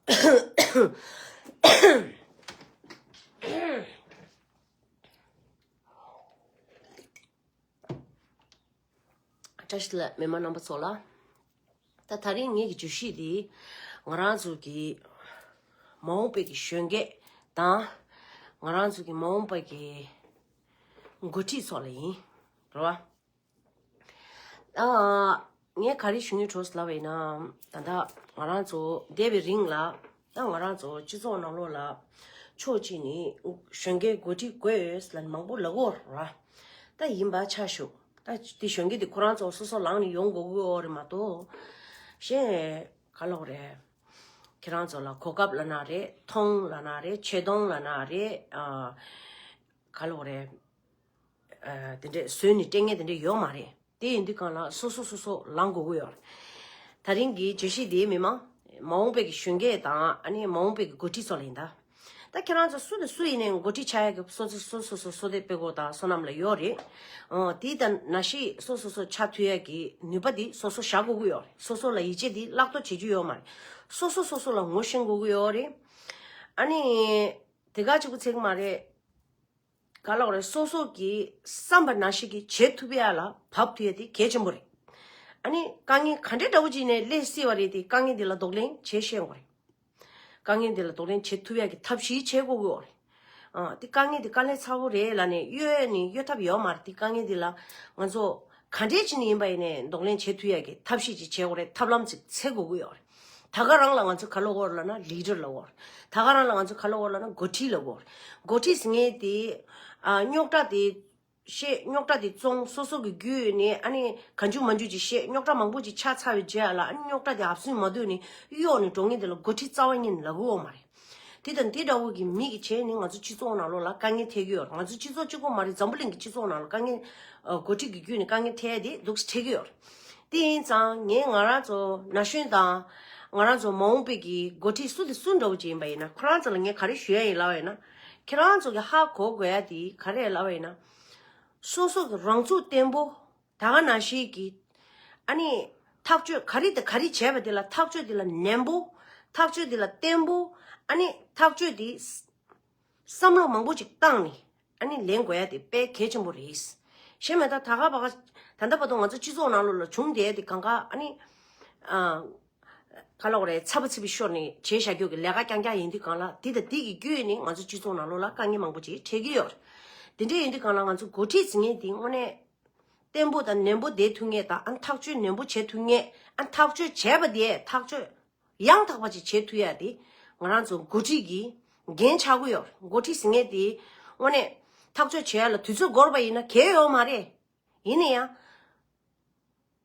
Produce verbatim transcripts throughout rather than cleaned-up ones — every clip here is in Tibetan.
བཀྲ་ཤིས་བདེ་ལེགས་མི་མང་རྣམ་པ་ཚོ་ལ། ད་དེ་རིང་ངེད་ཀྱི་བརྗོད་གཞི་འདི་ང་རང་ཚོ་གི་མ་འོངས་པའི་གི་གཞོན་སྐྱེས་དང་། ང་རང་ཚོ་གི་མ་འོངས་པའི་གི་འགོ་ཁྲིད་ཚོ་ལ་ཡིན། རེད་བ། ཨ། ངས་ག་རེ་ཞུ་སྙིང་འདོད་ལབ་པ་ཡིན་ན། ད་ལྟ་ང་རང་ཚོ་འདས་པའི་རིང་ལ། ད་ང་རང་ཚོ་སྤྱི་ཚོགས་ནང་ལོགས་ལ་ཕྱོགས་གཅིག་ནས་གཞོན་སྐྱེས་འགོ་ཁྲིད་དགོས་ལབ་མང་པོ་ལབ་ཀྱི་ཡོད་རེད་བ། ད་ཡིན་པ་ཆ་བཞག་ད་དེ་གཞོན་སྐྱེས་དེ་ཁོ་རང་ཚོ་སོ་སོ་ལངས་ནས་ཡོང་དགོས་ཀྱི་ཡོད་རེད་མ་གཏོགས། གཞན་ག་ལབ་དགོས་རེད། ཁྱེད་རང་ཚོ་ལ་གོ་སྐབས་ལབ་ན་རེད། མཐོང་ལབ་ན་རེད། ཆེ་མཐོང་ལབ་ན་རེད། ཨ། ག་ལབ་དགོས་རེད། ཨ། དེ་འདྲས་བཟོས་ནས་སྤྲད་མཁན་དེ་འདྲས་ཡོད་མ་རེད། དེ་ཡིན་དུས་གང་ལ་སོ་སོ་སོ་སོ་ལངས་དགོས་ཀྱི་ཡོད་རེད། དེ་རིང་གི་བརྗོད་གཞི་དེ་མི་མང་། མ་འོངས་པའི་གི་གཞོན་སྐྱེས་དང་། ཨ་ནི་མ་འོངས་པའི་གི་འགོ་ཁྲིད་ཚོ་ལ་ཡིན་ད། ད་ཁྱེད་རང་ཚོ་སུ་དང་སུ་ཡིན་ནའི་འགོ་ཁྲིད་ཆགས་ཡག་གི་སོ་སོ་སོ་སོ་སོ་སོ་དེ་དཔེ་གོ་དང་བསོད་ནམས་ལ་ཡོད་རེད། ཨོ། དེ་དང་ནང་བཞིན་སོ་སོ་སོ་ཆགས་ཐུབ་ཡག་གི་ནུས་པ་དེ་སོ་སོ་བཞག་དགོས་ཀྱི་ཡོད་རེད། སོ་སོ་ལ་ཡིད་ཆེས་དེ་བརླག་གཏོང་བྱེད་རྒྱུ་ཡོད་མ་རེད། སོ་སོ་སོ་སོ་ལ་ངོ་ཤེས་དགོས་ཀྱི་ཡོད་རེད། ཨ་ནི་དེ་ག་གཅིག་པུ་ཚད་ཀྱི་མ་རེད། ག་ལབ་དགོས་རེད། སོ་སོ་གི་བསམ་པ་ནང་བཞིན་གྱི་བྱེད་ཐུབ་ཡག་ལ་བབས་ཐུབ་ཡག་དེ་གལ་ཆེན་པོ་རེད། ཨ་ནི་དཀའ་ངལ་ག་འདྲའི་འདྲ་བོ་ཅིག་ནས་སླེབས་སྲིད་པ་རེད། དེ་དཀའ་ངལ་འདི་ལ་གདོང་ལེན་བྱེད་ཤེས་དགོས་རེད། དཀའ་ངལ་འདི་ལ་གདོང་ལེན་བྱེད་ཐུབ་ཡག་གི་ཐབས་ཤེས་བྱེད་དགོས་ཀྱི་ཡོད་རེད། ཨ། དེ་དཀའ་ངལ་འདི་དཀའ་ལས་ཚ་པོ་རེད་ལབ་ནས་གཡོལ་ནས་གཡོལ་ཐབས་ཡོད་མ་རེད། དེ་དཀའ་ངལ་འདི་ལ་ང་ཚོ་ག་འདྲས་ཅིག་ནས་ཡིན་པ་ཡིན་ནའི་གདོང་ལེན་བྱེད་ཐུབ་ཡག་གི་ཐབས་ཤེས་ཅིག་བྱེད་དགོས་རེད། ཐབས་ལམ་ཅིག་འཚོལ་དགོས་ཀྱི་ཡོད་རེད། ད་ག་རང་ལ་ང་ཚོ་ག་ལབ་དགོས་རེད་ལབ་ན་ལི་ཌར་ལབ་དགོས་རེད། ད་ག་རང་ལ་ང་ཚོ་ག་ལབ་དགོས་རེད་ལབ་ན་འགོ་ཁྲིད་ལབ་དགོས་རེད། འགོ་ཁྲིད་ཟེར་མཁན་དེ། ཨ། རྙོག་དྲ་དེ་བཤད། རྙོག་དྲ་དེ་བཙོང་། སོ་སོ་གི་བརྒྱུད་ནས་ཨ་ནི་གང་བྱུང་མང་བྱུང་ཅིག་བཤད། རྙོག་དྲ་མང་པོ་ཅིག་ཆགས་ཚར་བའི་རྗེས་ལ། ཨ་ནི་རྙོག་དྲ་དེ་ཧབ་སུན་མ་བསྡུས་ནས་གཡོལ་ནས་འགྲོ་མཁན་དེ་ལ་འགོ་ཁྲིད་རྩ་བ་ཉིད་ནས་ལབ་ཀྱི་ཡོད་མ་རེད། དེ་དང་དེ་འདྲ་བོ་གི་མི་གི་བྱས་ནས་ང་ཚོ་སྤྱི་ཚོགས་ནང་ལོགས་ལ་དཀའ་ངལ་འཕྲད་ཀྱི་ཡོད་རེད། ང་ཚོ་སྤྱི་ཚོགས་གཅིག་པོ་མ་རེད། འཛམ་བུ་གླིང་གི་སྤྱི་ཚོགས་ནང་ལ་དཀའ་ངལ། ཨ། འགོ་ཁྲིད་ཀྱི་བརྒྱུད་ནས་དཀའ་ངལ་འཕྲད་དེ་འདུག་སེ་འཕྲད་ཀྱི་ཡོད་རེད། དེ་ཡིན་ཙང་ངས་ང་རང་ཚོ་ན་གཞོན་དང་། ང་རང་ཚོ་མ་འོངས་པའི་གི་འགོ་ཁྲིད་སུ་དང་སུ་འདྲ་བོ་ཅིག་ཡིན་པ་ཡིན་ན། ཁོ་རང་ཚོ་ལ་ངས་ག་རེ་ཞུ་ཡ་ཡིན་ལབ་པ་ཡིན་ན། ཁྱེད་རང་ཚོ་གི་ཧ་གོ་དགོས་ཡ་དེ་ག་རེ་ལབ་པ་ཡིན་ན། སོ་སོ་གི་རང་ཚུགས་བརྟན་པོ། ད་ག་ནང་བཞིན་གྱི། ཨ་ནི་ཐག་གཅོད་ག་རེ་དང་ག་རེ་བྱས་པ་དེ་ལ་ཐག་གཅོད་དེ་ལ་ནན་པོ། ཐག་གཅོད་དེ་ལ་བརྟན་པོ། ཨ་ནི་ཐག་གཅོད་དེ་བསམ་བློ་མང་པོ་ཅིག་བཏང་ནས་ཨ་ནི་ལེན་དགོས་ཡ་དེ་དཔེ་གལ་ཆེན་པོ་རེད། གཞན་མ་གཏོགས་ད་ག་བ་ག་ད་ལྟ་བར་དུ་ང་ཚོ་སྤྱི་ཚོགས་ནང་ལོགས་ལ་བྱུང་བསྡད་ཡ་དེ་གང་ག་ཨ་ནི། ཨ། ག་ལབ་དགོས་རེད། ཚ་པོ་ཚི་པོ་ཤོར་ནས་བྱས་བཞག་རྒྱུ་གི་ལས་ཀ་རྐྱང་རྐྱང་ཡིན་དུས་གང་ལ། དེ་དང་དེ་གི་བརྒྱུད་ནས་ང་ཚོ་སྤྱི་ཚོགས་ནང་ལོགས་ལ་དཀའ་ངལ་མང་པོ་ཅིག་འཕྲད་ཀྱི་ཡོད་རེད། དེ་འདྲ་ཡིན་དུས་གང་ལ་ང་ཚོ་འགོ་ཁྲིད་ཟེར་མཁན་དེ་དངོས་གནས་བརྟན་པོ་དང་ནན་པོ་བསྡད་ཐུབ་མཁན་དང་། ཨ། ཐག་གཅོད་ནན་པོ་བྱེད་ཐུབ་མཁན། ཨ། ཐག་གཅོད་བྱས་པ་དེ་ཐག་གཅོད་ཡང་དག་པ་ཅིག་བྱེད་ཐུབ་ཡ་དེ་ང་རང་ཚོ་འགོ་ཁྲིད་ཀྱི་འགན་ཆགས་ཀྱི་ཡོད་རེད། འགོ་ཁྲིད་ཟེར་མཁན་དེ་དངོས་གནས་ཐག་གཅོད་བྱེད་ཡ་ལ་དུས་ཚོད་འགོར་བ་ཡིན་ན་གལ་ཡོད་མ་རེད། ཡིན་ན་ཡང་།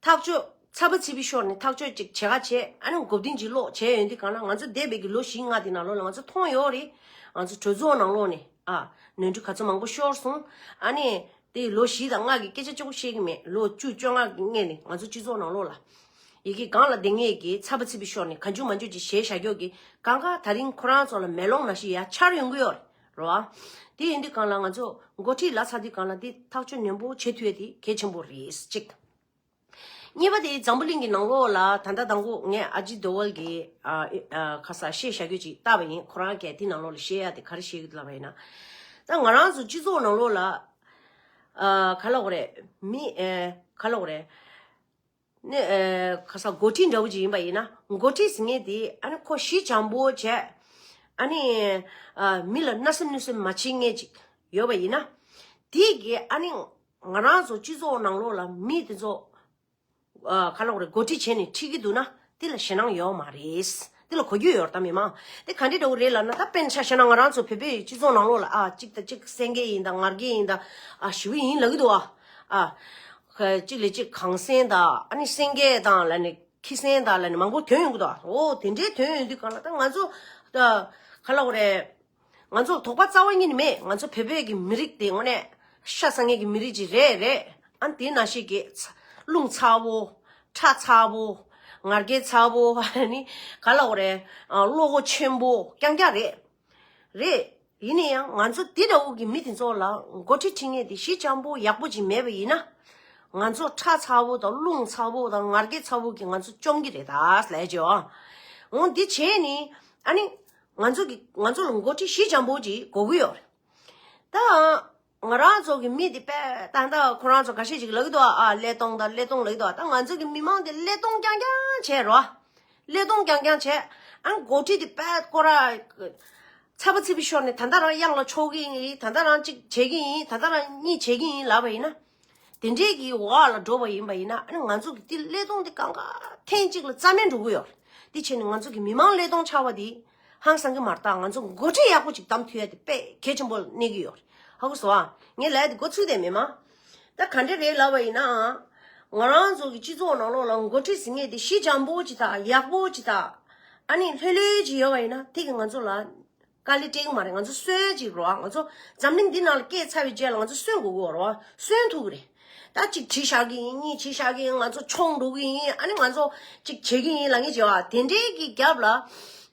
ཐག་གཅོད་ཚ་པོ་ཚི་པོ་ཤོར་ནས་ཐག་གཅོད་ཅིག་བྱེད་ག་བྱེད། ཨ་ནི་མགོ་རྟིང་ཅིག་སློག་བྱས་ཡོང་དུས་གང་ལ། ང་ཚོ་འདས་པའི་གི་ལོ་བཞི་ལྔ་དེ་ནང་ལོགས་ལ་ང་ཚོ་མཐོང་ཡོད་རེད། ང་ཚོ་གྲོས་ཚོགས་ནང་ལོགས་ནས། ཨ། ནོར་འཁྲུལ་ག་ཚོད་མང་པོ་ཤོར་སོང་། ཨ་ནི་དེ་ལོ་བཞི་དང་ལྔ་གི་སྐད་ཆ་གཅིག་པོ་བཤད་ཀྱི་མེད། ལོ་བཅུ་བཅོ་ལྔ་གི་སྔོན་ནས་ང་ཚོ་སྤྱི་ཚོགས་ནང་ལོགས་ལ་ཡི་གེ་སྒང་ལ་བསྡད་མཁན་གྱི་ཚ་པོ་ཚི་པོ་ཤོར་ནས་གང་བྱུང་མང་བྱུང་ཅིག་བྱས་བཞག་རྒྱུ་གི་གང་ག་དེ་རིང་ཁོ་རང་ཚོ་ལ་མེ་ལོང་ནང་བཞིན་ཡར་འཆར་ཡོང་གི་ཡོད་རེད་བ། དེ་ཡིན་དུས་གང་ལ་ང་ཚོ་འགོ་ཁྲིད་ལབ་ཚར་དུས་གང་ལ་དེ་ཐག་གཅོད་ནན་པོ་བྱེད་ཐུབ་ཡ་དེ་གལ་ཆེན་པོ་རེད། གཅིག། གཉིས་པ་དེ་འཛམ་བུ་གླིང་གི་ནང་ལོགས་ལ་ད་ལྟ་དང་པོ་ངས་ཨ་ཇིད་དོ་ཝལ་གྱི། ཨ། ཨ། ཁ་ས་བཤད་བཞག་རྒྱུ་ཅིག་བལྟས་པ་ཡིན། ཁོ་རང་གིས་དེ་ནང་ལོགས་ལ་བཤད་ཡ་དེ་ག་རེ་བཤད་ཀྱི་འདུག་ལབ་པ་ཡིན་ན། ད་ང་རང་ཚོ་སྤྱི་ཚོགས་ནང་ལོགས་ལ། ཨ། ག་ལབ་དགོས་རེད། མི། ཨ། ག་ལབ་དགོས་རེད། ནི། ཨ། ཁ་ས་འགོ་ཁྲིད་འདྲ་བོ་ཅིག་ཡིན་པ་ཡིན་ན། འགོ་ཁྲིད་ཟེར་མཁན་དེ་ཨ་ནི་ཁོ་ཞི་འཇམ་པོ་བྱས། ཨ་ནི། ཨ། མི་ལ་མནར་སེམས་གནོད་སེམས་མ་བྱེད་མཁན་ཅིག་ཡོད་པ་ཡིན་ན། དེ་གིས་ཨ་ནི་ང་རང་ཚོ་སྤྱི་ཚོགས་ནང་ལོགས་ལ་མི་དེ་ཚོ། ཨ། ག་ལབ་དགོས་རེད། འགོ་ཁྲིད་བྱས་ནས་ཁྲིད་ཀྱི་འདུག་ན་དེ་ལ་ཞེད་སྣང་ཡོད་མ་རེད། དེ་ལ་གོ་རྒྱུ་ཡོད་རེད་ད་མི་མང་། དེ་ག་འདྲ་འདྲ་བོ་རེད་ལབ་ན། ད་དཔེར་ན་ཆ་བཞག་ན་ང་རང་ཚོ་བོད་པའི་སྤྱི་ཚོགས་ནང་ལོགས་ལ། ཨ། གཅིག་དང་གཅིག་སེང་གེ་ཡིན་དང་ངར་སྐད་ཡིན་དང་། ཨ། ཞི་བ་ཡིན་ལབ་ཀྱི་འདུག་ཨ། ཨ། གཅིག་ལས་གཅིག་གངས་སེང་དང་། ཨ་ནི་སེང་གེ་དང་ལབ་ནས། ཁྱི་སེང་དང་ལབ་ནས་མང་པོ་ཐོན་ཡོང་གི་འདུག་ཨ། འོ། དེ་འདྲའི་ཐོན་ཡོང་དུས་གང་ལ་ད་ང་ཚོ། ད་ག་ལབ་དགོས་རེད། ང་ཚོ་དོགས་པ་རྩ་བ་ཉིད་ནས་མེད། ང་ཚོ་བོད་པའི་གི་མི་རིགས་དེ་དངོས་གནས་ཤ་ཚ་མཁན་གྱི་མི་རིགས་ཅིག་རེད། རེད། ཨ། དེ་ནང་བཞིན་གྱི་ཚ། རླུང་ཚ་པོ། ཁྲག་ཚ་པོ། ངར་སྐད་ཚ་པོ། ཨ་ནི་ག་ལབ་དགོས་རེད། ཨ། བློ་ཁོག་ཆེན་པོ་རྐྱང་རྐྱང་རེད། རེད། ཡིན་ན་ཡང་ང་ཚོ་དེ་འདྲ་བོ་གི་མི་དེ་ཚོ་ལ་འགོ་ཁྲིད་ཁྲིད་མཁན་དེ་ཞི་འཇམ་པོ་ཡག་པོ་ཅིག་མེད་པ་ཡིན་ན། ང་ཚོ་ཁྲག་ཚ་པོ་དང་རླུང་ཚ་པོ་དང་ངར་སྐད་ཚ་པོ་གིས་ང་ཚོ་བཅོམ་གྱི་རེད་ད་ལབ་ཀྱི་ཡོད། འོ། འདི་བྱས་ནི། ཨ་ནི་ང་ཚོ་གི་ང་ཚོ་ལ་འགོ་ཁྲིད་ཞི་འཇམ་པོ་ཅིག་དགོས་ཀྱི་ཡོད་རེད། ད་ང་རང་ཚོ་གི་མི་དེ་དཔེ་ད་ལྟ་ཁོ་རང་ཚོ་འགའ་ཤས་ཅིག་ལབ་ཀྱི་འདུག་ཨ། ཀླད་སྟོང་ད་ཀླད་སྟོང་ལབ་ཀྱི་འདུག་ད་ང་ཚོ་གི་མི་མང་དེ་ཀླད་སྟོང་རྐྱང་རྐྱང་བྱས་རོ། ཀླད་སྟོང་རྐྱང་རྐྱང་བྱས། ཨ། འགོ་ཁྲིད་དེ་དཔེ་ཁོ་ར་ཚ་པོ་ཚི་པོ་ཤོར་ནས་ད་ལྟ་རང་གཡང་ལ་འཕྱོག་གི་ཡིན། ད་ལྟ་རང་གཅིག་བྱེད་ཀྱི་ཡིན། ད་ལྟ་རང་གཉིས་བྱེད་ཀྱི་ཡིན་ལབ་པ་ཡིན་ན། དེ་འདྲས་ཀྱི་འོག་ལ་འགྲོ་བ་ཡིན་པ་ཡིན་ན། ཨ་ནི་ང་ཚོ་གི་དེ་ཀླད་སྟོང་དེ་གང་ག་ཐེངས་གཅིག་ལ་རྩ་མེད་འགྲོ་གི་ཡོད་རེད། དེ་བྱས་ནས་ང་ཚོ་གི་མི་མང་ཀླད་སྟོང་ཆགས་པ་དེ་ཧང་སང་གི་མ་རེད། ད་ང་ཚོ་འགོ་ཁྲིད་ཡག་པོ་ཅིག་བདམས་ཐུབ་ཡ་དེ་དཔེ་གལ་ཆེན་པོ་གནས་ཀྱི་ཡོད་རེད། ཧ་གོ་སོང་ཨ། ངས་ལབ་ཡ་དེ་མགོ་ཚོས་དེ་མེད་མ། ད་ག་འདྲས་རེད་ལབ་པ་ཡིན་ན། ང་རང་ཚོ་གི་སྤྱི་ཚོགས་ནང་ལོགས་ལ་འགོ་ཁྲིད་ཟེར་མཁན་དེ་ཞི་འཇམ་པོ་ཅིག་དང་ཡག་པོ་ཅིག་དང་། ཨ་ནི་ལྷོད་ལྷོད་ཅིག་ཡོད་པ་ཡིན་ན་དེ་གི་ང་ཚོ་ལ་དཀའ་ལས་སྤྲད་གི་མ་རེད། ང་ཚོ་སོན་ཅིག་རོ། ང་ཚོ་འཛམ་གླིང་འདི་ནང་ལ་སྐྱེས་ཚར་བའི་རྗེས་ལ་ང་ཚོ་སོན་དགོས་ཀྱི་ཡོད་རོ། སོན་ཐུབ་ཀྱི་རེད། ད་གཅིག་བྲིས་བཞག་གི་ཡིན། གཉིས་བྲིས་བཞག་གི་ཡིན། ང་ཚོ་མཆོང་འགྲོ་གི་ཡིན། ཨ་ནི་ང་ཚོ་གཅིག་བྱེད་ཀྱི་ཡིན་ལབ་མཁན་ཅིག་ཡོད་ཨ། དེ་འདྲའི་གི་རྒྱབ་ལ་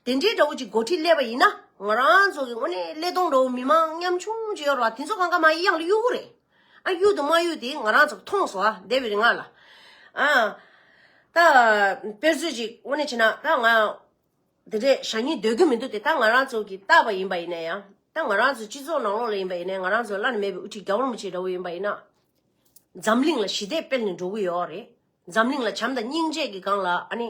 དེ་འདྲའི་འདྲ་བོ་ཅིག་འགོ་ཁྲིད་སླེབས་པ་ཡིན་ན། ང་རང་ཚོ་གི་དངོས་གནས་ཀླད་སྟོང་འདྲ་བོ་མི་མང་ཉམ་ཆུང་ཅིག་ཡོད་རོ། དེ་ཚོ་གང་ག་མར་གཡང་ལ་གཡུག་གི་རེད། ཨ། གཡུག་དང་མ་གཡུག་དེ་ང་རང་ཚོ་མཐོང་སོང་ཨ། འདས་པའི་རིང་ལ། ཨ། ད་དཔེར་བརྗོད་ཅིག་དངོས་གནས་བྱས་ན་ད་ང་དེ་འདྲས་བཞག་སྙིང་འདོད་ཀྱི་མི་འདུག་སྟེ། ད་ང་རང་ཚོ་གིས་བལྟས་པ་ཡིན་པ་ཡིན་ན་ཡང་། ད་ང་རང་ཚོ་སྤྱི་ཚོགས་ནང་ལོགས་ལ་ཡིན་པ་ཡིན་ན་ཡང་། ང་རང་ཚོ་བླ་ན་མེད་པའི་དབུ་ཁྲིད་རྒྱལ་བ་རིན་པོ་ཆེ་འདྲ་བོ་ཡིན་པ་ཡིན་ན། འཛམ་གླིང་ལ་ཞི་བདེ་སྤེལ་ནས་འགྲོ་གི་ཡོད་རེད། འཛམ་གླིང་ལ་བྱམས་དང་སྙིང་རྗེ་གི་སྒང་ལ་ཨ་ནི་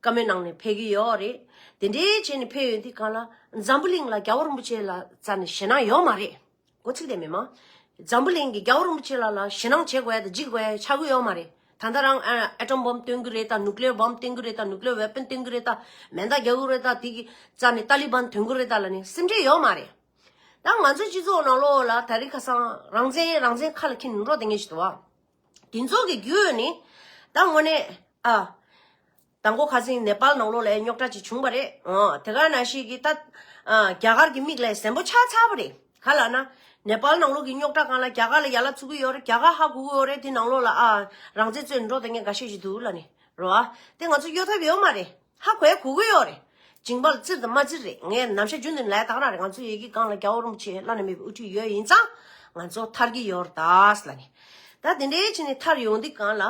བཀའ་མོལ་གནང་ནས་ཕེབས་ཀྱི་ཡོད་རེད། དེ་འདྲའི་བྱས་ནས་ཕེབས་ཡོང་དུས་སྒང་ལ། འཛམ་བུ་གླིང་ལ་རྒྱལ་བ་རིན་པོ་ཆེ་ལ་རྩ་ནས་ཞེད་སྣང་ཡོད་མ་རེད། མགོ་ཚིག་དེ་མེད་མ། འཛམ་བུ་གླིང་གི་རྒྱལ་བ་རིན་པོ་ཆེ་ལ་ལ་ཞེད་སྣང་བྱེད་དགོས་ཡ་དང་འཇིགས་དགོས་ཡ་ཆགས་ཀྱི་ཡོད་མ་རེད། ད་ལྟ་རང་ཨ་ཨེ་ཊོམ་བོམ་བཏོན་གྱི་རེད་ད། ནུ་ཀི་ལི་ཡར་བོམ་བཏོན་གྱི་རེད་ད། ནུ་ཀི་ལི་ཡར་ཝེ་པན་བཏོན་གྱི་རེད་ད། མེ་མདའ་རྒྱག་གི་རེད་ད། དེ་གི་རྩ་ནས་ཏཱ་ལི་བན་ཐོན་གྱི་རེད་ད་ལབ་ནས་སེམས་ཁྲལ་ཡོད་མ་རེད། ད་ང་ཚོའི་སྤྱི་ཚོགས་ནང་ལོགས་ལ་ད་རེས་ཁ་སང་རང་བཙན་རང་བཙན་ཁ་ལ་འཁྱེར་ནས་འགྲོ་བསྡད་མཁན་ཞིག་འདུག་བ། དེ་ཚོ་གི་རྒྱུ་ནི་ད་དངོས་གནས་ཨ། དང་པོ་ཁ་སང་ནེ་པཱལ་ནང་ལོགས་ལ་རྙོག་དྲ་ཅིག་བྱུང་བ་རེད། ཨོ། དེ་ག་ནང་བཞིན་གྱི་ད་ཨ་རྒྱ་གར་གྱི་མིག་ལ་གཟན་པོ་ཆགས་ཚར་བ་རེད། ག་ལབ་ན། ནེ་པཱལ་ནང་ལོགས་ཀྱི་རྙོག་དྲ་སྒང་ལ་རྒྱ་གར་ལ་ཡ་ལ་ཚུགས་ཀྱི་ཡོད་རེད། རྒྱ་གར་ཧ་གོ་གི་ཡོད་རེད། དེ་ནང་ལོགས་ལ་ཨ་རང་བཙན་རྩོད་འགྲོ་དེ་ངས་འགའ་ཤས་ཅིག་འདུག་ལབ་ནས་རོ། ཨ། དེ་ང་ཚོ་གཡོལ་ཐབས་ཡོད་མ་རེད། ཧ་གོ་ཡ་གོ་གི་ཡོད་རེད། སྦྱིན་པ་ལ་བཙིར་དང་མ་བཙིར་རེད། ངས་ནམ་ཞག་རྒྱུན་དུ་ལས་དག་ར་རེད། ང་ཚོ་ཡི་གེ་སྒང་ལ་རྒྱལ་བ་རིན་པོ་ཆེ་བླ་ན་མེད་པའི་དབུ་ཁྲིད་ཡོད་ཡིན་ཙང་ང་ཚོ་ཐར་གྱི་ཡོད་རེད་ད་ལབ་ནས། ད་དེ་འདྲའི་ཕྱིན་ནས་ཐར་ཡོང་དུས་སྒང་ལ།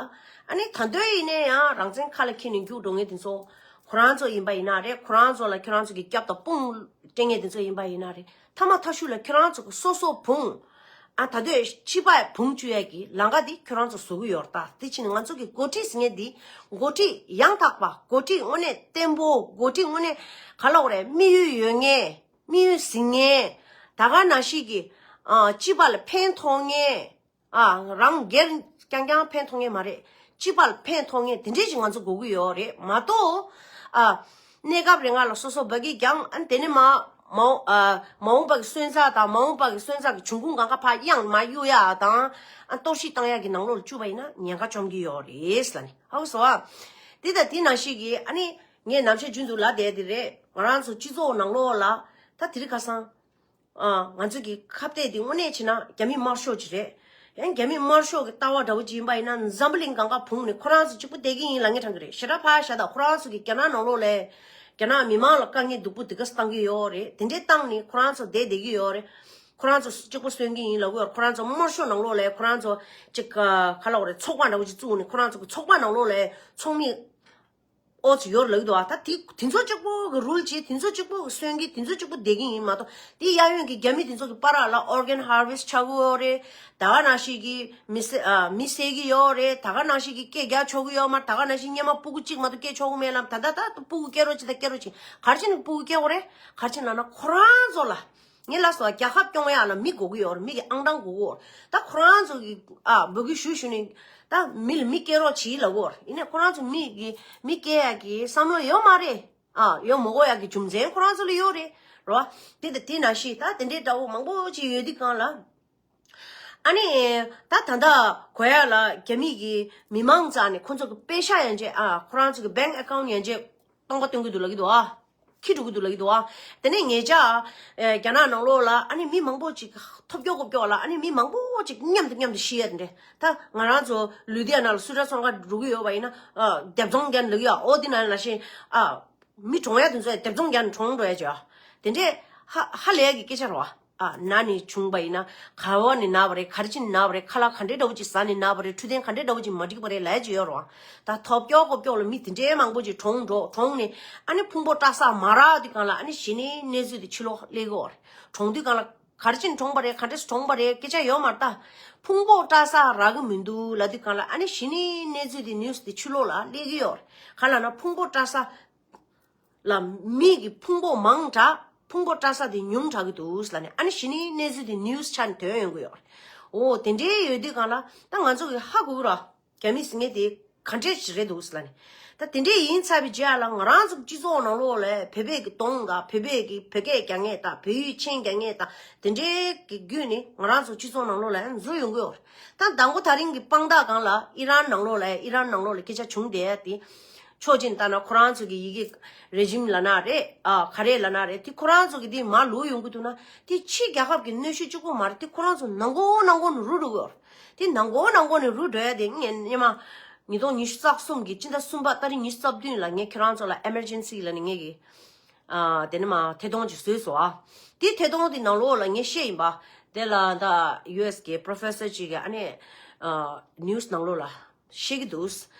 ཨ་ནི་ད་དུང་ཡིན་ན་ཡང་རང་བཙན་ཁ་ལ་འཁྱེར་ནས་རྒྱུགས་འགྲོ་མཁན་དེ་ཚོ་ཁོ་རང་ཚོ་ཡིན་པ་ཡིན་ན་རེད། ཁོ་རང་ཚོ་ལ་ཁྱོད་རང་ཚོ་གི་སྐྱབས་དང་དཔུང་སྤྲད་མཁན་དེ་ཚོ་ཡིན་པ་ཡིན་ན་རེད། མཐའ་མ་མཐའ་གཞུག་ལ་ཁྱོད་རང་ཚོ་གི་སོ་སོ་བུང་། ཨ། ད་དུང་ཕྱི་པ་བུང་བཅུག་ཡ་གི་ལམ་ཁ་དེ་ཁྱོད་རང་ཚོ་བཟོ་གི་ཡོད་རེད་ད། དེ་ཕྱིན་ནས་ང་ཚོ་གི་འགོ་ཁྲིད་ཟེར་མཁན་དེ་འགོ་ཁྲིད་ཡང་དག་པ། འགོ་ཁྲིད་དངོས་གནས་བརྟན་པོ། འགོ་ཁྲིད་དངོས་གནས་ག་ལབ་དགོས་རེད། དམིགས་ཡུལ་ཡོད་མཁན། དམིགས་ཡུལ་ཟིན་མཁན། ད་ག་ནང་བཞིན་གྱི་ཨ་སྤྱི་པ་ལ་ཕན་ཐོགས་མཁན། ཨ། རང་སྒེར་རྐྱང་རྐྱང་ཕན་ཐོགས་མཁན་མ་རེད། སྤྱི་པ་ལ་ཕན་ཐོགས་མཁན་དེ་འདྲས་ཅིག་ང་ཚོ་དགོས་ཀྱི་ཡོད་རེད་མ་གཏོགས། ཨ། གནས་སྐབས་རིང་ལ་སོ་སོ་བ་གིས་ཀྱང་། ཨ། དེ་ནས་མ་མ་འོངས་ཨ་མ་འོངས་པ་གི་སོན་རྩ་དང་། མ་འོངས་པ་གི་སོན་རྩ་གི་འབྱུང་ཁུངས་གང་ག་ཕར་གཡང་མར་གཡུག་ཡ་དང་། ཨ། གཏོར་བཤིག་བཏང་ཡ་གི་ནང་ལོགས་ལ་བཅུག་པ་ཡིན་ན་ཉེན་ཁ་བཅོམ་གྱི་ཡོད་རེད་ལབ་ནས། ཧ་གོ་སོང་ཨ། དེ་དང་དེ་ནང་བཞིན་གྱི། ཨ་ནི་ངས་ནམ་ཞག་རྒྱུན་དུ་ལབ་བསྡད་དེ་རེད། ང་རང་ཚོ་སྤྱི་ཚོགས་ནང་ལོགས་ལ་ད་དེ་རིང་ཁ་སང་། ཨ། ང་ཚོ་གི་ཁ་གཏད་དེ་དངོས་གནས་བྱས་ན་རྒྱ་མི་དམར་ཤོག་ཅིག་རེད། ཡང་རྒྱ་མི་དམར་ཤོག་གི་ལྟ་བ་འདྲ་བོ་ཅིག་ཡིན་པ་ཡིན་ན། འཛམ་བུ་གླིང་གང་ག་བུང་ནས་ཁོ་རང་ཚོ་གཅིག་པུ་བསྡད་ཀྱི་ཡིན་ལབ་མཁན་དྲང་གི་རེད། ཞེ་དྲག་ཕར་བཞག་ད། ཁོ་རང་ཚོ་གི་རྒྱ་ནག་ནང་ལོགས་ལ། རྒྱ་ནག་མི་མང་ལ་དཀའ་ངལ་སྡུག་པོ་དེ་ག་ཚོད་བཏང་གི་ཡོད་རེད། དེ་འདྲའི་བཏང་ནས་ཁོ་རང་ཚོ་བསྡད་བསྡད་ཀྱི་ཡོད་རེད། ཁོ་རང་ཚོ་གཅིག་པུ་གསོན་གྱི་ཡིན་ལབ་ཀྱི་ཡོད་རེད། ཁོ་རང་ཚོ་དམར་ཤོག་ནང་ལོགས་ལ་ཁོ་རང་ཚོ་གཅིག་ག་ག་ལབ་དགོས་རེད། ཚོགས་པ་འདྲ་བོ་ཅིག་བཙུགས་ནས་ཁོ་རང་ཚོ་གི་ཚོགས་པ་ནང་ལོགས་ལ་ཚོགས་མི་ཨོ་ཙི་ཡོད་ལབ་ཀྱི་འདུག་ཨ། ད་དེ་དེ་ཚོ་གཅིག་པོ་གི་རུལ་བྱེད། དེ་ཚོ་གཅིག་པོ་གི་གསོན་གྱི། དེ་ཚོ་གཅིག་པོ་བསྡད་ཀྱི་ཡིན་མ་གཏོགས། དེ་གཡས་གཡོན་གྱི་རྒྱ་མི་དེ་ཚོ་གི་བར་ལ་ཨོར་གན་ཧར་ཝེ་སི་ཊི་ཆགས་ཀྱི་ཡོད་རེད། ད་ག་ནང་བཞིན་གྱི་མི་བསད། ཨ། མི་བསད་ཀྱི་ཡོད་རེད། ད་ག་ནང་བཞིན་གྱི་སྐད་རྒྱག་ཆོག་གི་ཡོད་མ། ད་ག་ནང་བཞིན་སྔོན་མ་སྤུ་གུ་གཅིག་མ་གཏོགས་སྐྱེ་ཆོག་གི་མེད་ལབ། ད་ད་ད་སྤུ་གུ་སྐྱེ་རོགས་བྱེད། ད་སྐྱེ་རོགས་བྱེད། ག་རེ་བྱས་ནས་སྤུ་གུ་སྐྱེ་དགོས་རེད། ག་རེ་བྱས་ནས་ལབ་ན་ཁོ་རང་ཚོ་ལ། ངས་ལབ་སོང་། རྒྱལ་ཁབ་སྐྱོང་ཡག་ལ་མི་དགོས་ཀྱི་ཡོད་རེད། མི་གི་ཨང་གྲངས་དགོས་ཀྱི་ཡོད་རེད། ད་ཁོ་རང་ཚོ་གི། ཨ། འབོད་སྐུལ་ཞུ་ཞུ་ནས་ད་མི་ལ་མི་སྐྱེ་རོགས་བྱེད་ལབ་ཀྱི་ཡོད་རེད། ཡིན་ནའི་ཁོ་རང་ཚོ་མི་གི་མི་སྐྱེ་ཡག་གི་བསམ་བློ་ཡོད་མ་རེད། ཨ། ཡོད་མ་དགོས་ཡག་གི་རྒྱུ་མཚན་ཁོ་རང་ཚོ་ལ་ཡོད་རེད་རོ། དེ་དང་དེ་ནང་བཞིན་ད་དེ་འདྲའི་འདྲ་བོ་མང་པོ་ཅིག་ཡོད་དུས་སྒང་ལ། ཨ་ནི་ད་ད་ལྟ་གོ་ཡག་ལ་རྒྱ་མི་གི་མི་མང་རྩ་ནས་ཁོ་ཚོ་གི་པེ་ཤག་ཡན་ཆད། ཨ། ཁོ་རང་ཚོ་གི་བེང་ཨེ་ཀའུན་ཊི་ཡན་ཆད་སྟོང་པ་སྟོན་གྱི་འདུག་ལབ་ཀྱི་འདུག་ཨ། འཁྱེར་འགྲོ་གི་འདུག་ལབ་ཀྱི་འདུག་ཨ། དེ་ནས་ཉེ་ཆར་ཨེ་རྒྱ་ནག་ནང་ལོགས་ལ་ཨ་ནི་མི་མང་པོ་ཅིག་ཐོབ་སྐྱོ་ཀོབ་སྐྱོ་ལ། ཨ་ནི་མི་མང་པོ་ཅིག་མཉམ་དུ་མཉམ་དུ་ཤི་ཡ་དེ་འདྲ། ད་ང་རང་ཚོ་ལུ་དྷི་ཡ་ན་ལ་སུ་ཊར་ཚོང་ཁང་འགྲོ་གི་ཡོད་པ་ཡིན་ན། ཨ། སྡེབ་ཚོང་རྒྱག་ལབ་ཀྱི་ཡོད། ཨོ། དེ་ནང་ལ་ཤི། ཨ། མི་གྲོངས་ཡ་དེ་ཚོ་སྡེབ་ཚོང་རྒྱག་ནས་གྲོངས་འགྲོ་ཡ་ཅིག་ཡོད། དེ་འདྲས་ཧ་ཧ་ལས་ཀྱི་སྐད་ཆ་རེད་བ། ཨ་ན་ནས་བྱུང་བ་ཡིན་ན་ག་བ་ནས་ན་བ་རེད། ག་རེ་བྱས་ནས་ན་བ་རེད། ཁ་ལག་ག་འདྲའི་འདྲ་བོ་ཅིག་ཟ་ནས་ན་བ་རེད། འཕྲོད་བསྟེན་ག་འདྲའི་འདྲ་བོ་ཅིག་མ་འགྲིག་པ་རེད་ལབ་ཡ་ཅིག་ཡོད་རེད་བ། ད་ཐོབ་སྐྱོ་ཀོ་སྐྱོ་ལ་མི་དེ་འདྲའི་མང་པོ་ཅིག་གྲོངས་འགྲོ། གྲོངས་ནས་ཨ་ནི་ཕུང་པོ་བཀྲ་ས་མ་རག་དུས་སྒང་ལ་ཨ་ནི་གཞི་ནས་གནས་ཚུལ་དེ་ཕྱི་ལོགས་སླེབས་ཀྱི་ཡོད་རེད། གྲོངས་དུས་སྒང་ལ་ག་རེ་བྱས་ནས་གྲོངས་པ་རེད། ག་འདྲས་སེ་གྲོངས་པ་རེད། སྐད་ཆ་ཡོད་མ་རེད། ད་ཕུང་པོ་བཀྲ་ས་རག་གི་མི་འདུག་ལབ་དུས་སྒང་ལ་ཨ་ནི་གཞི་ནས་གནས་ཚུལ་དེ་ནིའུ་སི་དེ་ཕྱི་ལོགས་ལ་སླེབས་ཀྱི་ཡོད་རེད། ག་ལབ་ན་ཕུང་པོ་བཀྲ་ས་ལ་མི་གི་ཕུང་པོ་མང་དྲགས། ཕུང་པོ་བཀྲ་ས་དེ་ཉུང་དྲགས་ཀྱི་འདུག་ལབ་ནས་ཨ་ནི་གཞི་ནས་གནས་ཚུལ་དེ་ནིའུ་སི་ཆ་ནས་ཐོན་ཡོང་གི་ཡོད་རེད། འོ་དེ་འདྲའི་ཡོད་དུས་སྒང་ལ་ད་ང་ཚོ་གི་ཧ་གོ་གི་རེད། རྒྱ་མི་ཟེར་མཁན་དེ་ག་འདྲས་ཞིག་རེད་འདུག་ལབ་ནས། ད་དེ་འདྲས་ཡིན་ཚར་བའི་རྗེས་ལ་ང་རང་ཚོ་སྤྱི་ཚོགས་ནང་ལོགས་ལ་བོད་པའི་གི་གདོང་དང་བོད་པའི་གི་བོད་སྐད་རྒྱག་མཁན་དང་བོད་ཡིག་མཆན་རྒྱག་མཁན་དང་དེ་འདྲའི་གི་བརྒྱུད་ནས་ང་རང་ཚོ་སྤྱི་ཚོགས་ནང་ལོགས་ལ་ཡང་འཛུལ་ཡོང་གི་ཡོད་རེད། ད་མདང་དགོང་དེ་རིང་གི་དཔང་རྟགས་སྒང་ལ་ཨི་རན་ནང་ལོགས་ལ་ཨི་རན་ནང་ལོགས་ལ་སྐད་ཆ་བྱུང་བསྡད་ཡ་དེ། ཕྱོགས་གཅིག་ནས་ལྟ་ན་ཁོ་རང་ཚོ་གི་ཡི་གེ་རེ་ཇིམ་ལབ་ན་རེད། ཨ་ག་རེ་ལབ་ན་རེད། དེ་ཁོ་རང་ཚོ་གི་དེ་མར་ལུག་ཡོང་གི་འདུག་ན་དེ་ཕྱི་རྒྱལ་ཁབ་ཀྱི་གནོན་ཤུགས་གཅིག་པོ་མ་རེད། དེ་ཁོ་རང་ཚོ་ནང་ཁུལ་ནང་ཁུལ་ནས་རུལ་འགྲོ་གི་ཡོད་རེད། དེ་ནང་ཁུལ་ནང་ཁུལ་ནས་རུལ་འགྲོ་ཡ་དེ་ངས་སྔོན་མ་ཉིས་སྟོང་ཉི་ཤུ་རྩ་གསུམ་གྱི་སྤྱི་ཟླ་གསུམ་པ་ཏ་རིག་ཉི་ཤུ་རྩ་བདུན་ལ་ངས་ཁྱེད་རང་ཚོ་ལ་ཨེ་མར་ཇེན་སི་ལབ་ནས་ངས་ཀྱི་ཨ་དེ་ནས་མར་ཐད་གཏོང་ཅིག་བཟོས་སོང་ཨ། དེ་ཐད་གཏོང་དེ་ནང་ལོགས་ལ་ངས་བཤད་ཡིན་པ། དེ་ལ་ད་ཡུ་ཨེས་གི་པོ་རོ་ཕེ་སར་ཅིག་གིས་ཨ་ནི་ཨ་ནིའུ་སི་ནང་ལོགས་ལ་བཤད་ཀྱི་འདུག་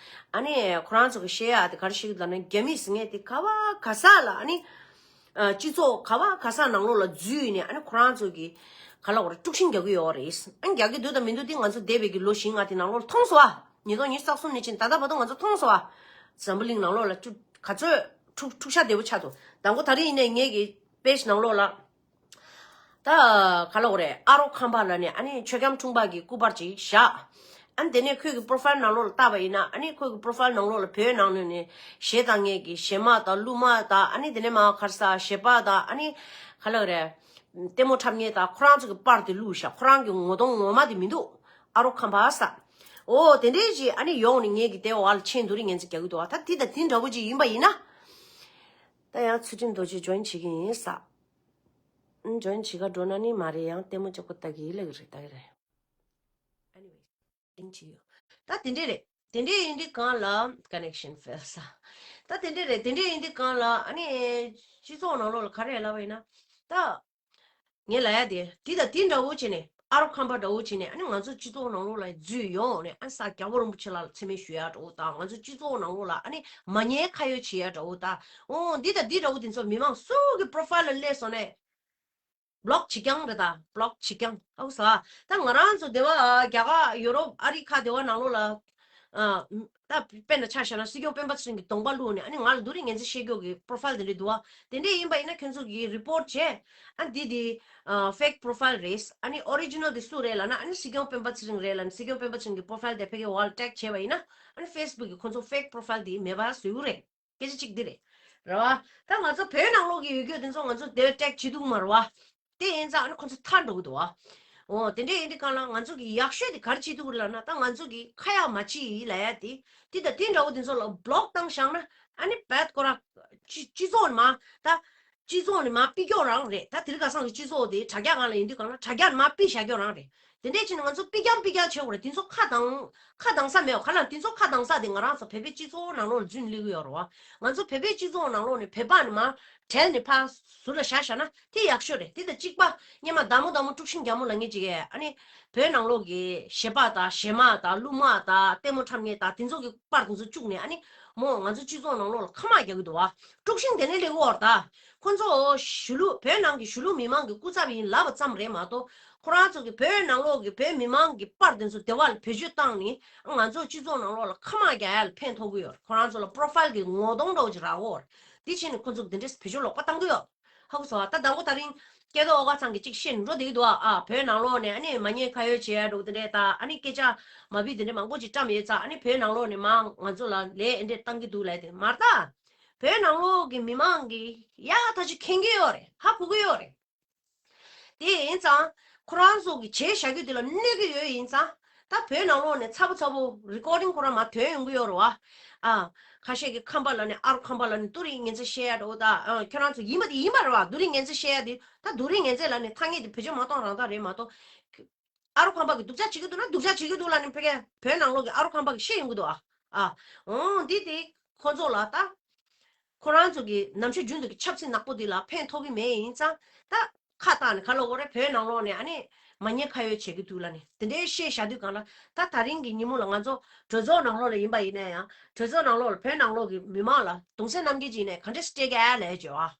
ཨ་ནི་ཁོ་རང་ཚོ་གི་བཤད་ཡ་དེ་ག་རེ་བཤད་ཀྱི་འདུག་ལབ་ན་རྒྱ་མི་ཟེར་མཁན་དེ་ག་བ་ག་ས་ལ་ཨ་ནི་ཨ་སྤྱི་ཚོགས་ག་བ་ག་ས་ནང་ལོགས་ལ་འཛུལ་ནས་ཨ་ནི་ཁོ་རང་ཚོ་གི་ག་ལ་བར་དཀྲུག་ཤིང་རྒྱག་གི་ཡོད་རེད། ཨ་ནི་རྒྱག་གི་འདུག་དང་མི་འདུག་དེ་ང་ཚོ་འདས་པའི་གི་ལོ་བཞི་ལྔ་དེ་ནང་ལོགས་ལ་མཐོང་སོང་ཨ། ཉིས་སྟོང་ཉི་ཤུ་རྩ་གསུམ་ནས་ཕྱིན་ད་ལྟ་བར་དུ་ང་ཚོ་མཐོང་སོང་ཨ། འཛམ་བུ་གླིང་ནང་ལོགས་ལ་དཀྲུག་ག་ཚོད་འཁྲུག་འཁྲུག་ཆ་དེ་པོ་ཆགས་འདུག་མདང་དགོང་དེ་རིང་ཡིན་ནའི་ངེད་ཀྱི་པེ་ཇི་ནང་ལོགས་ལ། ད་ག་ལབ་དགོས་རེད། ཨ་རོགས་ཁམས་པ་ལབ་ནས་ཨ་ནི་ཆོས་སྐྱོང་འཁྲུངས་པ་གི་སྐུ་པར་ཅིག་བཞག་ཨ་ནི་དེ་ནས་ཁོའི་གི་པོ་རོ་ཕའིལ་ནང་ལོགས་ལ་བལྟས་པ་ཡིན་ན་ཨ་ནི་ཁོའི་གི་པོ་རོ་ཕའིལ་ནང་ལོགས་ལ་བོད་ནང་ལོགས་ནས་གཞས་བཏང་མཁན་གྱི་གཞས་མ་དང་གླུ་མ་དང་ཨ་ནི་དེ་ནས་མར་ག་རེ་ཟ་གཞས་པ་དང་ཨ་ནི་ག་ལབ་དགོས་རེད། ལྟད་མོ་འཁྲབ་མཁན་དང་ཁོ་རང་ཚོ་གི་པར་དེ་བླུགས་བཞག་ཁོ་རང་གི་ངོ་གདོང་ངོ་མ་དེ་མི་འདུག་ཨ་རོགས་ཁམས་པ་ཟེར། འོ་དེ་འདྲའི་ཅིག་ཨ་ནི་ཡོང་ནས་ངེད་ཀྱི་ལྟེ་བ་ལ་མཆན་བསྡུ་རིས་ངན་ཚིག་རྒྱག་གི་འདུག་ཨ་ད་དེ་དང་དེ་འདྲ་བོ་ཅིག་ཡིན་པ་ཡིན་ན། ད་ཡང་ཚུལ་ཁྲིམས་རྡོ་རྗེ་ཇོ་ཡིན་བྱེད་ཀྱི་ཡིན་ཟེར། ཨ་ཇོ་ཡིན་བྱེད་ག་འགྲོ་ན་ནི་མ་རེད། ཡང་ལྟད་མོ་ལྕགས་པོ་ལྟ་གི་ལབ་ཀྱི་རེད། ལྟ་གི་རེད། Anyway, ལིང་བྱེད་ཡོད། ད་དེ་འདྲས་རེད། དེ་འདྲས་ཡིན་དུས་སྒང་ལ་connection fail ས། ད་དེ་འདྲས་རེད། དེ་འདྲས་ཡིན་དུས་སྒང་ལ་ཨ་ནི་སྤྱི་ཚོགས་ནང་ལོགས་ལ་ག་རེ་ལབ་པ་ཡིན་ན། ད་ངས་ལབ་ཡ་དེ་དེ་དང་དེ་འདྲ་བོ་བྱས་ནས་ཨ་རོགས་ཁམས་པ་འདྲ་བོ་བྱས་ནས་ཨ་ནི་ང་ཚོ་སྤྱི་ཚོགས་ནང་ལོགས་ལ་འཛུལ་ཡོང་ནས་ཨ་ནི་ས་རྒྱལ་བ་རིན་པོ་ཆེ་ལ་མཚན་སྨད་ཞུ་ཡ་འདྲ་བོ་དང་ང་ཚོ་སྤྱི་ཚོགས་ནང་ལོགས་ལ་ཨ་ནི་མ་ཉེས་ཁ་གཡོགས་བྱེད་ཡ་འདྲ་བོ་དང་འོ་འདི་དང་འདི་འདྲ་བོ་དེ་ཚོ་མི་མང་སུ་གི་པོ་རོ་ཕའིལ་ལ་སླེབས་སོང་ནས། བོ་ལོག་བྱེད་རྐྱང་རེད། ད་བོ་ལོག་བྱེད་རྐྱང་ཨའུ་ས། ད་ང་རང་ཚོ་དེ་བ་རྒྱ་གར་ཡུ་རོབ་ཨ་རི་ཁ་དེ་བ་ནང་ལོགས་ལ། ཨ་ད་དཔེར་ན་ཆ་བཞག་ན་སྲིད་སྐྱོང་སྤེན་པ་ཚེ་རིང་གི་གདོང་པ་བླུགས་ནས་ཨ་ནི་ང་ལ་བསྡུ་རིས་ངན་ཚིག་བཤད་རྒྱུ་གི་པོ་རོ་ཕའིལ་དེ་འདྲས་འདུག་བ། དེ་འདྲས་ཡིན་པ་ཡིན་ན་ཁྱོད་ཚོ་གིས་རི་པོར་ཊི་བྱས། ཨ་འདི་དེ་ཨ་ཕེག་པོ་རོ་ཕའིལ་རེད། ཨ་ནི་ཨོ་རི་ཇི་ནལ་དེ་སུ་རེད་ལབ་ན་ཨ་ནི་སྲིད་སྐྱོང་སྤེན་པ་ཚེ་རིང་རེད་ལབ་ནས་སྲིད་སྐྱོང་སྤེན་པ་ཚེ་རིང་གི་པོ་རོ་ཕའིལ་དེ་ཕ་གིའི་ཝལ་ཊེག་བྱས་པ་ཡིན་ན་ཨ་ནི་ཕེ་སི་བུག་གིས་ཁོ་ཚོ་ཕེག་པོ་རོ་ཕའིལ་དེ་མེད་པ་བཟོ་གི་རེད། སྐད་ཆ་གཅིག་འདི་རེད། རེད་བ། ད་ང་ཚོ་བོད་ནང་ལོགས་ཀྱི་ཡོད་རྒྱུ་དེ་ཚོ་ང་ཚོ་དེ་ཊེག་བྱེད་ཐུབ་མ་རེད་བ། དེ་ཡིན་ཙང་ཨ་ནི་ཁོ་ཚོ་ཐར་འགྲོ་གི་འདུག་བ། འོ་དེ་འདྲས་ཡིན་དུས་སྒང་ལ་ང་ཚོ་གི་ཡག་ཤོས་དེ་ག་རེ་བྱེད་ཐུབ་རེད་ལབ་ན་ད་ང་ཚོ་གི་ཁ་ཡག་མ་བྱེད་ལབ་ཡ་དེ། དེ་དང་དེ་འདྲ་བོ་དེ་ཚོ་ལ་བོ་ལོག་བཏང་བཞག་ན་ཨ་ནི་བད་ཁོ་ར། སྤྱི་སྤྱི་ཚོགས་ནས་མར་ད། སྤྱི་ཚོགས་ནས་མར་ཕུད་རྒྱུ་རང་རེད། ད་དེ་རིང་ཁ་སང་གི་སྤྱི་ཚོགས་དེ་དྲ་རྒྱ་སྒང་ལ་ཡིན་དུས་སྒང་ལ་དྲ་རྒྱ་ནས་མར་ཕུད་བཞག་རྒྱུ་རང་རེད། དེ་འདྲས་བྱས་ནས་ང་ཚོ་ཕུད་རྐྱང་ཕུད་རྐྱང་བྱེད་དགོས་རེད། དེ་ཚོ་ཁ་གདངས་ཁ་གདངས་ས་མེད་པ་ག་ལ་དེ་ཚོ་ཁ་གདངས་ས་དེ་ང་རང་ཚོ་བོད་པའི་སྤྱི་ཚོགས་ནང་ལོགས་ལ་འཛུལ་ནས་སླེབས་ཀྱི་ཡོད་རེད་བ། ང་ཚོ་བོད་པའི་སྤྱི་ཚོགས་ནང་ལོགས་ནས་བོད་པ་ནས་མར་བྲལ་ནས་ཕར་ཟུར་ལ་བཞག་བཞག་ན་དེ་ཡག་ཤོས་རེད། དེ་དང་གཅིག་པ་སྔོན་མ་བདག་མོ་བདག་མོ་དཀྲུག་ཤིང་རྒྱག་མོ་ལབ་མཁན་ཅིག་གིས་ཨ་ནི་བོད་ནང་ལོགས་ཀྱི་གཞས་པ་དང་གཞས་མ་དང་གླུ་མ་དང་ལྟད་མོ་འཁྲབ་མཁན་དང་དེ་ཚོ་གི་པར་དེ་ཚོ་བཅུག་ནས་ཨ་ནི་མོ་ང་ཚོ་སྤྱི་ཚོགས་ནང་ལོགས་ལ་ཁ་མ་རྒྱག་གི་འདུག་བ། དཀྲུག་ཤིང་དེ་ནས་སླེབས་ཀྱི་ཡོད་རེད་ད། ཁོ་ཚོ་གཞིས་ལུས་བོད་ནང་གི་གཞིས་ལུས་མི་མང་གི་སྐུ་ཚབ་ཡིན་ལབ་པ་ཙམ་རེད་མ་གཏོགས། ཁོ་རང་ཚོ་གི་བོད་ནང་ལོགས་ཀྱི་བོད་མི་མང་གི་པར་དེ་ཚོ་སྡེ་བ་ལ་བེད་སྤྱོད་བཏང་ནས་ང་ཚོ་སྤྱི་ཚོགས་ནང་ལོགས་ལ་ཁ་མ་རྒྱག་ཡ་ལ་ཕན་ཐོགས་ཀྱི་ཡོད་རེད། ཁོ་རང་ཚོ་ལ་པོ་རོ་ཕའིལ་གི་ངོ་གདོང་འདྲ་བོ་ཅིག་རག་གི་ཡོད་རེད། དེ་བྱས་ནས་ཁོ་ཚོ་གི་དེ་འདྲས་བེད་སྤྱོད་ལོག་པ་བཏང་གི་ཡོད། ཧ་གོ་སོང་ཨ། ད་དང་པོ་དེ་རིང་སྐལ་རྡོར་ཨོ་དཀར་ཚང་གིས་ཅིག་བཤད་འགྲོ་བསྡད་ཀྱི་འདུག་ཨ། ཨ་བོད་ནང་ལོགས་ནས་ཨ་ནི་མ་ཉེས་ཁ་གཡོགས་བྱེད་ཡ་འདྲ་བོ་དེ་འདྲས་ད་ཨ་ནི་སྐད་ཆ་མ་བུ་དེ་འདྲས་མང་པོ་ཅིག་བཀྲམ་ཡོད་ཙང་ཨ་ནི་བོད་ནང་ལོགས་ནས་མ་ང་ཚོ་ལ་ལས་ཨེ་འདྲས་བཏང་གི་འདུག་ལབ་དེ་མ་རེད་ད། བོད་ནང་ལོགས་ཀྱི་མི་མང་གིས་ཡག་ཐག་ཆོད་མཁྱེན་གྱི་ཡོད་རེད། ཧ་གོ་གི་ཡོད་རེད། དེ་ཡིན་ཙང་ཁོ་རང་ཚོ་གི་བྱས་བཞག་རྒྱུ་དེ་ལ་གནོད་ཀྱི་ཡོད་ཡིན་ཙང་ད་བོད་ནང་ལོགས་ནས་ཚ་པོ་ཚ་པོ་རི་ཀོར་ཌིང་ཁོ་རང་མར་ཐོན་ཡོང་གི་ཡོད་རེད་བ། ཨ། ཁ་ཤས་ཀྱིས་ཁམས་པ་ལབ་ནས་ཨ་རོགས་ཁམས་པ་ལབ་ནས་བསྡུ་རིས་ངན་ཚད་བཤད་ཡ་འདྲ་བོ་ད། ཨ། ཁྱོད་རང་ཚོ་ཡིན་པ་དེ་ཡིན་པ་རེད་བ། བསྡུ་རིས་ངན་ཚད་བཤད་ཡ་དེ་ད་བསྡུ་རིས་ངན་ཚད་ལབ་ནས་ཐ་སྙད་དེ་བེད་སྤྱོད་མ་གཏོང་རང་ཐག་རེད་མ་གཏོགས། ཨ་རོགས་ཁམས་པ་གིས་སྡུག་ཅག་བྱེད་ཀྱི་འདུག་ན་སྡུག་ཅག་བྱེད་ཀྱི་འདུག་ལབ་ནས་ཕ་གིར་བོད་ནང་ལོགས་ཀྱི་ཨ་རོགས་ཁམས་པ་གིས་བཤད་ཡོང་གི་འདུག་ཨ། ཨ། འོང་འདི་དེ་ཁོ་ཚོ་ལ་ད། ཁོ་རང་ཚོ་གི་ནམ་ཞར་རྒྱུན་དུ་གི་ཆབ་སྲིད་ནག་པོ་འདི་ལ་ཕན་ཐོགས་ཀྱི་མེད་ཡིན་ཙང་ད། ཁ་བཏང་ནས་ག་ལབ་དགོས་རེད། བོད་ནང་ལོགས་ནས་ཨ་ནི་མ་ཉེས་ཁ་གཡོགས་བྱེད་ཀྱི་འདུག་ལབ་ནས་དེ་འདྲའི་བཤད་བཞག་དུས་སྒང་ལ། ད་ད་རིང་གི་ཉིན་མོ་ལ་ང་ཚོ་གྲོས་ཚོགས་ནང་ལོགས་ལ་ཡིན་པ་ཡིན་ན་ཡང་། གྲོས་ཚོགས་ནང་ལོགས་ལ་བོད་ནང་ལོགས་ཀྱི་མི་མང་ལ་གདུང་སེམས་མཉམ་སྐྱེད་ཅིག་ནས་ག་འདྲས་སྤྲད་ཀྱི་ཨ་ལས་བྱོས་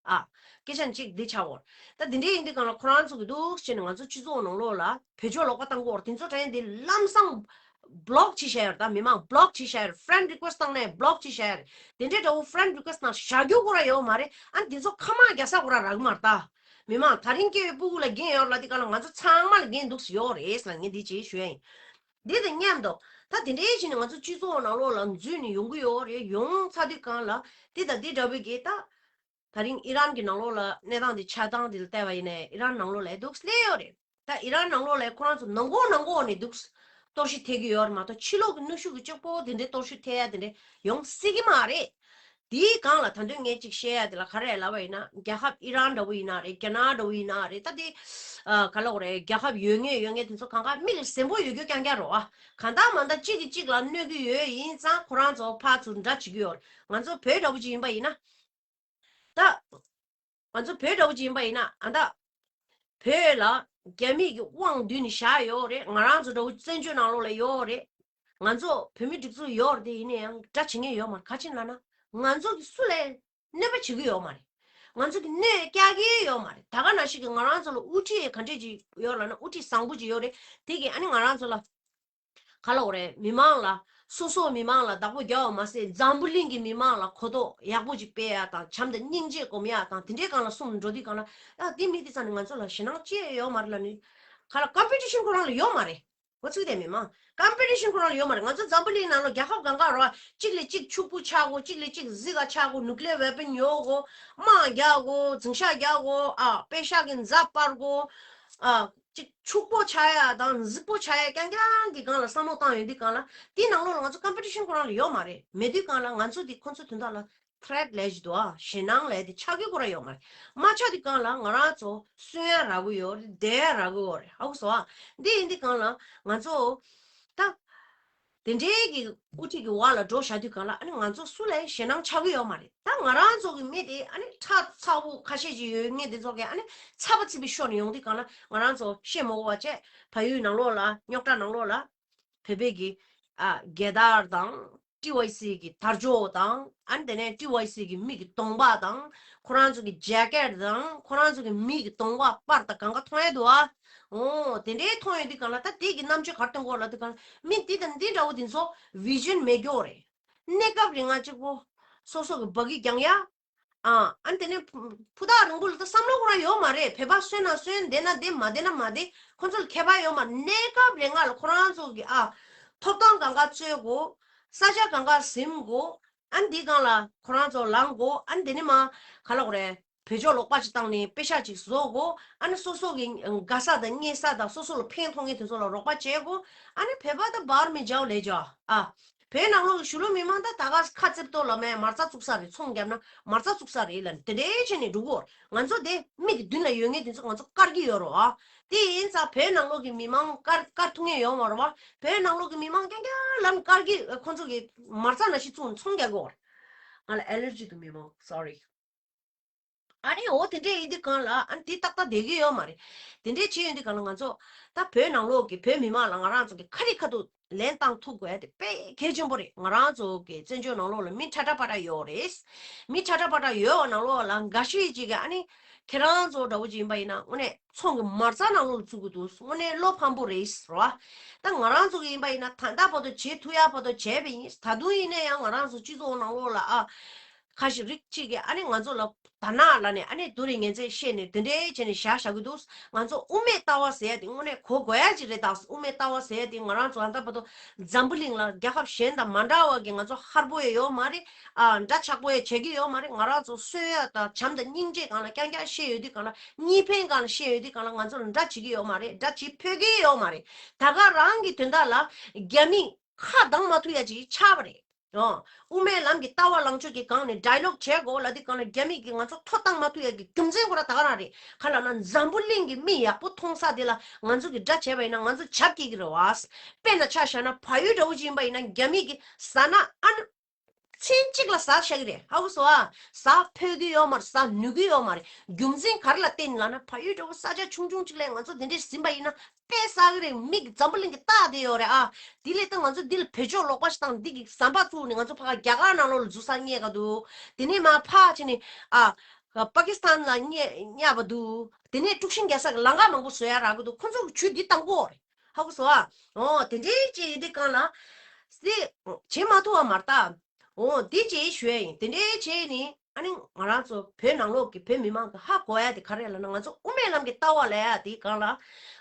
ཨ། ཨ། སྐད་ཆ་གཅིག་འདི་ཆགས་འོར། ད་འདི་འདྲའི་ཡིན་དུས་སྒང་ལ་ཁོ་རང་ཚོ་གི་འདུག་བྱས་ནས་ང་ཚོ་སྤྱི་ཚོགས་ནང་ལོགས་ལ་བེད་སྤྱོད་ལོག་པ་བཏང་གི་འོར། དེ་ཚོ་དྲན་དེ་ལམ་སང་block བྱས་བཞག་ཡོད་རེད། ད་མི་མང་block བྱས་བཞག་ཡོད་རེད། friend request བཏང་ནས་block བྱས་བཞག་ཡོད་རེད། དེ་འདྲའི་འདྲ་བོ་friend request ནང་བཞག་རྒྱུ་ཁོ་རང་ཡོད་མ་རེད། ཨ་ནི་དེ་ཚོ་ཁ་མང་རྒྱག་ས་ཁོ་རང་རག་གི་མ་རེད་ད། མི་མང་ད་རིང་སྐྱེ་བའི་སྤུ་གུ་ལ་འགན་ཡོད་ལབ་དུས་སྒང་ལ་ང་ཚོ་ཚང་མ་ལ་འགན་འདུག་སེ་ཡོད་རེད་ལབ་ངས་འདི་ཅིག་ཞུ་ཡ་ཡིན། འདི་དང་མཉམ་དུ་ད་དེ་འདྲའི་བྱས་ནས་ང་ཚོ་སྤྱི་ཚོགས་ནང་ལོགས་ལ་འཛུལ་ནས་ཡོང་གི་ཡོད་རེད། ཡོང་ཚར་དུས་སྒང་ལ་འདི་དང་འདི་འདྲ་བོའི་གི་ད། ད་རིང་ཨི་རན་གྱི་ནང་ལོགས་ལ་གནས་སྟངས་འདི་ཆ་སྟངས་འདི་ལ་བལྟས་པ་ཡིན་ནའི་ཨི་རན་ནང་ལོགས་ལ་འདུག་སླེབས་ཡོད་རེད། ད་ཨི་རན་ནང་ལོགས་ལ་ཁོ་རང་ཚོ་ནང་ཁོག་ནང་ཁོག་ནས་འདུག་གཏོར་བཤིག་ཐེབས་ཀྱི་ཡོད་རེད་མ་གཏོགས་ཕྱི་ལོགས་ཀྱི་གནོན་ཤུགས་ཀྱི་གཅིག་པོ་དེ་འདྲའི་གཏོར་བཤིག་ཐེབས་ཡ་དེ་འདྲ་ཡོང་སྲིད་ཀྱི་མ་རེད། དེའི་སྒང་ལ་ད་དུང་ངས་ཅིག་བཤད་ཡ་དེ་ལ་ག་རེ་ལབ་པ་ཡིན་ན། རྒྱལ་ཁབ་ཨི་རན་འདྲ་བོ་ཡིན་ན་རེད། རྒྱ་ནག་འདྲ་བོ་ཡིན་ན་རེད། ད་དེ་ཨ་ག་ལབ་དགོས་རེད། རྒྱལ་ཁབ་ཡོད་ངེས་ཡོད་ངེས་དེ་ཚོ་གང་ག་མིག་ལ་གཟན་པོ་ཡོད་རྒྱུ་རྐྱང་རྐྱང་རེད་བ། གང་ལྟར་མ་ལྟར་གཅིག་གིས་གཅིག་ལ་གནོད་ཀྱི་ཡོད་ཡིན་ཙང་ཁོ་རང་ཚོ་ཕར་ཚུར་འདྲ་བྱེད་ཀྱི་ཡོད་རེད། ང་ཚོ་བོད་འདྲ་བོ་ཅིག་ཡིན་པ་ཡིན་ན། ད། ང་ཚོ་བོད་འདྲ་བོ་ཅིག་ཡིན་པ་ཡིན་ན་ཨ་ད། བོད་ལ་རྒྱ་མི་གི་དབང་བསྡུས་ནས་བཞག་ཡོད་རེད། ང་རང་ཚོ་འདྲ་བོ་བཙན་བྱོལ་ནང་ལོགས་ལ་ཡོད་རེད། ང་ཚོ་བོད་མི་སྒྲིག་འཛུགས་ཡོད་རེད། དེ་ཡིན་ན་ཡང་འདྲ་བྱེད་མཁན་ཡོད་མ་རེད། ག་ཅི་ལབ་ན། ང་ཚོ་གི་སུ་ལ་གནོད་པ་བྱེད་ཀྱི་ཡོད་མ་རེད། ང་ཚོ་གི་གནོད་རྒྱག་གི་ཡོད་མ་རེད། ད་ག་ནང་བཞིན་གི་ང་རང་ཚོ་ལ་དབུ་ཁྲིད་ག་འདྲས་ཅིག་ཡོད་ལབ་ན། དབུ་ཁྲིད་བཟང་པོ་ཅིག་ཡོད་རེད། དེ་གིས་ཨ་ནི་ང་རང་ཚོ་ལ། ག་ལབ་དགོས་རེད། མི་མང་ལ། སོ་སོ་མི་མང་ལ་བདག་པོ་རྒྱག་པ་མ་ཟད་འཛམ་བུ་གླིང་གི་མི་མང་ལ་གོ་རྟོགས་ཡག་པོ་ཅིག་སྤེལ་ཡ་དང་། བྱམས་དང་སྙིང་རྗེ་སྒོམ་ཡ་དང་། དེ་འདྲའི་སྒང་ལ་སོང་འགྲོ་དུས་སྒང་ལ། ཨ་དེ་མི་དེ་ཚོ་ནི་ང་ཚོ་ལ་ཞེད་སྣང་ཅི་ཡང་ཡོད་མ་རེད་ལབ་ནི། ག་ལ་ཀམ་པི་ཊི་ཤན་ཁོ་རང་ལ་ཡོད་མ་རེད། འོ་ཚིག་དེ་མི་མང་། ཀམ་པི་ཊི་ཤན་ཁོ་རང་ལ་ཡོད་མ་རེད། ང་ཚོ་འཛམ་བུ་གླིང་ནང་ལ་རྒྱལ་ཁབ་གང་ག་རེད་བ། གཅིག་ལས་གཅིག་ཕྱུག་པོ་ཆགས་དགོས། གཅིག་ལས་གཅིག་གཟི་ག་ཆགས་དགོས། ནུ་ཀི་ལི་ཡར་ཝེ་པན་ཉོ་དགོས། དམག་རྒྱག་དགོས། རྫུན་ཤ་རྒྱག་དགོས། ཨ་པེ་ཤག་གི་མཛའ་སྤར་དགོས། ཨ། ཅིག་ཕྱུག་པོ་ཆགས་ཡ་དང་རྫིག་པོ་ཆགས་ཡ་རྐྱང་རྐྱང་གི་སྒང་ལ་བསམ་བློ་བཏང་ཡོང་དུས་སྒང་ལ། དེའི་ནང་ལོགས་ལ་ང་ཚོ་ཀམ་པི་ཊི་ཤན་ཁོ་རང་ལ་ཡོད་མ་རེད། མེད་དུས་སྒང་ལ་ང་ཚོ་དེ་ཁོ་ཚོ་དོན་དག་ལ་ཐི་རེ་ཊི་ལབ་ཀྱི་འདུག་ཨ། ཞེད་སྣང་ལབ་དེ་ཆགས་ཀྱི་ཁོ་རང་ཡོད་མ་རེད། མ་ཆགས་དུས་སྒང་ལ་ང་རང་ཚོ་གསོན་ཡ་རག་གི་ཡོད་རེད། བསྡད་ཡ་རག་གི་ཡོད་རེད། ཧ་གོ་སོང་ཨ། འདི་ཡིན་དུས་སྒང་ལ་ང་ཚོ་ད། དེ་འདྲའི་གི་དབུ་ཁྲིད་ཀྱི་འོག་ལ་འགྲོ་བཞག་དུས་སྒང་ལ། ཨ་ནི་ང་ཚོ་སུ་ལ་ཞེད་སྣང་ཆགས་ཀྱི་ཡོད་མ་རེད། ད་ང་རང་ཚོ་གི་མི་དེ་ཨ་ནི་ཁྲག་ཚ་པོ་ཁ་ཤས་ཅིག་ཡོད་མཁན་དེ་ཚོ་གིས་ཨ་ནི་ཚ་པ་ཚིག་པའི་ཤོར་ནས་ཡོང་དུས་སྒང་ལ། ང་རང་ཚོ་བཤད་མ་དགོས་པ་བྱས། ཕ་ཡུལ་ནང་ལོགས་ལ། རྙོག་དྲ་ནང་ལོགས་ལ། བོད་པའི་གི་ཨ་རྒྱལ་དར་དང་། ཊི་ཝའི་སི་གི་དར་ལྕོག་དང་། ཨ་ནི་དེ་ནས་ཊི་ཝའི་སི་གི་མི་གི་གདོང་པ་དང་། ཁོ་རང་ཚོ་གི་ཇེ་ཀེཊ་དང་། ཁོ་རང་ཚོ་གི་མི་གི་གདོང་པ་པར་དང་གང་ག་མཐོང་ཡ་འདུག་ཨ། འོ་དེ་འདྲའི་མཐོང་ཡོང་དུས་སྒང་ལ། ད་དེ་གི་རྣམ་དཔྱོད་ག་རེ་སྟོན་གྱི་ཡོད་ལབ་དུས་སྒང་ལ། མི་འདི་དང་འདི་འདྲ་བོ་འདི་ཚོ་བི་ཞན་མེད་ཀྱི་ཡོད་རེད། གནས་སྐབས་རིང་ང་གཅིག་པོ་སོ་སོ་གི་འབའ་གི་རྒྱང་ཡ། ཨ་ཨ་ནི་དེ་ནས་ཕུ་ཕུ་ཐག་རིང་པོ་ལ་ད་བསམ་བློ་ཁོ་རང་ཡོད་མ་རེད། བོད་པ་གསོན་ན་གསོན། བསྡད་ན་བསྡད། མ་བསྡད་ན་མ་བསྡད། ཁོ་ཚོ་ལ་ཁྱད་པར་ཡོད་མ་རེད། གནས་སྐབས་རིང་ང་ལ་ཁོ་རང་ཚོ་གི་ཨ་ཐོབ་ཐང་གང་ག་རྩོད་དགོས། ས་ཆ་གང་ག་ཟིན་དགོས། ཨ་ནི་འདི་སྒང་ལ་ཁོ་རང་ཚོ་ལངས་དགོས། ཨ་ནི་དེ་ནས་མར་ག་ལབ་དགོས་རེད། བེད་སྤྱོད་ལོག་པ་ཅིག་བཏང་ནས་པེ་ཤག་ཅིག་བཟོ་དགོས། ཨ་ནི་སོ་སོ་གི་དགའ་ས་དང་རྙེད་ས་དང་སོ་སོ་ལ་ཕན་ཐོགས་མཁན་དེ་ཚོ་ལ་རོགས་པ་བྱེད་དགོས། ཨ་ནི་བོད་པ་ད་བར་མི་འཇའ་ལས་འཇའ་ཨ། བོད་ནང་ལོགས་ཀྱི་གཞིས་ལུས་མི་མང་ད་ད་ག་ཁ་རྩེབ་ཏོ་ལ་མེ་མ་རྩ་བཙུགས་ས་རེད། ཚོང་བརྒྱབ་ན་མ་རྩ་བཙུགས་ས་རེད་ལབ་ནས་དེ་འདྲའི་བྱས་ནས་འགྲོ་གི་ཡོད་རེད། ང་ཚོ་དེ་མིག་གི་མདུན་ལ་ཡོད་མཁན་དེ་ཚོ་ང་ཚོ་བཀར་གྱི་ཡོད་རེད་བ། དེ་ཡིན་ཙང་བོད་ནང་ལོགས་ཀྱི་མི་མང་བཀར་བཀར་ཐུབ་མཁན་ཡོད་མ་རེད་བ། བོད་ནང་ལོགས་ཀྱི་མི་མང་རྐྱང་རྐྱང་ལམ་བཀར་གྱི། ཁོ་ཚོ་གི་མ་རྩ་ནང་བཞིན་བཙུགས་ནས་ཚོང་རྒྱག་གི་ཡོད་རེད། ང་ལ་ཨེ་ལར་ཇི་འདུག་མི་མང་། སོ་རི། ཨ་ནི་འོ་དེ་འདྲས་ཡིན་དུས་སྒང་ལ། ཨ་ནི་དེ་ཏག་ཏག་བསྡད་ཀྱི་ཡོད་མ་རེད། དེ་འདྲས་བྱས་ཡོང་དུས་སྒང་ལ་ང་ཚོ་ད་བོད་ནང་ལོགས་ཀྱི་བོད་མི་མང་ལ་ང་རང་ཚོ་གི་ཁ་རི་ཁ་ཐུག་ལན་བཏང་ཐུབ་དགོས་ཡ་དེ་དཔེ་གལ་ཆེན་པོ་རེད། ང་རང་ཚོ་གི་བཙན་བྱོལ་ནང་ལོགས་ལ་མི་ཁྲ་ཁྲ་པ་ཁྲ་ཡོད་རེད། མི་ཁྲ་ཁྲ་པ་ཁྲ་ཡོད་པ་ནང་ལོགས་ལ་འགའ་ཤས་ཅིག་གིས། ཨ་ནི་ཁྱེད་རང་ཚོ་འདྲ་བོ་ཅིག་ཡིན་པ་ཡིན་ན་དངོས་གནས་ཚོང་གི་མ་རྩ་ནང་ལོགས་ལ་བཙུགས་ཀྱི་འདུག་དངོས་གནས་བློ་ཕམ་པོ་རེད་རོ། ད་ང་རང་ཚོ་གི་ཡིན་པ་ཡིན་ན་ད་ལྟ་བར་དུ་བྱེད་ཐུབ་ཡ་བར་དུ་བྱས་པ་ཡིན། ད་དུང་ཡིན་ན་ཡང་ང་རང་ཚོ་སྤྱི་ཚོགས་ནང་ལོགས་ལ། ཨ། ཁ་ཤས་རིགས་གཅིག་གིས་ཨ་ནི་ང་ཚོ་ལ་དར་ནག་ལབ་ནས། ཨ་ནི་སྡུག་རུས་ངན་ཚད་བཤད་ནས་དེ་འདྲའི་བྱས་ནས་བཞག་བཞག་གི་འདུག་ང་ཚོ་དབུ་མའི་ལྟ་བ་ཟེར་ཡ་དེ་དངོས་གནས་གོ་དགོས་ཡ་ཅིག་རེད། ད་དབུ་མའི་ལྟ་བ་ཟེར་ཡ་དེ་ང་རང་ཚོ་ད་ལྟ་བར་དུ་འཛམ་བུ་གླིང་ལ་རྒྱལ་ཁབ་གཞན་དང་མ་འདྲ་བ་གི་ང་ཚོ་ཧར་པོ་ཡ་ཡོད་མ་རེད། ཨ། འདྲ་ཆགས་པོ་ཡ་བྱེད་ཀྱི་ཡོད་མ་རེད། ང་རང་ཚོ་གསོན་ཡ་དང་བྱམས་དང་སྙིང་རྗེ་སྒང་ལ་རྐྱང་རྐྱང་བཤད་ཡོད་དུས་སྒང་ལ། གཉིས་ཕན་སྒང་ལ་བཤད་ཡོད་དུས་སྒང་ལ་ང་ཚོ་ལ་འདྲ་བྱེད་ཀྱི་ཡོད་མ་རེད། འདྲ་བྱེད་ཕོད་ཀྱི་ཡོད་མ་རེད། ད་ག་རང་གི་དོན་དག་ལ་རྒྱ་མིས་ཁ་གདངས་མ་ཐུབ་ཡ་ཅིག་ཆགས་པ་རེད། ཨོ། དབུ་མའི་ལམ་གྱི་ལྟ་བ་ལངས་ཕྱོགས་ཀྱི་སྒང་ནས་ཌའི་ལོག་བྱེད་དགོས་ལབ་དུས་སྒང་ལ། རྒྱ་མི་གིས་ང་ཚོ་ཐོ་བཏང་མ་ཐུབ་ཡ་གི་རྒྱུ་མཚན་ཁོ་རང་ད་ག་རང་རེད། ག་ལབ་ན་འཛམ་བུ་གླིང་གི་མི་ཡག་པོ་མཐོང་ས་དེ་ལ་ང་ཚོ་གིས་དགྲ་བྱས་པ་ཡིན་ན་ང་ཚོ་བྱབ་སྐྱེ་གི་རེད་བ། དཔེར་ན་ཆ་བཞག་ན་བལ་ཡུལ་འདྲ་བོ་ཅིག་ཡིན་པ་ཡིན་ན་རྒྱ་མི་གིས་ཟ་ན་ཨ་ནི། མཚན་གཅིག་ལ་ཟ་བཞག་གི་རེད། ཧ་གོ་སོང་ཨ། ཟ་ཕོད་ཀྱི་ཡོད་མ་རེད། ཟ་ནུས་ཀྱི་ཡོད་མ་རེད། རྒྱུ་མཚན་ག་རེ་ལ་བརྟེན་ལབ་ན། ཕ་ཡུལ་འདྲ་བོ་ས་ཆ་ཆུང་ཆུང་གཅིག་ལ་ང་ཚོ་དེ་འདྲས་ཟིན་པ་ཡིན་ན་དཔེ་ཟ་གི་རེད། མིག་འཛམ་བུ་གླིང་གི་ལྟ་བསྡད་ཡོད་རེད་ཨ། དེ་ལས་ད་ང་ཚོ་འདི་ལ་བེད་སྤྱོད་ལོག་པ་ཞིག་བཏང་། འདི་གི་ཟམ་པ་བཙུགས་ནས་ང་ཚོ་ཕ་ག་རྒྱ་གར་ནང་ལོགས་ལ་འཛུལ་ས་རྙེད་ག་འདུག་དེ་ནས་མར་ཕར་ཕྱིན་ནས་ཨ། པ་ཀི་སི་ཐན་ལ་བསྙད་བསྙད་པ་འདུག་དེ་ནས་དཀྲུག་ཤིང་རྒྱག་ས་གི་ལམ་ཁ་མང་པོ་བཟོ་ཡ་རག་གི་འདུག་ཁོ་ཚོ་གི་ཇུས་འདི་བཏང་གི་ཡོད་རེད། ཧ་གོ་སོང་ཨ། འོ་དེ་འདྲའི་ཅིག་ཡིན་དུས་སྒང་ལ། སེ། བྱེད་མ་ཐུབ་པ་མ་རེད་ད། འོ་འདི་ཅིག་ཞུ་ཡ་ཡིན། དེ་འདྲའི་བྱས་ནས་ཨ་ནི་ང་རང་ཚོ་བོད་ནང་ལོགས་ཀྱི་བོད་མི་མང་གི་ཧ་གོ་ཡ་དེ་ག་རེ་ལབ་ན། ང་ཚོ་དབུ་མའི་ལམ་གྱི་ལྟ་བ་ལབ་ཡ་དེ་སྒང་ལ་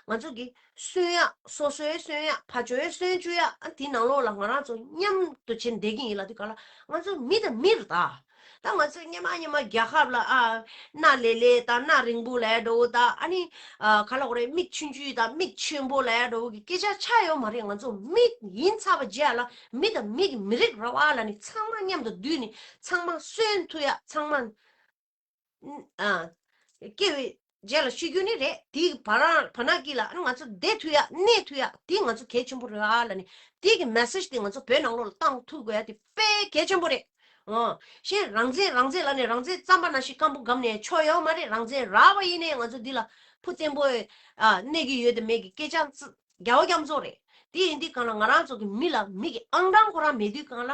ང་ཚོ་གི་སུན་ཡ། སོ་སོའི་སུན་ཡ། ཕར་ཕྱོགས་སུན་བཅུག་ཡ། ཨ་དེ་ནང་ལོགས་ལ་ང་རང་ཚོ་མཉམ་དུ་བྱས་བསྡད་ཀྱི་ཡིན་ལབ་དུས་སྒང་ལ། ང་ཚོ་མི་དང་མི་རེད་ད། ད་ང་ཚོས་སྔོན་མ་སྔོན་མ་རྒྱལ་ཁབ་ལ་ཨ། སྣ་ལེ་ལེ་དང་སྣ་རིང་པོ་ལབ་ཡ་འདྲ་བོ་དང་། ཨ་ནི་ཨ། ག་ལབ་དགོས་རེད། མིག་ཆུང་ཆུང་དང་མིག་ཆེན་པོ་ལབ་ཡ་འདྲ་བོ་གི་སྐད་ཆ་ཆགས་ཡོད་མ་རེད། ང་ཚོ་མི་ཡིན་ཚར་བ་རྗེས་ལ་མི་དང་མི་གི་མི་རིགས་རེད་པ་ལབ་ནས་ཚང་མ་མཉམ་དུ་འདུས་ནས་ཚང་མ་གསོན་ཐུབ་ཡ། ཚང་མ་ཨ། སྐྱེ་བའི་རྗེས་ལ་ཤི་རྒྱུ་ནི་རེད། དེའི་བར་བར་ན་གི་ལ་ང་ཚོ་བསྡད་ཐུབ་ཡ། གནས་ཐུབ་ཡ་དེ་ང་ཚོ་གལ་ཆེན་པོ་རེད་ཨ་ལབ་ནས། དེ་གི་མེ་སེ་ཇི་དེ་ང་ཚོ་བོད་ནང་ལོགས་ལ་བཏང་ཐུབ་དགོས་ཡ་དེ་དཔེ་གལ་ཆེན་པོ་རེད། ཨོ། གཞན་རང་བཙན་རང་བཙན་ལབ་ནས་རང་བཙན་རྩམ་པ་ནང་བཞིན་སྐམ་པོ་བསྒམས་ནས་ཆོག་ཡོད་མ་རེད། རང་བཙན་རག་པ་ཡིན་ནའི་ང་ཚོ་འདི་ལ་ཕུ་བཙན་པོ་ཨ་གནས་ཀྱི་ཡོད་དང་མེད་ཀྱི་སྐད་ཆ་རྒྱ་བོ་རྒྱ་མཚོ་རེད། དེ་ཡིན་དུས་སྒང་ལ་ང་རང་ཚོ་གི་མི་ལ་མི་གི་ཨང་གྲངས་ཁོ་རང་མེད་དུས་སྒང་ལ་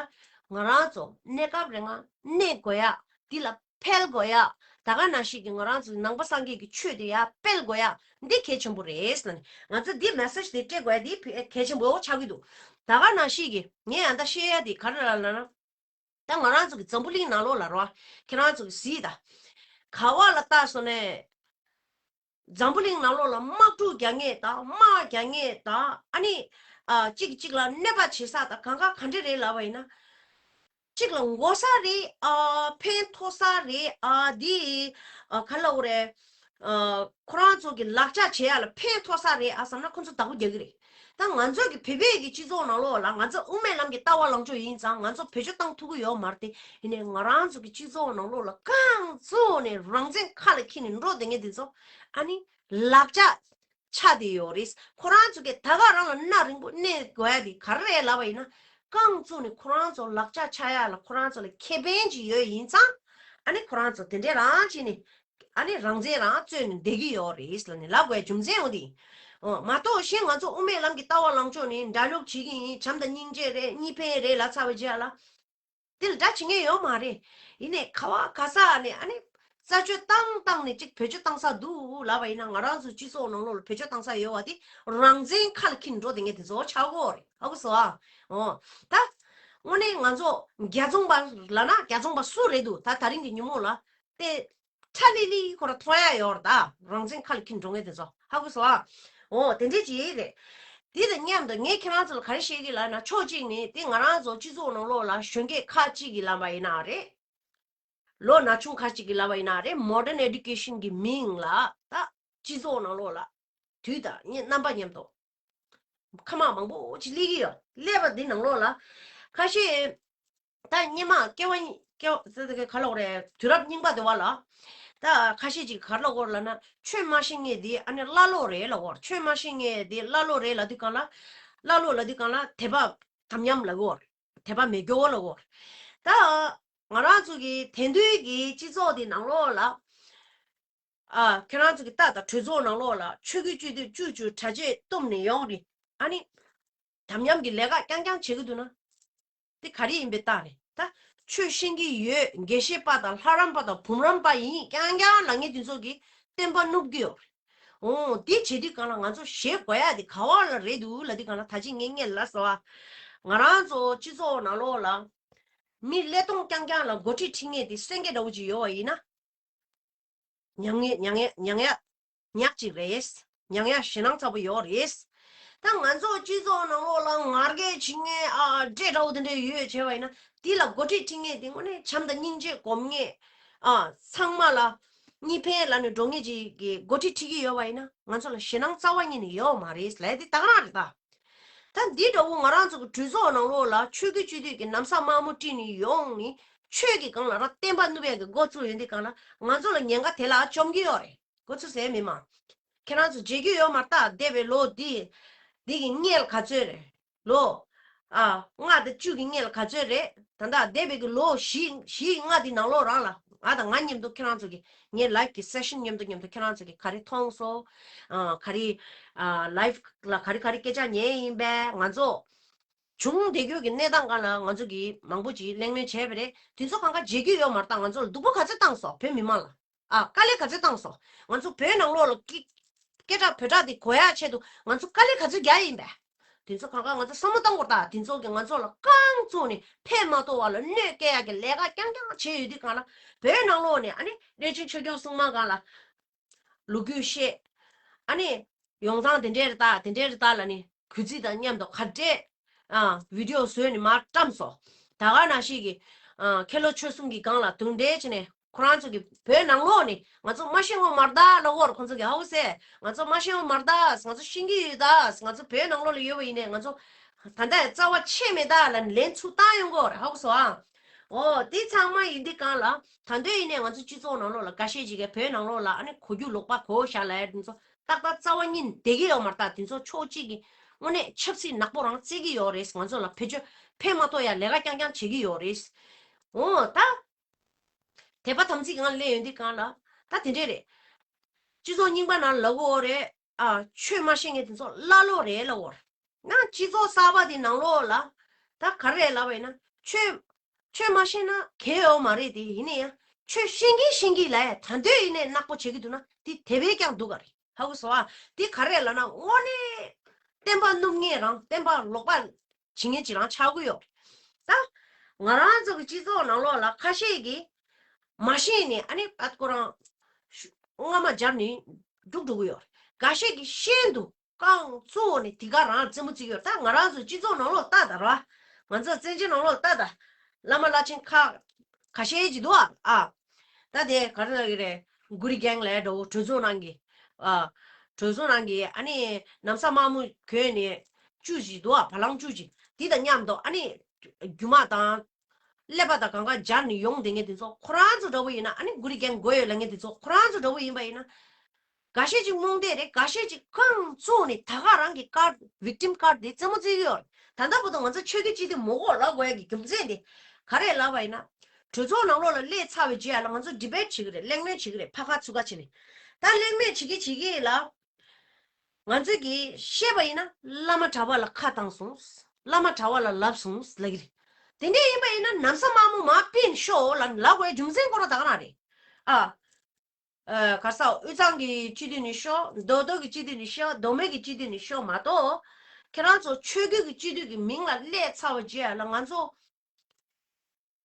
ང་རང་ཚོ་གནས་སྐབས་རིང་ང་གནས་དགོས་ཡ། འདི་ལ་འཕེལ་དགོས་ཡ། ད་ག་ནང་བཞིན་གྱི་ང་རང་ཚོའི་ནང་པ་སངས་རྒྱས་ཀྱི་ཆོས་དེ་ཡར་སྤེལ་དགོས་ཡ། འདི་གལ་ཆེན་པོ་རེད་ཟེར་ནས། ང་ཚོ་འདི་མེ་སེ་ཇི་དེ་སྤྲད་དགོས་ཡ་དེ་གལ་ཆེན་པོ་ཆགས་ཀྱི་འདུག་ད་ག་ནང་བཞིན་གྱི་ངས་ཨ་ད་བཤད་ཡ་དེ་ག་རེ་ལབ་ན། ད་ང་རང་ཚོ་གི་འཛམ་བུ་གླིང་ནང་ལོགས་ལ་རོ། ཁྱེད་རང་ཚོ་གི་གཟིགས་དང་། ག་བ་ལ་བལྟས་སོང་ནས། འཛམ་བུ་གླིང་ནང་ལོགས་ལ་དམག་འཁྲུག་རྒྱག་མཁན་དང་དམག་རྒྱག་མཁན་དང་། ཨ་ནི་ཨ་གཅིག་གཅིག་ལ་གནོད་པ་བྱེད་ས་དང་གང་ག་ག་འདྲ་རེད་ལབ་པ་ཡིན་ན། གཅིག་ལ་མགོ་ས་རེད་ཨ། ཕན་ཐོགས་ས་རེད་ཨ། འདི་ཨ་ག་ལབ་དགོས་རེད། ཨ་ཁོ་རང་ཚོ་གི་ལག་ཆ་བྱེད་ཡ་ལ་ཕན་ཐོགས་ས་རེད་ཨ་བསམ་ན་ཁོ་ཚོ་བདག་པོ་རྒྱག་གི་རེད། ད་ང་ཚོ་གི་བོད་པའི་གི་སྤྱི་ཚོགས་ནང་ལོགས་ལ་ང་ཚོ་དབུ་མའི་ལམ་གྱི་ལྟ་བ་ལངས་ཕྱོགས་ཡིན་ཙང་ང་ཚོ་བེད་སྤྱོད་བཏང་ཐུབ་ཀྱི་ཡོད་མ་རེད་དེ། ཡིན་ནའི་ང་རང་ཚོ་གི་སྤྱི་ཚོགས་ནང་ལོགས་ལ་རྐང་བཙུགས་ནས་རང་བཙན་ཁ་ལ་འཁྱེར་ནས་འགྲོ་བསྡད་མཁན་དེ་ཚོ་ཨ་ནི་ལག་ཆ་ཆགས་བསྡད་ཡོད་རེད། ཁོ་རང་ཚོ་གིས་ད་ག་རང་ལ་སྣ་རིང་པོ་གནས་དགོས་ཡ་དེ་ག་རེ་རེད་ལབ་པ་ཡིན་ན། རྐང་བཙུགས་ནས་ཁོ་རང་ཚོ་ལག་ཆ་ཆགས་ཡ་ལ་ཁོ་རང་ཚོ་ལ་ཁེ་ཕན་ཅིག་ཡོད་ཡིན་ཙང་། ཨ་ནི་ཁོ་རང་ཚོ་དེ་འདྲས་རང་བྱས་ནས་ཨ་ནི་རང་བཙན་རང་རྩོད་ནས་བསྡད་ཀྱི་ཡོད་རེད་ལབ་ནས་ལབ་དགོས་རྒྱུ་མཚན་འོ་དེ། འོ་མ་གཏོགས་གཞན་ང་ཚོ་དབུ་མའི་ལམ་གྱི་ལྟ་བ་ལངས་ཕྱོགས་ནས་ཌའི་ལོག་བྱེད་ཀྱི་ཡིན། བྱམས་དང་སྙིང་རྗེ་རེད། གཉིས་ཕན་རེད་ལབ་ཚར་བའི་རྗེས་ལ། དེ་ལ་དགྲ་བྱེད་མཁན་ཡོད་མ་རེད། ཡིན་ནའི་ག་བ་ག་ས་ནས་ཨ་ནི་རྩད་གཅོད་བཏང་བཏང་ནས་ཅིག་བེད་སྤྱོད་བཏང་ས་འདུག་ལབ་པ་ཡིན་ན། ང་རང་ཚོ་སྤྱི་ཚོགས་ནང་ལོགས་ལ་བེད་སྤྱོད་བཏང་ས་ཡོད་པ་དེ་རང་བཙན་ཁ་ལ་འཁྱེར་འགྲོ་བསྡད་མཁན་དེ་ཚོ་ཆགས་ཀྱི་ཡོད་རེད། ཧ་གོ་སོང་ཨ། འོ། ད་དངོས་གནས་ང་ཚོ་རྒྱལ་བཙོང་པ་ལབ་ན་རྒྱལ་བཙོང་པ་སུ་རེད་འདུག་ད་ད་རིང་གི་ཉིན་མོ་ལ་དེ་ཁྲ་ལི་ལི་ཁོ་ར་མཐོང་ཡ་ཡོད་རེད། ད་རང་བཙན་ཁ་ལ་འཁྱེར་འགྲོ་མཁན་དེ་ཚོ་ཧ་གོ་སོང་ཨ། འོ་དེ་འདྲས་ཅིག་རེད། དེ་དང་མཉམ་དུ་ངས་ཁྱེད་རང་ཚོ་ལ་ག་རེ་བཤད་ཀྱི་ལབ་ན། ཕྱོགས་གཅིག་ནས་དེ་ང་རང་ཚོ་སྤྱི་ཚོགས་ནང་ལོགས་ལ་གཞོན་སྐྱེས་ཁག་ཅིག་གིས་ལབ་པ་ཡིན་ན་རེད། ལོ་ན་ཆུང་ཁག་ཅིག་གིས་ལབ་པ་ཡིན་ན་རེད། མོ་ཌན་ཨེ་ཌུ་ཀེ་ཤན་གྱི་མིང་ལ་ད་སྤྱི་ཚོགས་ནང་ལོགས་ལ་དུས་དང་རྣམ་པ་མཉམ་དུ་ཁ་དམག་མང་པོ་ཅིག་སླེབས་ཀྱི་ཡོད། སླེབས་པ་འདི་ནང་ལོགས་ལ་ཁ་ཤས་ད་སྔོན་མ་སྐྱེ་བ་སྐྱེ་བ་ག་ལབ་དགོས་རེད། དུས་རབས་རྙིང་པ་དེ་བ་ལ་ད་ཁ་ཤས་ཅིག་ག་ལབ་དགོས་ལབ་ན། ཆོས་མ་ཤེས་མཁན་དེ་ཨ་ནི་ཀླ་ཀློ་རེད་ལབ་དགོས་རེད། ཆོས་མ་ཤེས་མཁན་དེ་ཀླ་ཀློ་རེད་ལབ་དུས་སྒང་ལ། ཀླ་ཀློ་ལབ་དུས་སྒང་ལ་དད་པ་དམ་ཉམས་ལབ་དགོས་རེད། དད་པ་མེད་རྒྱུ་བོ་ལབ་དགོས་རེད། ད་ང་རང་ཚོ་གི་དེང་དུས་ཀྱི་སྤྱི་ཚོགས་དེ་ནང་ལོགས་ལ། ཨ་ཁྱེད་རང་ཚོ་གི་ལྟ་དང་གྲོས་ཚོགས་ནང་ལོགས་ལ་ཆོས་བརྒྱུད་སྤྱི་འཐུས་བཅུ་བཅུ་གྲ་ཆས་བཏུམས་ནས་ཡོང་རེད། ཨ་ནི་དམ་ཉམས་ཀྱི་ལས་ཀ་རྐྱང་རྐྱང་བྱེད་ཀྱི་འདུག་ན། དེ་ག་རེ་ཡིན་པའི་རྟགས་རེད། ད་ཆོས་ཤེས་ཀྱི་ཡོད། དགེ་བཤེས་པ་དང་ལྷ་རམས་པ་དང་བུམ་རམས་པ་ཡིན་རྐྱང་རྐྱང་ལབ་མཁན་དེ་ཚོ་གིས་བསྟན་པ་བསྣུབ་ཀྱི་ཡོད་རེད། འོ་དེ་བྱེད་དུས་སྒང་ལ་ང་ཚོ་ཞེད་དགོས་ཡ་དེ་ག་བ་ལ་རེད་འདུག་ལབ་དུས་སྒང་ལ། ད་ཅི་ངས་སྔོན་ལ་ཟེར་བ། ང་རང་ཚོ་སྤྱི་ཚོགས་ནང་ལོགས་ལ་མི་ཀླད་སྟོང་རྐྱང་རྐྱང་ལ་འགོ་ཁྲིད་ཁྲིད་མཁན་དེ་སེང་གེ་འདྲ་བོ་ཅིག་ཡོད་པ་ཡིན་ན། མྱང་ཡ་མྱང་ཡ་མྱང་ཡ་ཉག་ཅིག་རེད། མྱང་ཡ་ཞེད་སྣང་ཚ་པོ་ཡོད་རེད། ད་ང་ཚོ་སྤྱི་ཚོགས་ནང་ལོགས་ལ་ངར་སྐད་བྱེད་མཁན་ཨ་འདྲེ་འདྲ་བོ་དེ་འདྲ་ཡོད་བྱས་པ་ཡིན་ན། དེ་ལ་འགོ་ཁྲིད་ཁྲིད་མཁན་དེ་དངོས་གནས་བྱམས་དང་སྙིང་རྗེ་སྒོམ་མཁན། ཨ་ཚང་མ་ལ་གཉིས་ཕན་ལབ་ནས་འགྲོ་མཁན་ཅིག་གིས་འགོ་ཁྲིད་ཁྲིད་ཀྱི་ཡོད་པ་ཡིན་ན། ང་ཚོ་ལ་ཞེད་སྣང་རྩ་བ་ཉིད་ནས་ཡོད་མ་རེད་ལབ་ཡ་དེ་ད་ག་རང་རེད་ད། ད་འདི་འདྲ་བོ་ང་རང་ཚོ་གི་གྲོས་ཚོགས་ནང་ལོགས་ལ་ཆོས་བརྒྱུད་སྤྱི་འཐུས་ཀྱི་ན་བཟའ་དམར་མོ་དཀྲིས་ནས་ཡོང་ནས་ཆོས་ཀྱི་སྒང་ལ་ར་བསྟན་པ་བསྣུབ་ཡ་གི་འགོ་བཙུགས་ཡོང་དུས་སྒང་ལ་ང་ཚོ་ལ་ཉེན་ཁ་དེ་ལ་བཅོམ་གྱི་ཡོད་རེད། འགོ་ཚུགས་ཟེར་མི་མང་། ཁྱེད་རང་ཚོ་བརྗེད་རྒྱུ་ཡོད་མ་རེད་ད། འདས་པའི་ལོ་འདི་འདི་གི་སྔོན་ལ་ག་ཚོད་རེད། ལོ་ ཨ། ལྔ་དང་བཅུ་གི་སྔོན་ལ་ག་ཚོད་རེད། ད་ལྟ་འདས་པའི་གི་ལོ་བཞི་བཞི་ལྔ་དེ་ནང་ལོགས་རང་ལ་ང་དང་ང་མཉམ་དུ་ཁྱེད་རང་ཚོ་གི་ངའི་live་གི་session་མཉམ་དུ་མཉམ་དུ་ཁྱེད་རང་ཚོ་གི་ག་རེ་མཐོང་སོང་། ཨ། ག་རེ། ཨ། live་ལ་ག་རེ་ག་རེ་སྐད་ཆ་ཉན་ཡིན་པས། ང་ཚོ་བྱུང་བསྡད་རྒྱུ་གི་གནས་སྟངས་སྒང་ལ་ང་ཚོ་གིས་མང་པོ་ཅིག་གླེང་མོལ་བྱས་པ་རེད། དེ་ཚོ་གང་ག་བརྗེད་རྒྱུ་ཡོད་མ་རེད། ད་ང་ཚོ་ལ་སྡུག་པོ་ག་ཚོད་བཏང་སོང་བོད་མི་མང་ལ། ཨ། དཀའ་ལས་ག་ཚོད་བཏང་སོང་། ང་ཚོ་བོད་ནང་ལོགས་ལ་སྐད་སྐད་གྲགས་བོད་གྲགས་དེ་གོ་ཡག་ཆེད་དུ་ང་ཚོ་དཀའ་ལས་ག་ཚོད་རྒྱག་ཡིན་པས། དེ་ཚོ་གང་ག་ང་ཚོ་བསམ་བློ་གཏང་དགོས། ད་དེ་ཚོ་གིས་ང་ཚོ་ལ་རྐང་བཙུགས་ནས་ཕན་མ་ཐོགས་པ་ལ་གནོད་སྐྱེལ་ཡག་གི་ལས་ཀ་རྐྱང་རྐྱང་བྱས་ཡོད་དུས་སྒང་ལ། བོད་ནང་ལོགས་ནས་ཨ་ནི་བློན་ཆེན་ཆོས་སྐྱོང་སྲུང་མ་སྒང་ལ་ལོ་རྒྱུས་བཤད། ཨ་ནི་ཡོང་སྟངས་དེ་འདྲས་རེད་ད། དེ་འདྲས་རེད་ད་ལབ་ནས་གུས་བརྩི་དང་མཉམ་དུ་ག་འདྲས། ཨ། video་བཟོས་ནས་མར་བཀྲམ་སོང་། ད་ག་ནང་བཞིན་གྱི། ཨ། མཁན་སློབ་ཆོས་གསུམ་གྱི་སྒང་ལ་དུང་འདྲེན་བྱས་ནས་ཁོ་རང་ཚོ་གི་བོད་ནང་ལོགས་ནས་ང་ཚོ་མ་ཤེས་ངོ་མ་རེད་ད་ལབ་ཀྱི་ཡོད་རེད། ཁོང་ཚོ་གི་ཧའུ་སེ་ང་ཚོ་མ་ཤེས་ངོ་མ་རེད་ད། ང་ཚོ་ཤེས་ཀྱི་ཡོད་ད། ང་ཚོ་བོད་ནང་ལོགས་ལ་ཡོད་པ་ཡིན་ནའི་ང་ཚོ་ད་ལྟ་རྩ་བ་ཆད་མེད་ད་ལབ་ནས་ལན་ཚུར་བཏང་ཡོང་གི་ཡོད་རེད། ཧའུ་སོ་ཨ། འོ། དེ་ཚང་མ་ཡིན་དུས་སྒང་ལ་ད་དུང་ཡིན་ནའི་ང་ཚོ་སྤྱི་ཚོགས་ནང་ལོགས་ལ་འགའ་ཤས་ཅིག་གིས་བོད་ནང་ལོགས་ལ་ཨ་ནི་གོ་རྒྱུ་ལོག་པ་གོ་བཞག་ལབ་ཡ་དེ་ཚོ་ཏག་ཏག་རྩ་བ་ཉིད་བསྡད་ཀྱི་ཡོད་མ་རེད་ད། དེ་ཚོ་ཕྱོགས་གཅིག་གིས་དངོས་གནས་ཆབ་སྲིད་ནག་པོ་རང་རྩེད་ཀྱི་ཡོད་རེད། ང་ཚོ་ལ་བེད་སྤྱོད་ཕན་མ་ཐོགས་ཡ་ལས་ཀ་རྐྱང་རྐྱང་བྱེད་ཀྱི་ཡོད་རེད། འོ་ད། དད་པ་དམ་ཚིག་སྒང་ལ་སླེབས་ཡོང་དུས་སྒང་ལ་ད་དེ་འདྲས་རེད། སྤྱི་ཚོགས་རྙིང་པ་ནང་ལབ་ཀྱི་ཡོད་རེད། ཨ། ཆོས་མ་ཤེས་མཁན་དེ་ཚོ་ཀླ་ཀློ་རེད་ལབ་ཀྱི་ཡོད་རེད། ཡང་སྤྱི་ཚོགས་གསར་པ་དེ་ནང་ལོགས་ལ་ད་ག་རེ་ལབ་པ་ཡིན་ན། ཆོས་ཆོས་མ་ཤེས་ན་གལ་ཡོད་མ་རེད་དེ། ཡིན་ན་ཡང་ཆོས་ཤེས་ཀྱིན་ཤེས་ཀྱིན་ལབ་ཡ་ད་དུང་ཡིན་ནའི་ནག་པོ་བྱེད་ཀྱི་འདུག་ན་དེ་དེ་བས་ཀྱང་སྡུག་ག་རེད། ཧ་གོ་སོང་ཨ། དེ་ག་རེ་ལབ་ན་དངོས་གནས་བསྟན་པ་བསྣུབ་མཁན་རང་བསྟན་པ་ལོག་པ་བྱེད་མཁན་ཅིག་རང་ཆགས་ཀྱི་ཡོད་རེད། ད་ང་རང་ཚོ་གི་སྤྱི་ཚོགས་ནང་ལོགས་ལ་ཁ་ཤས་ཀྱིས་མ་ཤེས་ནས་ཨ་ནི་ཨ་ཁོ་རང་རྔ་མ་སྦྱར་ནས་འགྲོ་འགྲོ་གི་ཡོད་རེད། འགའ་ཤས་ཀྱིས་ཤེས་འདུག་རྐང་བཙུགས་ནས་དེ་ག་རང་རྩེད་མོ་རྩེ་གི་ཡོད་རེད། ད་ང་རང་ཚོ་སྤྱི་ཚོགས་ནང་ལོགས་ལྟ་ད་ར། ང་ཚོ་བཙན་བྱོལ་ནང་ལོགས་ལྟ་ད། བླ་མ་བླ་ཆེན་ཁ་ཁ་ཤས་ཅིག་འདུག་ཨ། ཨ། ད་དེ་ག་རེ་ལབ་ཀྱི་རེད། གུ་རི་གེང་ལབ་འདྲ་བོ་གྲོས་ཚོགས་ནང་གི། ཨ། གྲོས་ཚོགས་ནང་གི་ཨ་ནི་ན་བཟའ་དམར་མོ་གྱོན་ནས་བཅུ་ཅིག་འདུག་ཨ། བ་ལང་བཅུ་ཅིག་དེ་དང་མཉམ་དུ་ཨ་ནི་རྒྱུ་མ་དང་ཀླད་པ་དང་གང་ག་སྦྱར་ནས་ཡོང་བསྡད་མཁན་དེ་ཚོ་ཁོ་རང་ཚོ་འདྲ་བོ་ཡིན་ན། ཨ་ནི་གུ་རི་གེང་དགོས་ཡོད་ལབ་མཁན་དེ་ཚོ་ཁོ་རང་ཚོ་འདྲ་བོ་ཡིན་པ་ཡིན་ན། འགའ་ཤས་ཅིག་རྨོངས་དད་རེད། འགའ་ཤས་ཅིག་རྐང་བཙུགས་ནས་ད་ག་རང་གི་ཀར་victim card་དེ་རྩེད་མོ་རྩེ་གི་ཡོད་རེད། ད་ལྟ་བར་དུ་ང་ཚོ་ཆོས་བརྒྱུད་སྤྱི་འཐུས་མི་དགོས་ལབ་དགོས་ཡ་གི་རྒྱུ་མཚན་དེ་ག་རེ་ལབ་པ་ཡིན་ན། གྲོས་ཚོགས་ནང་ལོགས་ལ་སླེབས་ཚར་བའི་རྗེས་ལ་ང་ཚོ་debate་བྱེད་ཀྱི་རེད། གླེང་མོལ་བྱེད་ཀྱི་རེད། ཕར་ཁ་ཚུར་ཁ་བྱས་ནས། ད་གླེང་མོལ་བྱེད་ཀྱི་བྱེད་ཀྱི་ལ། ང་ཚོས་ཀྱིས་བཤད་པ་ཡིན་ན་བླ་མ་གྲྭ་པ་ལ་ཁ་བཏང་སོང་། བླ་མ་གྲྭ་པ་ལ་ལབ་སོང་ལབ་ཀྱི་རེད། དེ་འདྲ་ཡིན་པ་ཡིན་ན་ན་བཟའ་དམར་མོ་མར་ཕུད་ཤོག་ལབ་ལབ་དགོས་ཡ་རྒྱུ་མཚན་ཁོ་རང་ད་ག་རང་རེད། ཨ། ཨ། ག་ས་དབུས་གཙང་གི་སྤྱི་འཐུས་ནས་ཤོག་མདོ་སྟོད་ཀྱི་སྤྱི་འཐུས་ནས་ཤོག་མདོ་སྨད་ཀྱི་སྤྱི་འཐུས་ནས་ཤོག་མ་གཏོགས། ཁྱེད་རང་ཚོ་ཆོས་བརྒྱུད་ཀྱི་སྤྱི་འཐུས་ཀྱི་མིང་ལ་སླེབས་ཚར་བའི་རྗེས་ལ་ང་ཚོ་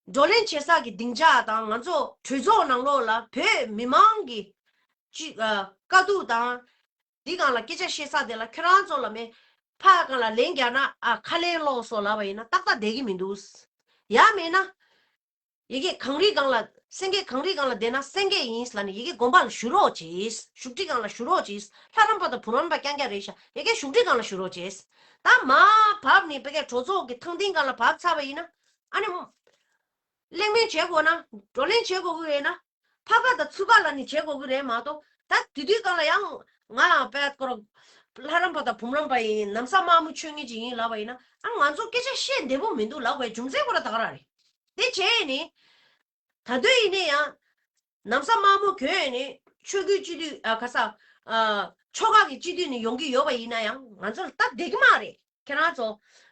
བགྲོ་གླེང་བྱེད་ས་ཀྱི་སྡིངས་ཆ་དང་ང་ཚོ་གྲོས་ཚོགས་ནང་ལོགས་ལ་བོད་མི་མང་གི་སྤྱི་ཨ་དཀའ་སྡུག་དང་འདི་སྒང་ལ་སྐད་ཆ་བཤད་ས་དེ་ལ་ཁྱེད་རང་ཚོ་ལ་མེ་ཕར་སྒང་ལ་ལན་རྒྱག་ན་ཨ་ཁ་ལན་སློག་སོང་ལབ་པ་ཡིན་ན་ཏག་ཏག་བསྡད་ཀྱི་མི་འདུག་ཡང་མིན་ན། ཡ་གི་གངས་རི་སྒང་ལ་སེང་གེ་གངས་རི་སྒང་ལ་བསྡད་ན་སེང་གེ་ཡིན་ལབ་ནས་ཡ་གི་དགོན་པ་ལ་བཞུགས་རོགས་བྱེད། བཞུགས་ཁྲི་སྒང་ལ་བཞུགས་རོགས་བྱེད། ལྷ་རམས་པ་དང་བུ་རམས་པ་རྐྱང་རྐྱང་རེད་ཤག་ཡ་གི་བཞུགས་ཁྲི་སྒང་ལ་བཞུགས་རོགས་བྱེད། ད་མར་བབས་ནས་བོད་སྐད་གྲོས་ཚོགས་ཀྱི་ཐང་སྟེང་སྒང་ལ་བབས་ཚར་བ་ཡིན་ན། ཨ་ནི་གླེང་མོལ་བྱེད་དགོས་ན། བགྲོ་གླེང་བྱེད་དགོས་ཀྱི་ཡོད་ན། ཕར་ཁ་དང་ཚུར་ཁ་ལབ་ནས་བྱེད་དགོས་ཀྱི་རེད་མ་གཏོགས། ད་དེ་དུས་སྒང་ལ་ཡང་ང་པད་ཀོ་ར་ལྷ་རམས་པ་དང་བུམ་རམས་པ་ཡིན། ན་བཟའ་དམར་མོ་མཆོད་མཁན་ཅིག་ཡིན་ལབ་པ་ཡིན་ན། ཨ་ང་ཚོ་སྐད་ཆ་བཤད་བདེ་པོ་མི་འདུག་ལབ་དགོས་རྒྱུ་མཚན་ཁོ་ར་ད་ག་རང་རེད། དེ་བྱས་ནས། ད་དུང་ཡིན་ན་ཡང་། ན་བཟའ་དམར་མོ་གྱོན་ནས་ཆོས་བརྒྱུད་སྤྱི་འཐུས་ཨ་ག་ས། ཨ་ཆོལ་ཁ་གི་སྤྱི་འཐུས་ནས་ཡོང་གི་ཡོད་པ་ཡིན་ན་ཡང་ང་ཚོ་ལ་སྟབས་བདེ་གི་མ་རེད། ཁྱེད་རང་ཚོ།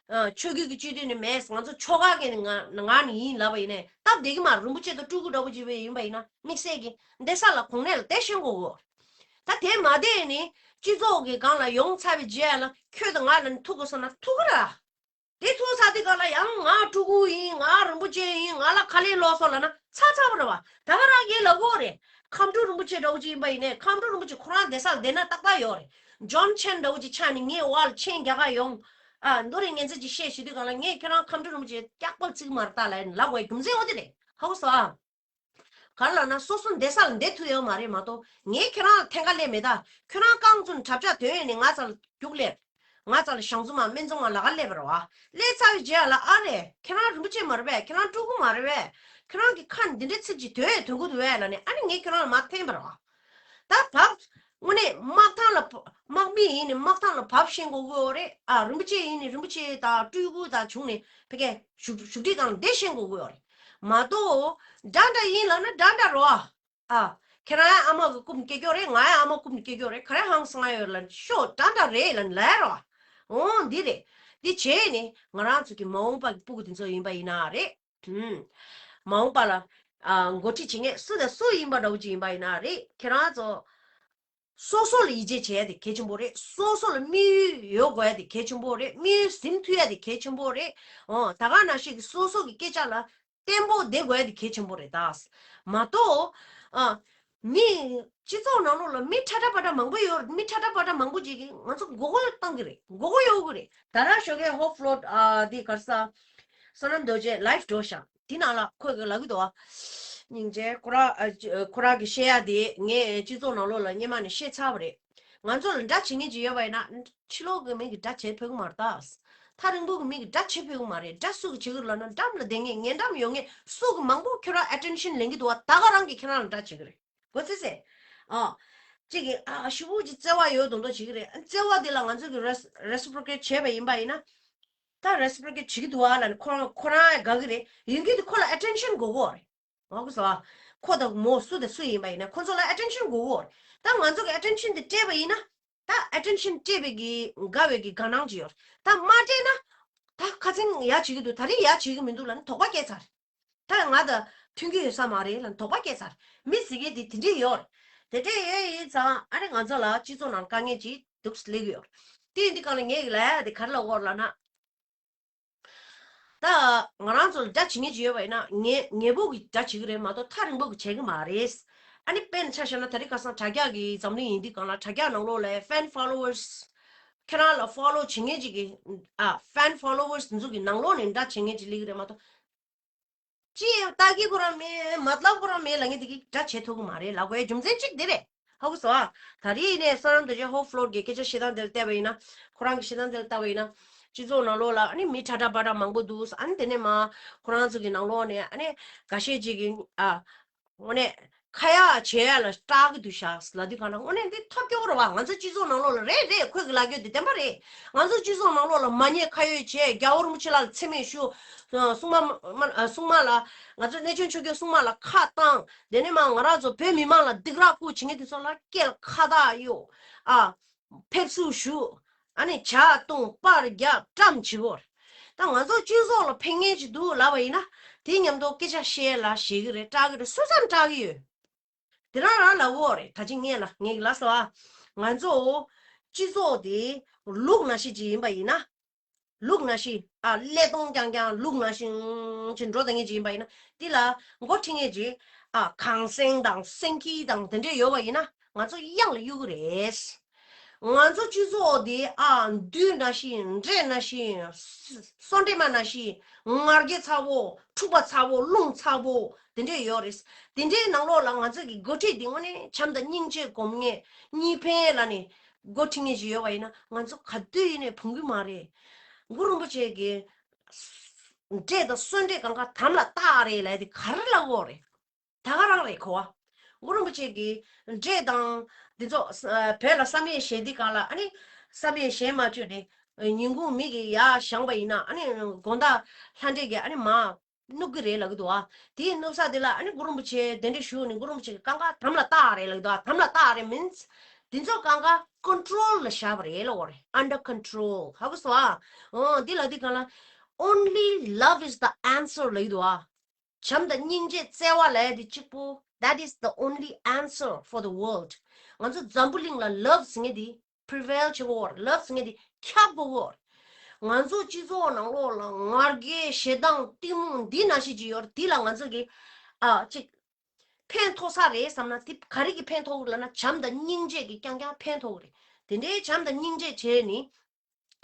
ཨ་ཆོས་བརྒྱུད་ཀྱི་སྤྱི་འཐུས་ནས་མེད། ང་ཚོ་ཆོལ་ཁ་གི་ནས་ང་ང་ནས་ཡིན་ལབ་པ་ཡིན་ནའི་སྟབས་བདེ་གི་མ་རེད། རིན་པོ་ཆེ་དང་སྤྲུལ་སྐུ་འདྲ་པོ་ཅིག་བས་ཡིན་པ་ཡིན་ན་དམིགས་བསལ་གྱི་བསྡད་ས་ལ་གོ་གནས་ལ་བསྡད་ཤེས་དགོས་གོ། ད་དེ་མ་བསྡད་ནས་སྤྱི་ཚོགས་ཀྱི་སྒང་ལ་ཡོང་ཚར་བའི་རྗེས་ལ་ཁྱོད་དང་ང་ལ་ནི་ཐུག་དགོས་བསམ་ན་ཐུག་གི་ར། དེ་ཐུག་ཚར་དུས་སྒང་ལ་ཡང་ང་སྤྲུལ་སྐུ་ཡིན། ང་རིན་པོ་ཆེ་ཡིན། ང་ལ་ཁ་ལན་སློག་སོང་ལབ་ན་ཚར་ཚར་བ་རེད་བ། ད་ག་རང་གིས་ལབ་གོ་རེད། ཁམས་སྤྲུལ་རིན་པོ་ཆེ་འདྲ་བོ་ཅིག་ཡིན་པ་ཡིན་ནའི་ཁམས་སྤྲུལ་རིན་པོ་ཆེ་ཁོ་རང་བསྡད་ས་ལ་བསྡད་ན་ཏག་ཏག་ཡོད་རེད། ཇོན་ཆན་འདྲ་བོ་ཅིག་ཆགས་ནས་ངའི་འོག་ལ་མཆན་རྒྱག་ག་ཡོང་། ཨ་མདོ་རིགས་ངན་ཚད་ཅིག་བཤད་ཞུ་དུས་སྒང་ལ་ངས་ཁྱེད་རང་ཁམས་སྤྲུལ་རིན་པོ་ཆེ་སྐྱག་པ་བརྩི་གི་མ་རེད་ད་ལབ་ལབ་དགོས་རྒྱུ་མཚན་འོ་དེ་རེད། ཧ་གོ་སོང་ཨ། ག་རེ་ལབ་ན་སོ་སོ་བསྡད་ས་ལ་བསྡད་ཐུབ་ཡོད་མ་རེད་མ་གཏོགས། ངས་ཁྱེད་རང་ལ་འཐེན་ཁ་སླེབས་མེད་ད། ཁྱེད་རང་རྐང་བཙུགས་ནས་གྲྭ་ཆས་ཐོན་ནས་ང་རྩ་ལ་རྒྱུགས་སླེབས། ང་རྩ་ལ་ཞང་བཙུན་མ་སྨན་བཙུན་མ་ལ་ག་སླེབས་པ་རེད་བ། སླེབས་ཚར་བའི་རྗེས་ལ་ཨ་རེ། ཁྱེད་རང་རིན་པོ་ཆེ་མ་རེད་པས། ཁྱེད་རང་སྤྲུལ་སྐུ་མ་རེད་པས། ཁྱེད་རང་གི་ཁ་ནས་འདི་འདྲའི་ཚིག་ཅིག་ཐོན་ཐོན་གི་འདུག་པས་ལབ་ནས་ཨ་ནི་ངས་ཁྱེད་རང་ལ་མར་འཐེན་པ་རེད་བ། ད་བབ། དངོས་གནས་དམག་ཐང་ལ་བ- དམག་མི་ཡིན་ནི་དམག་ཐང་ལ་བབས་ཤེས་དགོས་ཀྱི་ཡོད་རེད། ཨ་རིན་པོ་ཆེ་ཡིན་ནི་རིན་པོ་ཆེ་དང་སྤྲུལ་སྐུ་དང་བྱུང་ནས་ཕ་གིའི་བཞུགས་བཞུགས་ཁྲི་སྒང་ལ་བསྡད་ཤེས་དགོས་ཀྱི་ཡོད་རེད། མ་གཏོགས་འདྲ་འདྲ་ཡིན་ལབ་ན་འདྲ་འདྲ་རོ། ཨ། ཁྱེད་རང་ཨ་མ་གི་རྐུབ་སྐྱེ་རྒྱུ་རེད། ང་ཨ་མ་རྐུབ་སྐྱེ་རྒྱུ་རེད། ག་རེ་ཧང་སང་ཡོད་ལབ་ཤོག་འདྲ་འདྲ་རེད་ལབ་ལབ་རོ། འོ་འདི་རེད། འདི་བྱས་ནས་ང་རང་ཚོ་གི་མ་འོངས་པ་གི་སྤུ་གུ་དེ་ཚོ་ཡིན་པ་ཡིན་ན་རེད། ཧུམ། མ་འོངས་པ་ལ་ཨ་འགོ་ཁྲིད་བྱེད་མཁན་སུ་དང་སུ་ཡིན་པ་འདྲ་བོ་ཅིག་ཡིན་པ་ཡིན་ན་རེད། ཁྱེད་རང་ཚོ་སོ་སོ་ལ་ཡིད་ཆེས་བྱེད་ཡ་དེ་གལ་ཆེན་པོ་རེད། སོ་སོ་ལ་དམིགས་ཡུལ་ཡོད་དགོས་ཡ་དེ་གལ་ཆེན་པོ་རེད། དམིགས་ཡུལ་ཟིན་ཐུབ་ཡ་དེ་གལ་ཆེན་པོ་རེད། འོ་ད་ག་ནང་བཞིན་གྱི་སོ་སོ་གི་སྐད་ཆ་ལ་བརྟན་པོ་བསྡད་དགོས་ཡ་དེ་གལ་ཆེན་པོ་རེད་ད། མ་གཏོགས་ཨ། མི་སྤྱི་ཚོགས་ནང་ལོགས་ལ་མི་ཁྲ་ཁྲ་པ་ཁྲ་མང་པོ་ཡོད་རེད། མི་ཁྲ་ཁྲ་པ་ཁྲ་མང་པོ་ཅིག་གིས་ང་ཚོ་མགོ་སྐོར་བཏང་གི་རེད། མགོ་སྐོར་གཡོག་གི་རེད། ད་ར་ཞོགས་ཀས་ཧོབ་ཕློ་ཨ་དེ་ག་རེ་ཟ། བསོད་ནམས་རྡོ་རྗེ་ལའིབ་འགྲོ་ཤག་དེ་ནང་ལ་ཁོས་གི་ལབ་གི་འདུག་ཨ། སྙིང་རྗེ་ཁོ་ར་ཨ་ཅི་ཁོ་ར་གི་བཤད་ཡ་དེ་ངས་སྤྱི་ཚོགས་ནང་ལོགས་ལ་སྔོན་མ་ནས་བཤད་ཚར་བ་རེད། ང་ཚོ་ལ་འདྲ་བྱེད་མཁན་ཅིག་ཡོད་པ་ཡིན་ན་ཕྱི་ལོགས་གི་མི་གི་འདྲ་བྱེད་ཕོད་གི་མ་རེད་ད། ཐག་རིང་པོ་གི་མི་གི་འདྲ་བྱེད་ཕོད་གི་མ་རེད། འདྲ་སུ་གི་བྱེད་གི་རེད་ལབ་ན་འགྲམ་ལ་བསྡད་མཁན་ངའི་འགྲམ་ཡོད་མཁན་སུ་གི་མང་པོ་ཁྱོད་རང་ཨེ་ཊེན་ཤན་ལེན་གི་འདུག་བ། ད་ག་རང་གིས་ཁྱེད་རང་ལ་འདྲ་བྱེད་གི་རེད། གོ་ཚོད་ཟེར། ཨ། གཅིག་གིས་ཨ་ཞུ་བུ་ཅིག་བརྩེ་བ་ཡོད་མདོག་མདོག་བྱེད་ཀྱི་རེད། བརྩེ་བ་དེ་ལ་ང་ཚོ་གིས་རེ་སི་རེ་སི་པོ་རོ་ཀེཊ་བྱས་པ་ཡིན་པ་ཡིན་ན། ད་རེ་སི་པོ་རོ་ཀེཊ་བྱེད་ཀྱི་འདུག་ཨ་ལབ་ནས་ཁོ་རང་ཁོ་རང་ཡང་དགའ་གི་རེད། ཡིན་གྱི་དེ་ཁོ་ལ་ཨེ་ཊེན་ཤན་དགོས་ཀྱི་རེད། ང་གོ་སོང་ཨ། ཁོ་དང་མོ་སུ་དང་སུ་ཡིན་པ་ཡིན་ན་ཁོ་ཚོ་ལ་ཨེ་ཊེན་ཤན་དགོས་ཀྱི་རེད། ད་ང་ཚོ་གིས་ཨེ་ཊེན་ཤན་དེ་སྤྲད་པ་ཡིན་ན། ད་ཨེ་ཊེན་ཤན་སྤྲད་པའི་གི་དགའ་བའི་གི་དགའ་སྣང་ཅིག་ཡོད་རེད། ད་མ་སྤྲད་ན། ད་ཁ་སང་ཡ་བྱེད་ཀྱི་འདུག་ད་རེས་ཡ་བྱེད་ཀྱི་མི་འདུག་ལབ་ནས་དོགས་པ་སྐྱེས་ཚར། ད་ང་དང་མཐུན་གྱི་ཡོད་ས་མ་རེད་ལབ་དོགས་པ་སྐྱེས་ཚར། མི་ཟེར་མཁན་དེ་དེ་འདྲས་ཡོད་རེད། དེ་འདྲས་ཡོད་ཡིན་ཙང་ཨ་ནི་ང་ཚོ་ལ་སྤྱི་ཚོགས་ནང་དཀའ་ངལ་ཅིག་འདུག་སླེབས་ཀྱི་ཡོད་རེད། དེ་ཡིན་དུས་གང་ལ་ངས་ལབ་ཡ་དེ་ག་རེ་ལབ་ཀྱི་ཡོད་ལབ་ན། ད་ང་རང་ཚོ་ལ་དགྲ་བྱེད་མཁན་ཅིག་ཡོད་པ་ཡིན་ན་ངས་ངེས་པོ་གི་དགྲ་བྱེད་ཀྱི་རེད་མ་གཏོགས་ཐག་རིང་པོ་གི་བྱེད་ཀྱི་མ་རེད། ཨ་ནི་དཔེར་ན་ཆ་བཞག་ན་ད་རེས་ཁ་སང་དྲ་རྒྱ་གི་འཛམ་གླིང་ཡིན་དུས་གང་ལ་དྲ་རྒྱ་ནང་ལོགས་ལ་ཧྥེན་ཕོ་ལོ་ཝར་སི། ཁྱེད་རང་ལ་ཕོ་ལོ་བྱེད་མཁན་ཅིག་གི་ཨ་ཧྥེན་ཕོ་ལོ་ཝར་སི་དེ་ཚོ་གི་ནང་ལོགས་ནས་དགྲ་བྱེད་མཁན་ཅིག་སླེབས་ཀྱི་རེད་མ་གཏོགས། ཅི་ཡང་ལྟ་གི་ཁོ་རང་མེད། མ་ལབ་ཁོ་རང་མེད་ལབ་མཁན་དེ་གིས་དགྲ་བྱེད་ཐུབ་ཀྱི་མ་རེད་ལབ་དགོས་རྒྱུ་མཚན་གཅིག་དེ་རེད། ཧ་གོ་སོང་ཨ། ད་རེས་ནས་བསོད་ནམས་རྡོ་རྗེ་ཧོབ་ཕློ་རོ་ཀེཊ་གི་སྐད་ཆ་བཤད་སྟངས་དེ་ལ་བལྟས་པ་ཡིན་ན། ཁོ་རང་གི་བཤད་སྟངས་དེ་ལ་བལྟས་པ་ཡིན་ན། སྤྱི་ཚོགས་ནང་ལོགས་ལ་ཨ་ནི་མི་ཁྲ་ཁྲ་པ་ཁྲ་མང་པོ་འདུག་ཨ་ནི་དེ་ནས་མ་ཁོ་རང་ཚོ་གི་ནང་ལོགས་ནས་ཨ་ནི་འགའ་ཤས་ཅིག་གིས་ཨ། དངོས་གནས་ཁ་ཡག་བྱེད་ཡག་ལ་སྐྲག་གི་འདུག་ཤག་ལབ་དུས་གང་ལ་དངོས་གནས་འདི་ཐབས་སྐྱོ་པོ་རེད་བ། ང་ཚོ་སྤྱི་ཚོགས་ནང་ལོགས་ལ་རེད་རེད། ཁོས་གི་ལབ་རྒྱུ་འདི་བདེན་པ་རེད། ང་ཚོ་སྤྱི་ཚོགས་ནང་ལོགས་ལ་མ་ཉེས་ཁ་གཡོགས་བྱས། རྒྱལ་བ་རིན་པོ་ཆེ་ལ་མཚན་སྨད་ཞུ། སྲུང་མ་མ་སྲུང་མ་ལ། ང་ཚོ་གནས་ཆུང་ཆོས་རྒྱལ་སྲུང་མ་ལ་ཁ་བཏང་། དེ་ནས་མ་ང་རང་ཚོ་བོད་མི་མང་ལ་སྡིགས་ར་བསྐུལ་བྱེད་མཁན་དེ་ཚོ་ལ་སྐེ་ལ་ཁ་བཏགས་གཡོགས། ཨ། ཕེབས་བསུ་ཞུ། ཨ་ནི་ཇ་བཏུང་པར་རྒྱག་བཀྲམ་བྱེད་དགོས་རེད། ད་ང་ཚོ་སྤྱི་ཚོགས་ལ་ཕན་མཁན་ཅིག་འདུག་ལབ་པ་ཡིན་ན། དེ་མཉམ་དུ་སྐད་ཆ་བཤད་ལ་བཤད་གི་རེད། སྐྲག་གི་རེད། སུ་ཙམ་སྐྲག་གི་ཡོད། དེ་རང་རང་ལབ་དགོས་རེད། ད་ཅི་ངས་ལ་ངས་ལབ་སོང་ཨ། ང་ཚོ་སྤྱི་ཚོགས་དེ་ལུག་ནང་བཞིན་ཅིག་ཡིན་པ་ཡིན་ན། ལུག་ནང་བཞིན་ཨ་ཀླད་སྟོང་རྐྱང་རྐྱང་ལུག་ནང་བཞིན་ཅིག་འགྲོ་བསྡད་མཁན་ཅིག་ཡིན་པ་ཡིན་ན། དེ་ལ་འགོ་ཁྲིད་མཁན་ཅིག་ཨ་ཁང་སེང་དང་སེང་གེ་དང་དེ་འདྲས་ཡོད་པ་ཡིན་ན་ང་ཚོ་གཡང་ལ་གཡུག་གི་རེད། ང་ཚོ་སྤྱི་ཚོགས་འདི་ཨ་བདུད་ནང་བཞིན་འདྲེ་ནང་བཞིན་སོ་འདྲེ་མ་ནང་བཞིན་ང་རྒྱལ་ཚ་བོ་འཁྲུག་པ་ཚ་བོ་རླུང་ཚ་བོ་དེ་འདྲས་ཡོད་རེད། དེ་འདྲའི་ནང་ལོགས་ལ་ང་ཚོ་གི་འགོ་ཁྲིད་འདི་དངོས་གནས་བྱམས་དང་སྙིང་རྗེ་སྒོམ་མཁན་གཉིས་ཕན་ལ་ནི་འགོ་ཁྲིད་མཁན་ཞིག་ཡོད་པ་ཡིན་ན་ང་ཚོ་ག་དུས་ཡིན་ནའི་ཕོངས་གི་མ་རེད། གུ་རུ་རིན་པོ་ཆེ་གི་འདྲེ་དང་གསོན་འདྲེ་གང་ག་དམ་ལ་བཏགས་རེད་ལབ་དེ་ག་རེ་ལབ་དགོས་རེད། ད་ག་རང་རེད་གོ་བ། གུ་རུ་རིན་པོ་ཆེ་གི་འདྲེ་དང་འདི་ཚོ་བོད་ལ་བསམ་ཡས་བཞེངས་དུས་གང་ལ་ཨ་ནི་བསམ་ཡས་བཞེངས་མ་བཅུག་ནས་ཉིན་གུང་མི་གི་ཡར་བཞེངས་པ་ཡིན་ན་ཨ་ནི་དགོང་དག་ལྷ་འདྲེ་གི་ཨ་ནི་མ། བསྣུབ་ཀྱི་རེད་ལབ་ཀྱི་འདུག་ཨ། དེའི་བསྣུབ་ས་དེ་ལ་ཨ་ནི་གུ་རུ་རིན་པོ་ཆེ་གདན་འདྲེན་ཞུས་ནས་གུ་རུ་རིན་པོ་ཆེ་གི་རྐང་ཁ་དམ་ལ་བཏགས་རེད་ལབ་ཀྱི་འདུག་ཨ། དམ་ལ་བཏགས་རེད་མིན། དེ་ཚོ་རྐང་ཁ་ཀོན་ཊོལ་ལ་བཞག་པ་རེད་ལབ་པ་རེད། under control ཧ་གོ་སོང་ཨ། འོ་འདི་ལབ་དུས་གང་ལ། only love is the answer ལབ་ཀྱི་འདུག་ཨ། བྱམས་དང་སྙིང་རྗེ་བརྩེ་བ་ལབ་ཡ་དེ་གཅིག་པོ། that is the only answer for the world. ང་ཚོ་འཛམ་བུ་གླིང་ལ་ལབ་ཟེར་མཁན་དེ་prevail བྱེད་དགོས་པ་རེད། ལབ་ཟེར་མཁན་དེ་ཁྱབ་དགོས་པ་རེད། ང་ཚོ་སྤྱི་ཚོགས་ནང་ལོགས་ལ་ང་རྒྱལ་ཞེ་སྡང་གཏི་མུག་འདི་ནང་བཞིན་ཅིག་ཡོད་རེད། འདི་ལ་ང་ཚོ་གི་ཨ་ཅིག་ཕན་ཐོགས་ས་རེད་བསམ་ན་དེ་ག་རེ་གི་ཕན་ཐོགས་ལབ་ན་བྱམས་དང་སྙིང་རྗེ་གི་རྐྱང་རྐྱང་ཕན་ཐོགས་རེད། དེ་འདྲའི་བྱམས་དང་སྙིང་རྗེ་བྱས་ནི་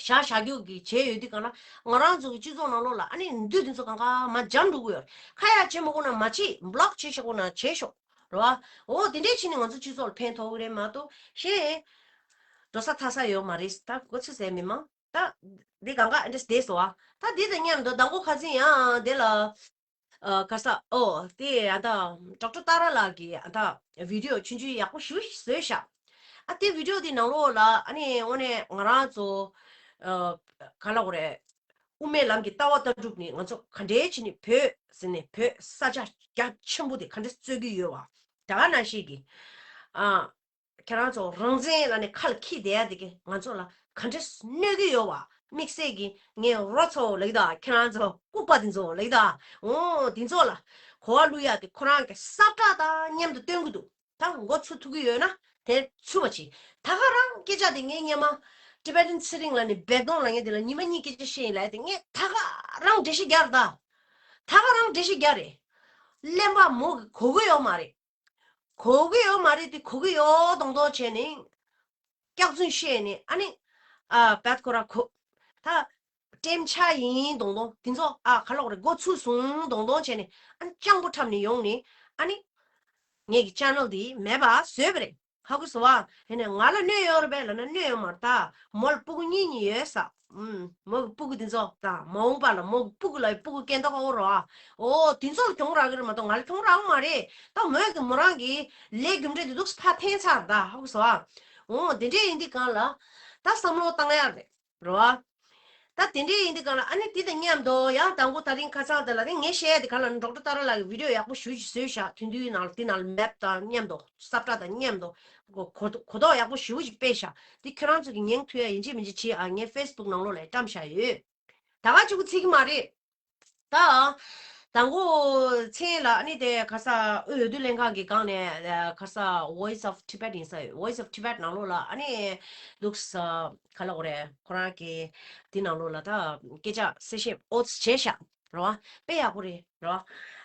བཞག་བཞག་རྒྱུ་གི་བྱས་ཡོད་དུས་གང་ལ་ང་རང་ཚོ་གི་སྤྱི་ཚོགས་ནང་ལོགས་ལ་ཨ་ནི་འདུས་དེ་ཚོ་གང་ག་མ་འཇམ་འགྲོ་གི་ཡོད་རེད། ཁ་ཡ་བྱེད་མ་དགོས་ན་མ་བྱེད། བྷ་ལོག་བྱེད་ཤོག་དགོས་ན་བྱེད་ཤོག་རེད་བ། འོ་དེ་འདྲས་བྱས་ནས་ང་ཚོ་སྤྱི་ཚོགས་ལ་ཕན་ཐོགས་ཀྱི་རེད་མ་གཏོགས་གཞན་འགྲོ་ས་ཐར་ས་ཡོད་མ་རེད། ད་གོ་ཚོད་ཟེར་མི་མང་ད་འདི་གང་ག་འདྲས་བསྡད་སོང་བ། ད་འདི་དང་མཉམ་དུ་མདང་དགོང་ཁ་སང་ཡང་དེ་ལ་ཨ་ག་ས་ཨོ་དེ་ཨ་ད་ཌོག་ཊར་ཏཱ་ར་ལགས་ཀྱིས་ཨ་ད་བི་ཌི་ཡོ་ཆུང་ཆུང་ཡག་པོ་ཞིག་བཟོས་ཤག་ཨ་དེ་བི་ཌི་ཡོ་དེ་ནང་ལོགས་ལ་ཨ་ནི་དངོས་གནས་ང་རང་ཚོ་ཨ་ག་ལབ་དགོས་རེད། དབུ་མའི་ལམ་གྱི་ལྟ་བ་ལྟ་གྲུབ་ནི་ང་ཚོ་ག་འདྲའི་བྱས་ནས་བོད་ཟེར་ནས་བོད་ས་ཆ་རྒྱ་ཆེན་པོ་དེ་ག་འདྲ་རྩོད་ཀྱི་ཡོད་བ། ད་ག་ནང་བཞིན་གྱི་ཨ། ཁྱེད་རང་ཚོ་རང་བཙན་ལབ་ནས་ཁ་ལ་འཁྱེར་བསྡད་ཡ་དེ་གིས་ང་ཚོ་ལ་ག་འདྲ་གནོད་ཀྱི་ཡོད་བ། དམིགས་བསལ་གྱིས་ངས་རོ་ཚོ་ལབ་ཀྱི་འདུག་ཁྱེད་རང་ཚོ་ལྐུགས་པ་དེ་ཚོ་ལབ་ཀྱི་འདུག་འོ་དེ་ཚོ་ལ་གོ་བ་བླུག་ཡ་དེ་ཁོ་རང་གི་སབ་ཊ་དང་མཉམ་དུ་སྟོན་གྱི་འདུག་ད་མགོ་ཚོས་ཐུབ་ཀྱི་ཡོད་ན་དེ་ཚུད་པ་བྱེད། ད་ག་རང་སྐད་ཆ་དེ་ངས་སྔོན་མ་ཊི་བེ་ཊན་ཚེ་རིང་ལབ་ནས་བེག་དོང་ལབ་མཁན་དེ་ལ་ཉི་མ་གཉིས་སྐད་ཆ་བཤད་ཡིན་ལབ་ཡ་དེ་ངས་ད་ག་རང་འགྲེལ་བཤད་རྒྱག་རེད་ད། ད་ག་རང་འགྲེལ་བཤད་རྒྱག་རེད། གླེན་པ་མོ་གིས་གོ་གི་ཡོད་མ་རེད། གོ་གི་ཡོད་མ་རེད་དེ་གོ་གི་ཡོད་མདོག་མདོག་བྱས་ནས། སྐྱག་རྫུན་བཤད་ནས་ཨ་ནི། ཨ་བད་ཁོ་ར་གོ། ད། ཀྲེམ་ཆ་ཡིན་མདོག་མདོག་དེ་ཚོ་ཨ་ག་ལབ་དགོས་རེད། མགོ་ཚོས་སོང་མདོག་མདོག་བྱས་ནས་ཨ་ནི་སྤྱང་པོ་འཁྲབ་ནས་ཡོང་ནས་ཨ་ནི། ངེད་ཀྱི་ཅེ་ནལ་དེ་མེད་པ་བཟོས་པ་རེད། ཧ་གོ་སོང་བ། ཡིན་ནའི་ང་ལ་གནོད་ཡོད་རེད་པས་ལབ་ན་གནོད་ཡོད་མ་རེད་ད། མོ་ལ་སྤུ་གུ་གཉིས་གཉིས་ཡོད་ས། ཨུམ། མོ་གི་སྤུ་གུ་དེ་ཚོ་དང་མ་འོངས་པ་ལ་མོ་གི་སྤུ་གུ་ལ་སྤུ་གུ་སྐྱེ་མདོག་ཁ་པོ་རོ་ཨ། ཨོ་དེ་ཚོ་ལ་གྱོང་རག་གི་རེད་མ་གཏོགས་ང་ལ་གྱོང་རག་གི་མ་རེད། ད་མོས་ཀྱི་མོ་རང་གི་ལས་རྒྱུ་འབྲས་དེ་འདུག་ཕར་འཐེན་ཚར་ད། ཧ་གོ་སོང་ཨ། ཨོ་དེ་འདྲས་ཡིན་དུས་གང་ལ་ད་བསམ་བློ་བཏང་ཡག་རེད་རོ་ཨ། ད་དེ་འདྲས་ཡིན་དུས་གང་ལ་ཨ་ནི་དེ་དང་མཉམ་དུ་ཡང་དང་པོ་ད་རིང་ཁ་སང་དེ་ལ་ནི་ངས་བཤད་ཡ་དེ་གང་ལ་ནི་ཌོག་ཊར་ཏཱ་ར་ལགས་ཀྱི་བི་ཌི་ཡོ་ཡག་པོ་ཞེ་པོ་ཅིག་བཟོས་ཤག་དེ་དུས་ནང་ལ་དེ་ནང་ལ་མེབ་དང་མཉམ་དུ་སབ་ཊ་དང་མཉམ་དུ་གོ་གོ་གོ་རྟོགས་ཡག་པོ་ཞེ་པོ་ཅིག་སྤེལ་ཤག་དེ་ཁྱེད་རང་ཚོ་གི་ཉན་ཐུབ་ཡ་ཡིན་གཅིག་མིན་གཅིག་བྱེད་ཨ། ངས་ཕེ་སི་བུག་ནང་ལོགས་ལ་བཀྲམ་བཞག་ཡོད། ད་ག་གཅིག་པུ་ཚིག་གི་མ་རེད། ད། དང་པོ་མཚན་ལ་ཨ་ནི་དེ་ག་ས་དབུས་འོས་བསྡུ་ལྷན་ཁང་གི་སྒང་ནས་ག་ས་Voice of Tibet ཡིན་ས་ཡོད། Voice of Tibet ནང་ལོགས་ལ་ཨ་ནི་འདུག་ས་ག་ལབ་དགོས་རེད། ཁོ་རང་གི་དེ་ནང་ལོགས་ལ་ད་སྐད་ཆ་གསལ་བཤད་ཨོ་ཙི་བྱས་ཤག་རོ། དཔེ་ཡག་པོ་རེད་རོ།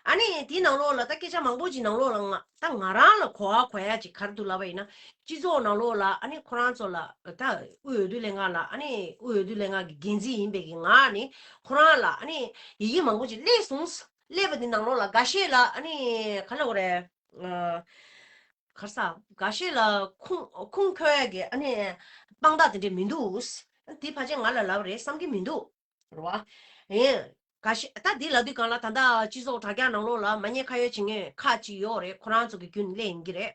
ཨ་ནི་དེའི་ནང་ལོགས་ལ་ད་སྐད་ཆ་མང་པོ་ཅིག་ནང་ལོགས་ལ་ང་ད་ང་རང་ལ་གོ་བ་གོ་ཡ་ཅིག་ག་རེ་འདུག་ལབ་པ་ཡིན་ན། སྤྱི་ཚོགས་ནང་ལོགས་ལ་ཨ་ནི་ཁོ་རང་ཚོ་ལ་ད་དབུས་འོས་བསྡུ་ལྷན་ཁང་ལ་ཨ་ནི་དབུས་འོས་བསྡུ་ལྷན་ཁང་གི་འགན་འཛིན་ཡིན་པའི་གི་ང་ནི་ཁོ་རང་ལ་ཨ་ནི་ཡི་གེ་མང་པོ་ཅིག་སླེབས་སོང་། སླེབས་པ་དེ་ནང་ལོགས་ལ་འགའ་ཤས་ལ་ཨ་ནི་ག་ལབ་དགོས་རེད། ཨ། ག་རེ་ཟ། འགའ་ཤས་ལ་ཁུངས་ཁུངས་འཁྱོལ་ཡ་གི་ཨ་ནི་དཔང་རྟགས་དེ་འདྲས་མི་འདུག་དེ་ཕལ་ཆེར་ང་ལ་ལབ་རེད་བསམ་གྱི་མི་འདུག་རེད་བ། ཡིན། འགའ་ཤས་ད་འདི་ལབ་དུས་གང་ལ་ད་ལྟ་སྤྱི་ཚོགས་དྲ་རྒྱ་ནང་ལོགས་ལ་མ་ཉེས་ཁ་གཡོག་བྱེད་མཁན་ཁག་ཅིག་ཡོད་རེད། ཁོ་རང་ཚོ་གི་བརྒྱུད་ནས་སླེབས་ཡིན་གྱི་རེད།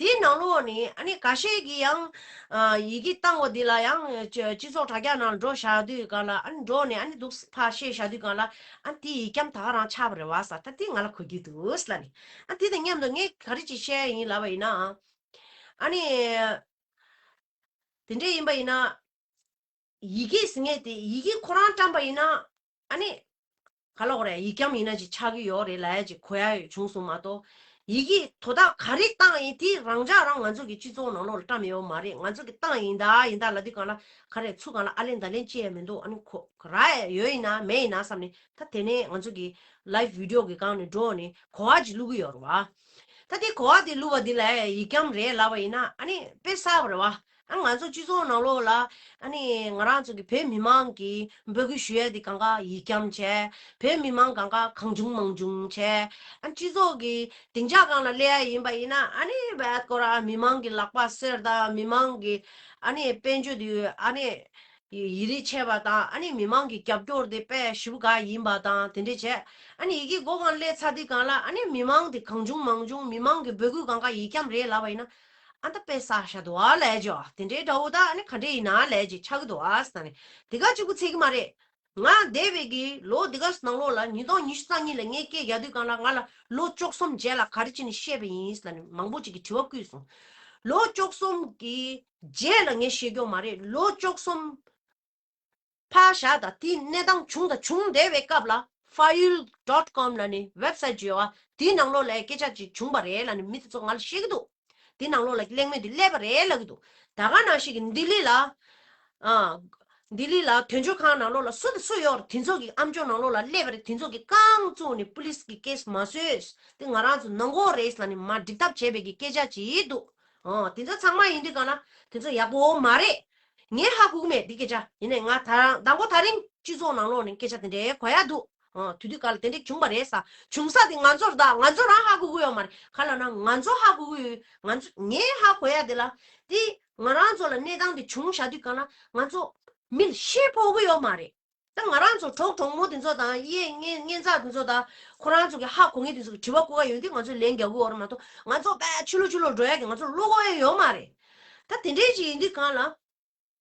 དེའི་ནང་ལོགས་ནས་ཨ་ནི་འགའ་ཤས་ཀྱིས་ཡང་ཡི་གེ་བཏང་བ་འདི་ལ་ཡང་སྤྱི་ཚོགས་དྲ་རྒྱ་ནང་འགྲོ་བཞག་དུས་གང་ལ་ཨ་ནི་འགྲོ་ནས་ཨ་ནི་འདུག་ཕར་བཤད་བཞག་དུས་གང་ལ་ཨ་ནི་དེ་ཡིག་སྐྱམ་ད་ག་རང་ཆགས་པ་རེད་བ་ས། ད་དེ་ང་ལ་གོ་རྒྱུ་འདུག་ལབ་ནས་ཨ་དེ་དང་མཉམ་དུ་ངས་ག་རེ་ཅིག་བཤད་ཡིན་ལབ་པ་ཡིན་ན། ཨ་ནི། དེ་འདྲས་ཡིན་པ་ཡིན་ན། ཡི་གེ་ཟེར་མཁན་དེ་ཡི་གེ་ཁོ་རང་བཀྲམ་པ་ཡིན་ན། ཨ་ནི། ག་ལབ་དགོས་རེད། ཡིག་སྐྱམ་ཡིན་ན་ཅིག་ཆགས་ཀྱི་ཡོད་རེད་ལབ་ཡ་ཅིག་གོ་ཡ་བྱུང་སོང་མ་གཏོགས། ཡི་གེ་དོ་བདག་ག་རེ་བཏང་ཡིན་དེ་རང་འཇགས་རང་ང་ཚོ་གི་སྤྱི་ཚོགས་ནང་ལོགས་ལ་བཀྲམ་ཡོད་མ་རེད། ང་ཚོ་གི་བཏང་ཡིན་ད་ཡིན་ད་ལབ་དུས་གང་ལ་ག་རེ་ཚུར་གང་ལ་ཨ་ལན་ད་ལན་ཅི་ཡང་མི་འདུག་ཨ་ནི་ཁོ་རག་ཡ་ཡོད་ཡིན་ན་མེད་ཡིན་ན་བསམ་ནས་ད་དེ་ནས་ང་ཚོ་གི་ལའིབ་བི་ཌི་ཡོ་གི་སྒང་ནས་འགྲོ་ནས་གོ་བ་ཅིག་བླུག་གི་ཡོད་རེད་བ། ད་དེ་གོ་བ་དེ་བླུགས་པ་འདི་ལ་ཡིག་སྐྱམ་རེད་ལབ་པ་ཡིན་ན་ཨ་ནི་དཔེ་གསར་པ་རེད་བ། ཨ་ང་ཚོ་སྤྱི་ཚོགས་ནང་ལོགས་ལ་ཨ་ནི་ང་རང་ཚོ་གི་བོད་མི་མང་གིས་འབོད་སྐུལ་ཞུ་ཡ་དེ་གང་ག་ཡིག་སྐྱམ་བྱས། བོད་མི་མང་གང་ག་གང་བྱུང་མང་བྱུང་བྱས། ཨ་སྤྱི་ཚོགས་ཀྱི་སྡིངས་ཆ་སྒང་ལ་སླེབས་ཡ་ཡིན་པ་ཡིན་ན་ཨ་ནི་བད་ཀོ་ར་མི་མང་གི་ལག་པ་གསེར་དང་མི་མང་གི་ཨ་ནི་དཔལ་འབྱོར་དེ་ཨ་ནི། ཡི་ཡི་རིགས་ཆེ་བ་དང་ཨ་ནི་མི་མང་གི་རྒྱབ་སྐྱོར་དེ་དཔེ་ཞེ་པོ་ག་ཡིན་པ་དང་དེ་འདྲས་བྱས། ཨ་ནི་ཡི་གེ་མགོ་སྒང་སླེབས་ཚར་དུས་གང་ལ་ཨ་ནི་མི་མང་དེ་གང་བྱུང་མང་བྱུང་མི་མང་གི་འབོད་སྐུལ་གང་ག་ཡིག་སྐྱམ་རེད་ལབ་པ་ཡིན་ན། ཨ་ད་དཔེ་བསགས་བཞག་འདུག་ཨ་ལས་ཇོ་དེ་འདྲའི་འདྲ་བོ་ད་ཨ་ནི་ག་འདྲས་ཡིན་ན་ལས་ཅིག་ཆགས་ཀྱི་འདུག་ཨ་ཟེར་ནས་དེ་ག་གཅིག་པུ་ཚིག་གི་མ་རེད། ང་འདས་པའི་གི་ལོ་འདི་ག་ནང་ལོགས་ལ་ཉིས་སྟོང་ཉི་ཤུ་རྩ་གཉིས་ལ་ངས་སྐད་རྒྱག་དུས་གང་ལ་ང་ལ་ལོ་བཅུ་གསུམ་རྗེས་ལ་ག་རེ་བྱས་ནས་བཤད་པ་ཡིན་ཟེར་ནས་མང་པོ་ཅིག་གིས་དྲི་བ་བསྐུལ་སོང་། ལོ་བཅུ་གསུམ་གི་རྗེས་ལ་ངས་བཤད་རྒྱུ་མ་རེད། ལོ་བཅུ་གསུམ་ཕར་བཞག་དང་དེའི་གནས་སྟངས་བྱུང་དང་བྱུང་བསྡད་པའི་སྐབས་ལ་file dot com ལབ་ནས་ཝེབ་སའིཊ་ཅིག་ཡོད་པ་དེའི་ནང་ལོགས་ལ་སྐད་ཆ་ཅིག་བྱུང་བ་རེད་ལབ་ནས་མི་དེ་ཚོ་ང་ལ་བཤད་ཀྱི་འདུག་དེའི་ནང་ལོགས་ལ་གླེང་མོལ་དེ་སླེབས་པ་རེད་ལབ་ཀྱི་འདུག་ད་ག་ནང་བཞིན་གྱི་ལྡི་ལི་ལ། ཨ། ལྡི་ལི་ལ་དོན་གཅོད་ཁང་ནང་ལོགས་ལ་སུ་དང་སུ་ཡོད་རེད། དེ་ཚོ་གི་ཨམ་ཅོག་ནང་ལོགས་ལ་སླེབས་པ་རེད། དེ་ཚོ་གི་རྐང་བཙུགས་ནས་པུ་ལིས་ཀྱི་ཀེ་སི་མ་བཟོས། དེ་ང་རང་ཚོ་ནང་འགོག་རེད་ལབ་ནས་མར་འགྲིག་ཐབས་བྱས་པའི་གི་སྐད་ཆ་ཅིག་འདུག་ཨོ། དེ་ཚོ་ཚང་མ་ཡིན་དུས་གང་ལ་དེ་ཚོ་ཡག་པོ་མ་རེད། ངས་ཧ་གོ་གི་མེད་འདི་སྐད་ཆ། ཡིན་ནའི་ང་ད་རང་མདང་དགོང་ད་རིང་སྤྱི་ཚོགས་ནང་ལོགས་ནས་སྐད་ཆ་དེ་འདྲའི་གོ་ཡ་འདུག་ཨོ། དུས་དུས་ག་ལ་དེ་འདྲའི་བྱུང་བ་རེད་ས། བྱུང་ས་དེ་ང་ཚོར་ད་ང་ཚོ་རང་ཧ་གོ་གི་ཡོད་མ་རེད། ག་ལ་ན་ང་ཚོ་ཧ་གོ་གི་ཡོད། ང་ཚོ་ངས་ཧ་གོ་ཡ་དེ་ལ་དེ་ང་རང་ཚོ་ལ་གནས་སྟངས་དེ་བྱུང་བཞག་དུས་གང་ལ་ང་ཚོ་མི་ལ་ཤེས་ཕོད་གི་ཡོད་མ་རེད། ད་ང་རང་ཚོ་གྲོགས་གྲོགས་མོ་དེ་ཚོ་དང་གཡས་གཡོན་གཡོན་ཚ་དེ་ཚོ་དང་ཁོ་རང་ཚོ་གི་ཧ་གོ་མཁན་དེ་ཚོ་གི་དྲི་བ་བཀོད་ཀ་ཡོང་དུས་ང་ཚོས་ལན་རྒྱག་གི་ཡོད་རེད་མ་གཏོགས་ང་ཚོ་དཔེ་ཕྱི་ལོགས་ཕྱི་ལོགས་འགྲོ་ཡ་གི་ང་ཚོ་བློ་ཁོག་ཡང་ཡོད་མ་རེད། ད་དེ་འདྲའི་ཅིག་ཡིན་དུས་གང་ལ།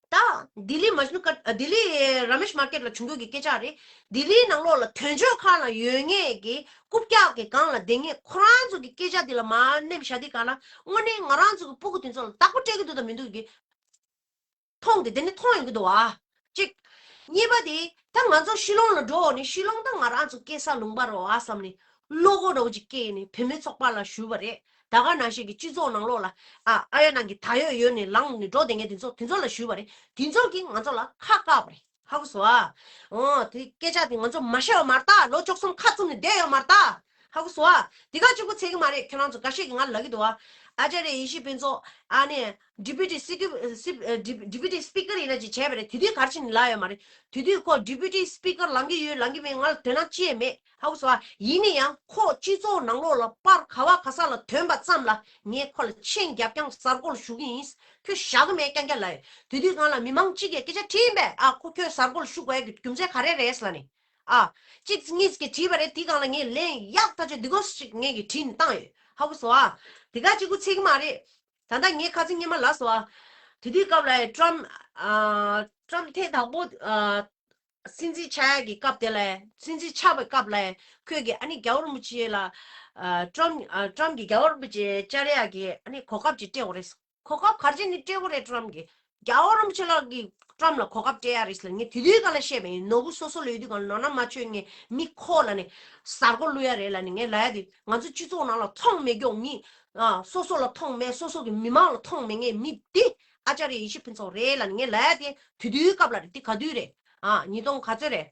ད་ལྡི་ལི་མ་ཇུ་ནུ་ཀ་ལྡི་ལི་ར་མེཤ་མར་ཀེཊ་ལ་བྱུང་རྒྱུ་གི་སྐད་ཆ་རེད། ལྡི་ལིའི་ནང་ལོགས་ལ་དོན་གཅོད་ཁང་ལ་ཡོད་མཁན་གྱི་རྐུབ་བཀྱག་གི་སྒང་ལ་བསྡད་མཁན་ཁོ་རང་ཚོ་གི་སྐད་ཆ་འདི་ལ་མར་ནེམ་བཞག་དུས་གང་ལ་དངོས་གནས་ང་རང་ཚོ་གི་སྤུ་གུ་དེ་ཚོ་ལ་བདག་པོ་སྤྲད་ཀྱི་འདུག་དང་མི་འདུག་གི་མཐོང་དེ་དེ་ནི་མཐོང་ཡོང་གི་འདུག་བ། གཅིག་གཉིས་པ་དེ་ད་ང་ཚོ་ཤི་ལོང་ལ་འགྲོ་འོང་ནས་ཤི་ལོང་ད་ང་རང་ཚོ་སྐྱེས་ས་ལུང་པ་རེད་བ་བསམ་ནས་བློ་ཁོག་འདྲ་བོ་ཅིག་སྐྱེས་ནས་བུད་མེད་ཚོགས་པ་ལ་ཞུས་པ་རེད། ད་ག་ནང་བཞིན་གྱི་སྤྱི་ཚོགས་ནང་ལོགས་ལ་ཨ་ཨ་ཡ་ནང་གི་ད་ཡོད་ཡོད་ནས་ལངས་ནས་འགྲོ་བསྡད་མཁན་དེ་ཚོ་དེ་ཚོ་ལ་ཞུས་པ་རེད། དེ་ཚོ་གིས་ང་ཚོ་ལ་ཁ་བཀག་པ་རེད། ཧ་གོ་སོང་ཨ། འོ་དེ་སྐད་ཆ་དེ་ང་ཚོ་མ་བཤད་ཡོད་མ་རེད་ད། ལོ་བཅུ་གསུམ་ཁ་བཙུམ་ནས་བསྡད་ཡོད་མ་རེད་ད། ཧ་གོ་སོང་ཨ། དེ་ག་གཅིག་པུ་ཚད་ཀྱི་མ་རེད། ཁྱེད་རང་ཚོ་འགའ་ཤས་ཀྱིས་ང་ལ་ལབ་ཀྱི་འདུག་ཨ། ཨ་ཅཱརྱ་ཡེ་ཤེས་ཕུན་ཚོགས་ཨ་ནི་ཌི་པུ་ཊི་སི་ཀི་སི་ཨ་ཌི་པུ་ཊི་སི་པི་ཀར་ཡིན་ན་ཅིག་བྱས་པ་རེད། དེ་དུས་ག་རེ་བྱས་ནས་ལབ་ཡོད་མ་རེད། དེ་དུས་ཁོ་ཌི་པུ་ཊི་སི་པི་ཀར་ལངས་ཀྱི་ཡོད་ལངས་ཀྱི་མེད་ང་ལ་དོན་དག་ཅི་ཡང་མེད། ཧ་གོ་སོང་ཨ། ཡིན་ན་ཡང་ཁོ་སྤྱི་ཚོགས་ནང་ལོགས་ལ་པར་ག་བ་ག་ས་ལ་ཐོན་པ་ཙམ་ལ་ངས་ཁོ་ལ་མཆན་རྒྱབ་རྐྱང་གསར་འགོད་ལ་ཞུ་གི་ཡིན། ཁྱོད་བཞག་གི་མེད་རྐྱང་རྐྱང་ལབ་ཡོད། དེ་དུས་སྒང་ལ་མི་མང་གཅིག་གིས་སྐད་ཆ་དྲིས་ཡིན་པས། ཨ་ཁོ་ཁྱོད་གསར་འགོད་ལ་ཞུ་དགོས་ཡ་གི་རྒྱུ་མཚན་ག་རེ་རེད་ལབ་ནས། ཨ། གཅིག་གཉིས་ཀྱིས་དྲིས་པ་རེད། དེའི་སྒང་ལ་ངས་ལན་ཡག་ཐག་ཆོད་འདི་གོ་ཞིག་ངས་ཀྱིས་དྲིས་ནས་བཏང་ཡོད། ཧ་གོ་སོང་ཨ། དེ་ག་གཅིག་པུ་ཚད་ཀྱི་མ་རེད། ད་ལྟ་ངས་ཁ་སང་སྔོན་མ་ལབ་སོང་ཨ། དེ་དུས་སྐབས་ལ་ཀྲམ་ཨ་ཀྲམ་ཐེངས་དང་པོ་ཨ་སྲིད་འཛིན་ཆགས་ཡ་གི་སྐབས་དེ་ལ་སྲིད་འཛིན་ཆགས་པའི་སྐབས་ལ་ཁོས་ཀྱིས་ཨ་ནི་རྒྱལ་བ་རིན་པོ་ཆེ་ལ་ཨ་ཀྲམ་ཨ་ཀྲམ་གྱིས་རྒྱལ་བ་རིན་པོ་ཆེ་བཅར་ཡ་གི་ཨ་ནི་གོ་སྐབས་ཅིག་སྤྲད་དགོས་རེད། གོ་སྐབས་ག་རེ་བྱས་ནས་སྤྲད་དགོས་རེད། ཀྲམ་གྱིས་རྒྱལ་བ་རིན་པོ་ཆེ་ལགས་ཀྱིས་ཀྲམ་ལ་གོ་སྐབས་སྤྲད་ཡ་རེད་ཟེར་ལབ་ངས་དེ་དུས་སྒང་ལ་བཤད་པ་ཡིན། ནོར་བུ་སོ་སོ་ལ་ཡོད་དུས་སྒང་ལ་ནོར་ན་མ་ཆོད་ངས་མི་ཁོ་ལབ་ནས་གསར་འགོད་བླུག་ཡ་རེད་ལབ་ནས་ངས་ལབ་ཡ་དེ་ང་ཚོ་སྤྱི་ཚོགས་ནང་ལ་མཐོང་མེད་མགྱོགས་མི་ཨ་སོ་སོ་ལ་མཐོང་མེད། སོ་སོ་གི་མི་མང་ལ་མཐོང་མེད་མཁན་མི་འདི་ཨ་ཅཱརྱ་ཡེ་ཤེས་ཕུན་ཚོགས་རེད་ལབ་ནས་ངས་ལབ་ཡ་དེ་དེ་དུས་སྐབས་ལ་རེད། དེ་ག་དུས་རེད། ཨ་ཉིས་སྟོང་ག་ཚོད་རེད།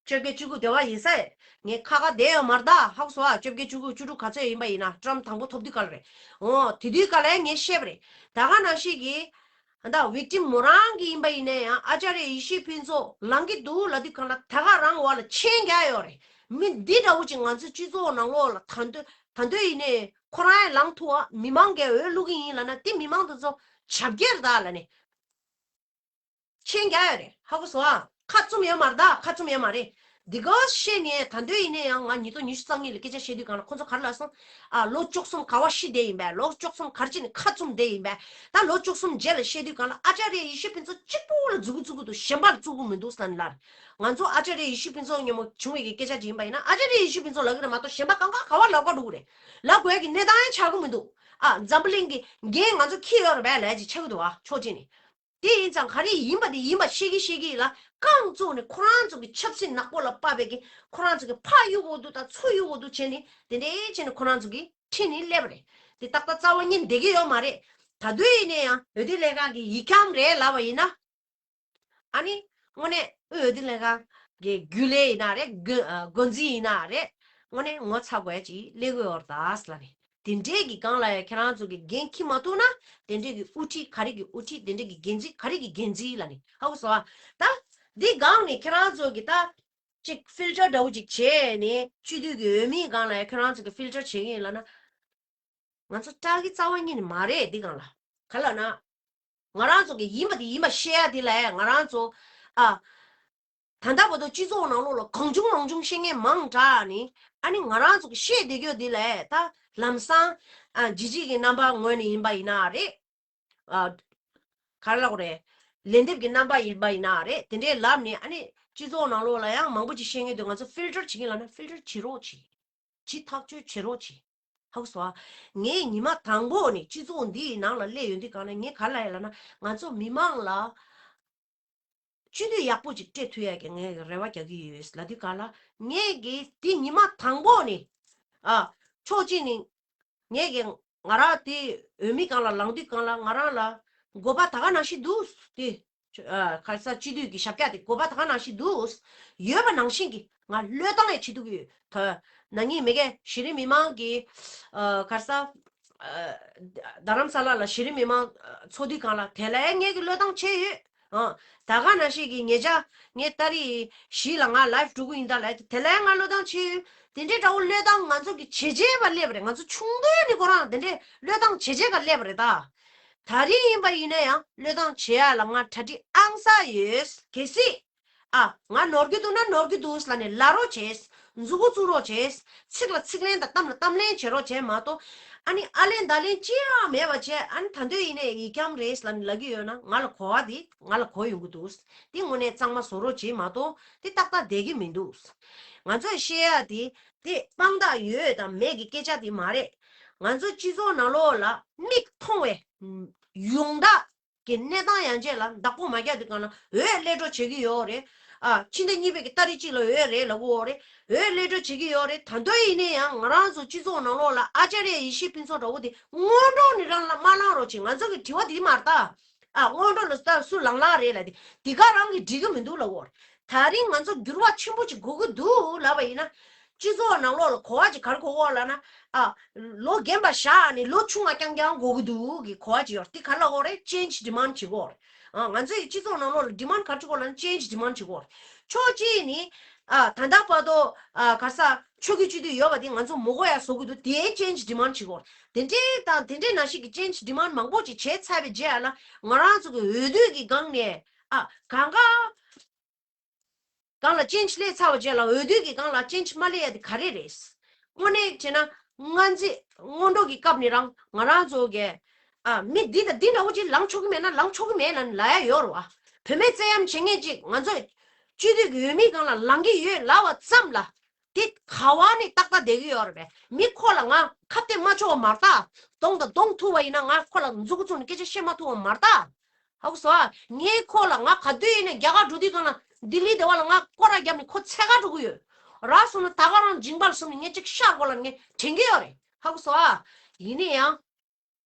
བཅོ་བརྒྱད་བཅུ་དགུ་དེ་བ་ཡིན་ས། ངས་ཁ་ཁ་བསྡད་ཡོད་མ་རེད་ད། ཧ་གོ་སོང་ཨ། བཅོ་བརྒྱད་བཅུ་དགུ་བཅུ་དྲུག་ག་ཚོད་ཡིན་པ་ཡིན་ན་ཀྲམ་དང་པོ་ཐོབ་དུས་སྐབས་རེད། འོ་དེ་དུས་སྐབས་ལ་ངས་བཤད་པ་རེད། ད་ག་ནང་བཞིན་གྱི་ད་ཝིག་ཊིམ་མོ་རང་གི་ཡིན་པ་ཡིན་ན་ཡང་ཨ་ཅཱརྱ་ཡེ་ཤེས་ཕུན་ཚོགས་ལངས་ཀྱི་འདུག་ལབ་དུས་སྒང་ལ་ད་ག་རང་འོག་ལ་མཆན་རྒྱག་ཡོད་རེད། མི་འདི་འདྲ་བོ་ཅིག་ང་ཚོའི་སྤྱི་ཚོགས་ནང་ལོགས་ལ་ད་འདོད་ད་འདོད་ཡིན་ནའི་ཁོ་རང་ཡང་ལངས་ཐུབ་ཨ། མི་མང་གིས་འོས་བླུག་གི་ཡིན་ལབ་ན་དེ་མི་མང་དེ་ཚོ་བྱ་བརྒྱད་རེད་ད་ལབ་ནས། མཆན་རྒྱག་ཡོད་རེད། ཧ་གོ་སོང་ཨ། ཁ་བཙུམ་ཡོད་མ་རེད་ད། ཁ་བཙུམ་ཡོད་མ་རེད། འདི་ག་བཤད་ནས་ད་འདོད་ཡིན་ན་ཡང་ང་ཉིས་སྟོང་ཉི་ཤུ་རྩ་གཉིས་ལ་སྐད་ཆ་བཤད་དུས་སྒང་ལ་ཁོ་ཚོ་ག་རེ་ལབ་སོང་ཨ། ལོ་བཅུ་གསུམ་ག་བ་ཤི་བསྡད་ཡིན་པས། ལོ་བཅུ་གསུམ་ག་རེ་བྱས་ནས་ཁ་བཙུམ་བསྡད་ཡིན་པས། ད་ལོ་བཅུ་གསུམ་རྗེས་ལ་བཤད་དུས་སྒང་ལ་ཨ་ཅཱརྱ་ཡེ་ཤེས་ཕུན་ཚོགས་གཅིག་པུ་ལ་མཛུབ་གུ་བཙུགས་ཀྱི་འདུག་གཞན་པ་ལ་བཙུགས་ཀྱི་མི་འདུག་ཟེར་ནས་ལབ། ང་ཚོ་ཨ་ཅཱརྱ་ཡེ་ཤེས་ཕུན་ཚོགས་མཉམ་པོ་བྱུང་བའི་གི་སྐད་ཆ་ཅིག་ཡིན་པ་ཡིན་ན་ཨ་ཅཱརྱ་ཡེ་ཤེས་ཕུན་ཚོགས་ལབ་ཀྱི་རེད་མ་གཏོགས་གཞན་པ་གང་ག་ག་བ་ལབ་དགོས་ཀྱི་རེད། ལབ་དགོས་ཀྱི་གནས་སྟངས་ཡང་ཆགས་ཀྱི་མི་འདུག་ཨ་འཛམ་བུ་གླིང་གི་འགན་ང་ཚོ་འཁྱེར་ཡོད་རེད་པས་ལབ་ཅིག་ཆགས་ཀྱི་འདུག་ཨ། ཕྱོགས་གཅིག་ནས། དེ་ཡིན་ཙང་ག་རེ་ཡིན་པ་དེ་ཡིན་པ་ཤེས་ཀྱི་ཤེས་ཀྱི་ལ་རྐང་བཙུགས་ནས་ཁོ་རང་ཚོ་གི་ཆབ་སྲིད་ནག་པོ་ལ་དཔག་པའི་གི་ཁོ་རང་ཚོ་གི་ཕར་གཡུག་དགོས་འདུག་དང་ཚུར་གཡུག་དགོས་འདུག་བྱས་ནས་དེ་འདྲའི་བྱས་ནས་ཁོ་རང་ཚོ་གི་ཁྲིད་ནས་སླེབས་པ་རེད། དེ་ཏག་ཏག་རྩ་བ་ཉིད་བསྡད་ཀྱི་ཡོད་མ་རེད། ད་དུང་ཡིན་ནའི་ཡང་འོས་བསྡུ་ལྷན་ཁང་གི་ཡིག་ཁྱམས་རེད་ལབ་པ་ཡིན་ན། ཨ་ནི་དངོས་གནས་འོས་བསྡུ་ལྷན་ཁང་གི་རྒྱུན་ལས་ཡིན་ན་རེད། འགོ་འགོ་འཛིན་ཡིན་ན་རེད། དངོས་གནས་ངོ་ཚ་དགོས་ཡ་ཅིག་སླེབས་ཀྱི་ཡོད་རེད་ད་ལབ་ནས། དེ་འདྲས་ཀྱི་སྒང་ལ་ཡང་ཁྱེད་རང་ཚོ་གི་འགན་འཁྱེར་མ་ཐུབ་ན་དེ་འདྲས་ཀྱི་དབུ་ཁྲིད་ག་རེ་གི་དབུ་ཁྲིད། དེ་འདྲས་ཀྱི་འགན་འཛིན་ག་རེ་གི་འགན་འཛིན་ལབ་ནས། ཧ་གོ་སོང་ཨ། ད་འདི་སྒང་ནས་ཁྱེད་རང་ཚོ་གི་ད་ཅིག་ཕིལ་ཊར་འདྲ་བོ་ཅིག་བྱས་ནས་སྤྱི་འཐུས་ཀྱི་འོས་མིའི་སྒང་ལ་ཡང་ཁྱེད་རང་ཚོ་གི་ཕིལ་ཊར་བྱེད་ཀྱི་ཡིན་ལབ་ན། ང་ཚོ་སྐྲག་གི་རྩ་བ་ཉིད་ནས་མ་རེད། འདི་སྒང་ལ་ག་ལབ་ན། ང་རང་ཚོ་གི་ཡིན་པ་དེ་ཡིན་པ་བཤད་ཡ་དེ་ལ་ང་རང་ཚོ་ཨ། ད་ལྟ་བར་དུ་སྤྱི་ཚོགས་ནང་ལོགས་ལ་གང་བྱུང་མང་བྱུང་བཤད་མཁན་མང་དྲགས་ནི། ཨ་ནི་ང་རང་ཚོ་གི་བཤད་བསྡད་རྒྱུ་དེ་ལ་ད་ལམ་སང་ཨ་ཇི་ཇི་གི་རྣམ་པ་ངོས་ནས་ཡིན་པ་ཡིན་ན་རེད། ཨ། ག་རེ་ལབ་དགོས་རེད། ལན་འདེབས་ཀྱི་རྣམ་པ་ཡིན་པ་ཡིན་ན་རེད། དེ་འདྲའི་ལབ་ནས་ཨ་ནི་སྤྱི་ཚོགས་ནང་ལོགས་ལ་ཡང་མང་པོ་ཅིག་བཤད་མཁན་དུས་ང་ཚོ་ཕིལ་ཊར་བྱེད་ཀྱི་ལབ་ན་ཕིལ་ཊར་བྱེད་རོགས་བྱེད། ཅིག་ཐག་གཅོད་བྱེད་རོགས་གྱིས། ཧ་གོ་སོང་ཨ། ངས་ཉི་མ་དང་པོ་ནས་སྤྱི་ཚོགས་འདིའི་ནང་ལ་སླེབས་ཡོང་དུས་སྒང་ལ་ངས་ག་རེ་ལབ་ཡོད་ལབ་ན་ང་ཚོ་མི་མང་ལ་སྤྱི་འཐུས་ཡག་པོ་ཅིག་སྤྲད་ཐུབ་ཡ་གི་ངས་རེ་བ་རྒྱག་གི་ཡོད་ལབ་དུས་སྒང་ལ་ངས་གི་འདི་ཉི་མ་དང་པོ་ནས་ཨ་ཕྱོགས་གཅིག་ནས་ངས་གི་ང་རང་དེ་འོས་མི་སྒང་ལ་ལངས་དུས་སྒང་ལ་ང་རང་ལ་དགོས་པ་ད་ག་ནང་བཞིན་འདུག་དེ། ཨ་ག་རེ་ཟ་སྤྱི་འཐུས་ཀྱི་ཞབས་བཀྱག་དེ་དགོས་པ་ད་ག་ནང་བཞིན་འདུག་ཡོད་པ་ནང་བཞིན་གྱི་ང་བློས་བཏང་ཡང་བྱེད་ཐུབ་ཀྱི་ཡོད། ད་ན་ནིང་མ་གི་གཞི་རིམ་མི་མང་གི་ཨ་ག་རེ་ཟ་ཨ་རྡ་རམ་ས་ལ་ལ་གཞི་རིམ་མི་མང་ཨ་ཚོགས་དུས་སྒང་ལ་དེ་ལ་ཡང་ངས་ཀྱི་བློས་བཏང་བྱས་ཡོད། ཨ་ད་ག་ནང་བཞིན་གྱི་ཉེ་ཆར་ངས་ཏ་རིག་བཞི་ལ་ང་ལའིབ་འགྲོ་གི་ཡིན་ད་ལབ་དེ་ལ་ཡང་ང་བློས་བཏང་བྱས་ཡོད། དེ་འདྲའི་འདྲ་བོ་བློས་བཏང་ང་ཚོ་གི་བྱས་རྗེས་པ་སླེབས་པ་རེད། ང་ཚོ་ཆུང་དུས་ནས་ཁོ་རང་དེ་འདྲའི་བློས་བཏང་བྱས་རྗེས་ཀ་སླེབས་པ་རེད་ད། ད་རིང་ཡིན་པ་ཡིན་ན་ཡང་བློས་བཏང་བྱེད་ཡ་ལ་ང་གྲ་སྒྲིག་ཨང་གསར་ཡོད། གལ་སྲིད་ཨ་ང་ནོར་གྱི་འདུག་ན་ནོར་གྱི་འདུག་ལབ་ནས་ལབ་རོགས་བྱེད། མཛུབ་གུ་བཙུགས་རོགས་བྱེད། ཚིག་ལ་ཚིག་ལན་དང་གཏམ་ལ་གཏམ་ལན་བྱེད་རོགས་བྱེད་མ་གཏོགས་ ཨ་ནི་ཨ་ལན་ད་ལན་ཅི་ཡང་མེད་པ་བྱས། ཨ་ནི་ད་དུང་ཡིན་ནའི་ཡིག་སྐྱོར་རེད་ལབ་ནས་ལབ་ཀྱི་ཡོད་ན། ང་ལ་གོ་བ་དེ་ང་ལ་གོ་ཡོང་གི་འདུག་དེ་དངོས་གནས་གཙང་མ་བཟོ་རོགས་བྱེད་མ་གཏོགས་དེ་ཏག་ཏག་བསྡད་ཀྱི་མི་འདུག་ང་ཚོས་བཤད་ཡ་དེ་དེ་དཔང་རྟགས་ཡོད་དང་མེད་ཀྱི་སྐད་ཆ་དེ་མ་རེད། ང་ཚོ་སྤྱི་ཚོགས་ནང་ལོགས་ལ་མིག་མཐོང་བའི་ཡོངས་གྲགས་ཀྱི་གནས་སྟངས་ཡན་ཆད་ལ་བདག་པོ་མ་རྒྱག་དུས་གང་ལ་འོས་གློད་གྲོལ་བྱེད་ཀྱི་ཡོད་རེད། ཨ་ཕྱི་ཟླ་གཉིས་པའི་གི་ཏ་རིག་གཅིག་ལ་འོས་རེད་ལབ་ཀྱི་ཡོད་རེད། འོས་གློད་གྲོལ་བྱེད་ཀྱི་ཡོད་རེད། ད་དུང་ཡིན་ནའི་ཡང་ང་རང་ཚོ་སྤྱི་ཚོགས་ནང་ལོགས་ལ་ཨ་ཅཱ་རི་ཡེ་ཤེས་ཕུན་ཚོགས་འདྲ་བོ་དེ་སྔོན་འགྲོ་ནས་རང་ལ་མ་ལངས་རོགས་བྱེད། ང་ཚོ་གི་དྲི་བ་དེ་མ་རེད་ད། ཨ་སྔོན་འགྲོ་ལ་ད་སུ་ལངས་ལངས་རེད་ལབ་དེ་དེ་ག་རང་གི་འགྲིག་གི་མི་འདུག་ལབ་ཀྱི་ཡོད་རེད། ད་རིང་ང་ཚོ་འགྱུར་བ་ཆེན་པོ་ཅིག་དགོས་ཀྱི་འདུག་ལབ་པ་ཡིན་ན། སྤྱི་ཚོགས་ནང་ལོགས་ལ་གོ་བ་ཅིག་ག་རེ་གོ་གི་ཡོད་ལབ་ན། ཨ། ལོ་རྒན་པ་བཞག་ནས་ལོ་ཆུང་བ་རྐྱང་རྐྱང་དགོས་ཀྱི་འདུག་གི་གོ་བ་ཅིག་ཡོད་རེད། དེ་ག་རེ་ལབ་ཀྱི་ཡོད་རེད། ཅེན་ཇི་ཌི་མན་ཌི་བྱེད་ཀྱི་ཡོད་རེད། ཨ། ང་ཚོའི་སྤྱི་ཚོགས་ནང་ལོགས་ལ་ཌི་མན་ཌི་ག་རེ་བྱེད་ཀྱི་ཡོད་ལབ་ན། ཅེན་ཇི་ཌི་མན་ཌི་བྱེད་ཀྱི་ཡོད་རེད། ཕྱོགས་གཅིག་ནས། ཨ། ད་ལྟ་བར་དུ། ཨ། ག་རེ་ཟེར། ཆོས་བརྒྱུད་སྤྱི་འཐུས་ཡོད་པ་དེ་ང་ཚོ་མི་དགོས་ཡ་བཟོ་གི་འདུག་དེའི་ཅེན་ཇི་ཌི་མན་ཌི་བྱེད་ཀྱི་ཡོད་རེད། དེ་འདྲའི་དང་དེ་འདྲའི་ནང་བཞིན་གྱི་ཅེན་ཇི་ཌི་མན་ཌི་མང་པོ་ཅིག་བྱས་ཚར་བའི་རྗེས་ལ་ང་རང་ཚོ་གི་འོས་བསྡུ་གི་སྒང་ནས། ཨ། གང་ག་སྒང་ལ་ཅེན་ཇི་སླེབས་ཚར་བ་རྗེས་ལ་འོས་བསྡུ་གི་སྒང་ལ་ཅེན་ཇི་མ་སླེབས་ཡ་དེ་ག་རེ་རེད། དངོས་གནས་བྱས་ན་སྔ་རྗེས་སྔོན་འགྲོ་གི་སྐབས་ནས་རང་ང་རང་ཚོ་གི། ཨ། མི་འདི་དང་འདི་འདྲ་བོ་ཅིག་ལངས་ཆོག་གི་མེད་ན་ལངས་ཆོག་གི་མེད་ལབ་ལབ་ཡ་ཡོད་རེད་བ། བུད་མེད་བཙན་གཡེམ་བྱེད་མཁན་ཅིག་ང་ཚོ་སྤྱི་འཐུས་ཀྱི་འོས་མིའི་སྒང་ལ་ལངས་ཀྱི་ཡོད་ལབ་པ་ཙམ་ལ། དེ་ག་བ་ནས་ཏག་ཏག་བསྡད་ཀྱི་ཡོད་རེད་པས། མི་ཁོ་ལ་ང་ཁ་གཏད་མ་ཆོག་པ་མ་རེད་ད། གདོང་དང་གདོང་ཐུག་པ་ཡིན་ན་ང་ཁོ་ལ་མཛུ་གུ་བཙུགས་ནས་སྐད་ཆ་བཤད་མ་ཐུབ་པ་མ་རེད་ད། ཧ་གོ་སོང་ཨ། ངས་ཁོ་ལ་ང་ག་དུས་ཡིན་ནའི་རྒྱ་གར་འགྲོ་དུས་སྒང་ལ་ལྡི་ལི་སྡེ་བ་ལ་ང་སྐོར་ར་བརྒྱབ་ནས་ཁོ་འཚོལ་ག་འགྲོ་གི་ཡོད། རག་སོང་ན་ད་ག་རང་མཇིང་པར་བཟུང་ནས་ངས་ཅིག་ཤར་དགོས་ལབ་ངས་དྲན་གྱི་ཡོད་རེད། ཧ་གོ་སོང་ཨ། ཡིན་ན་ཡང་།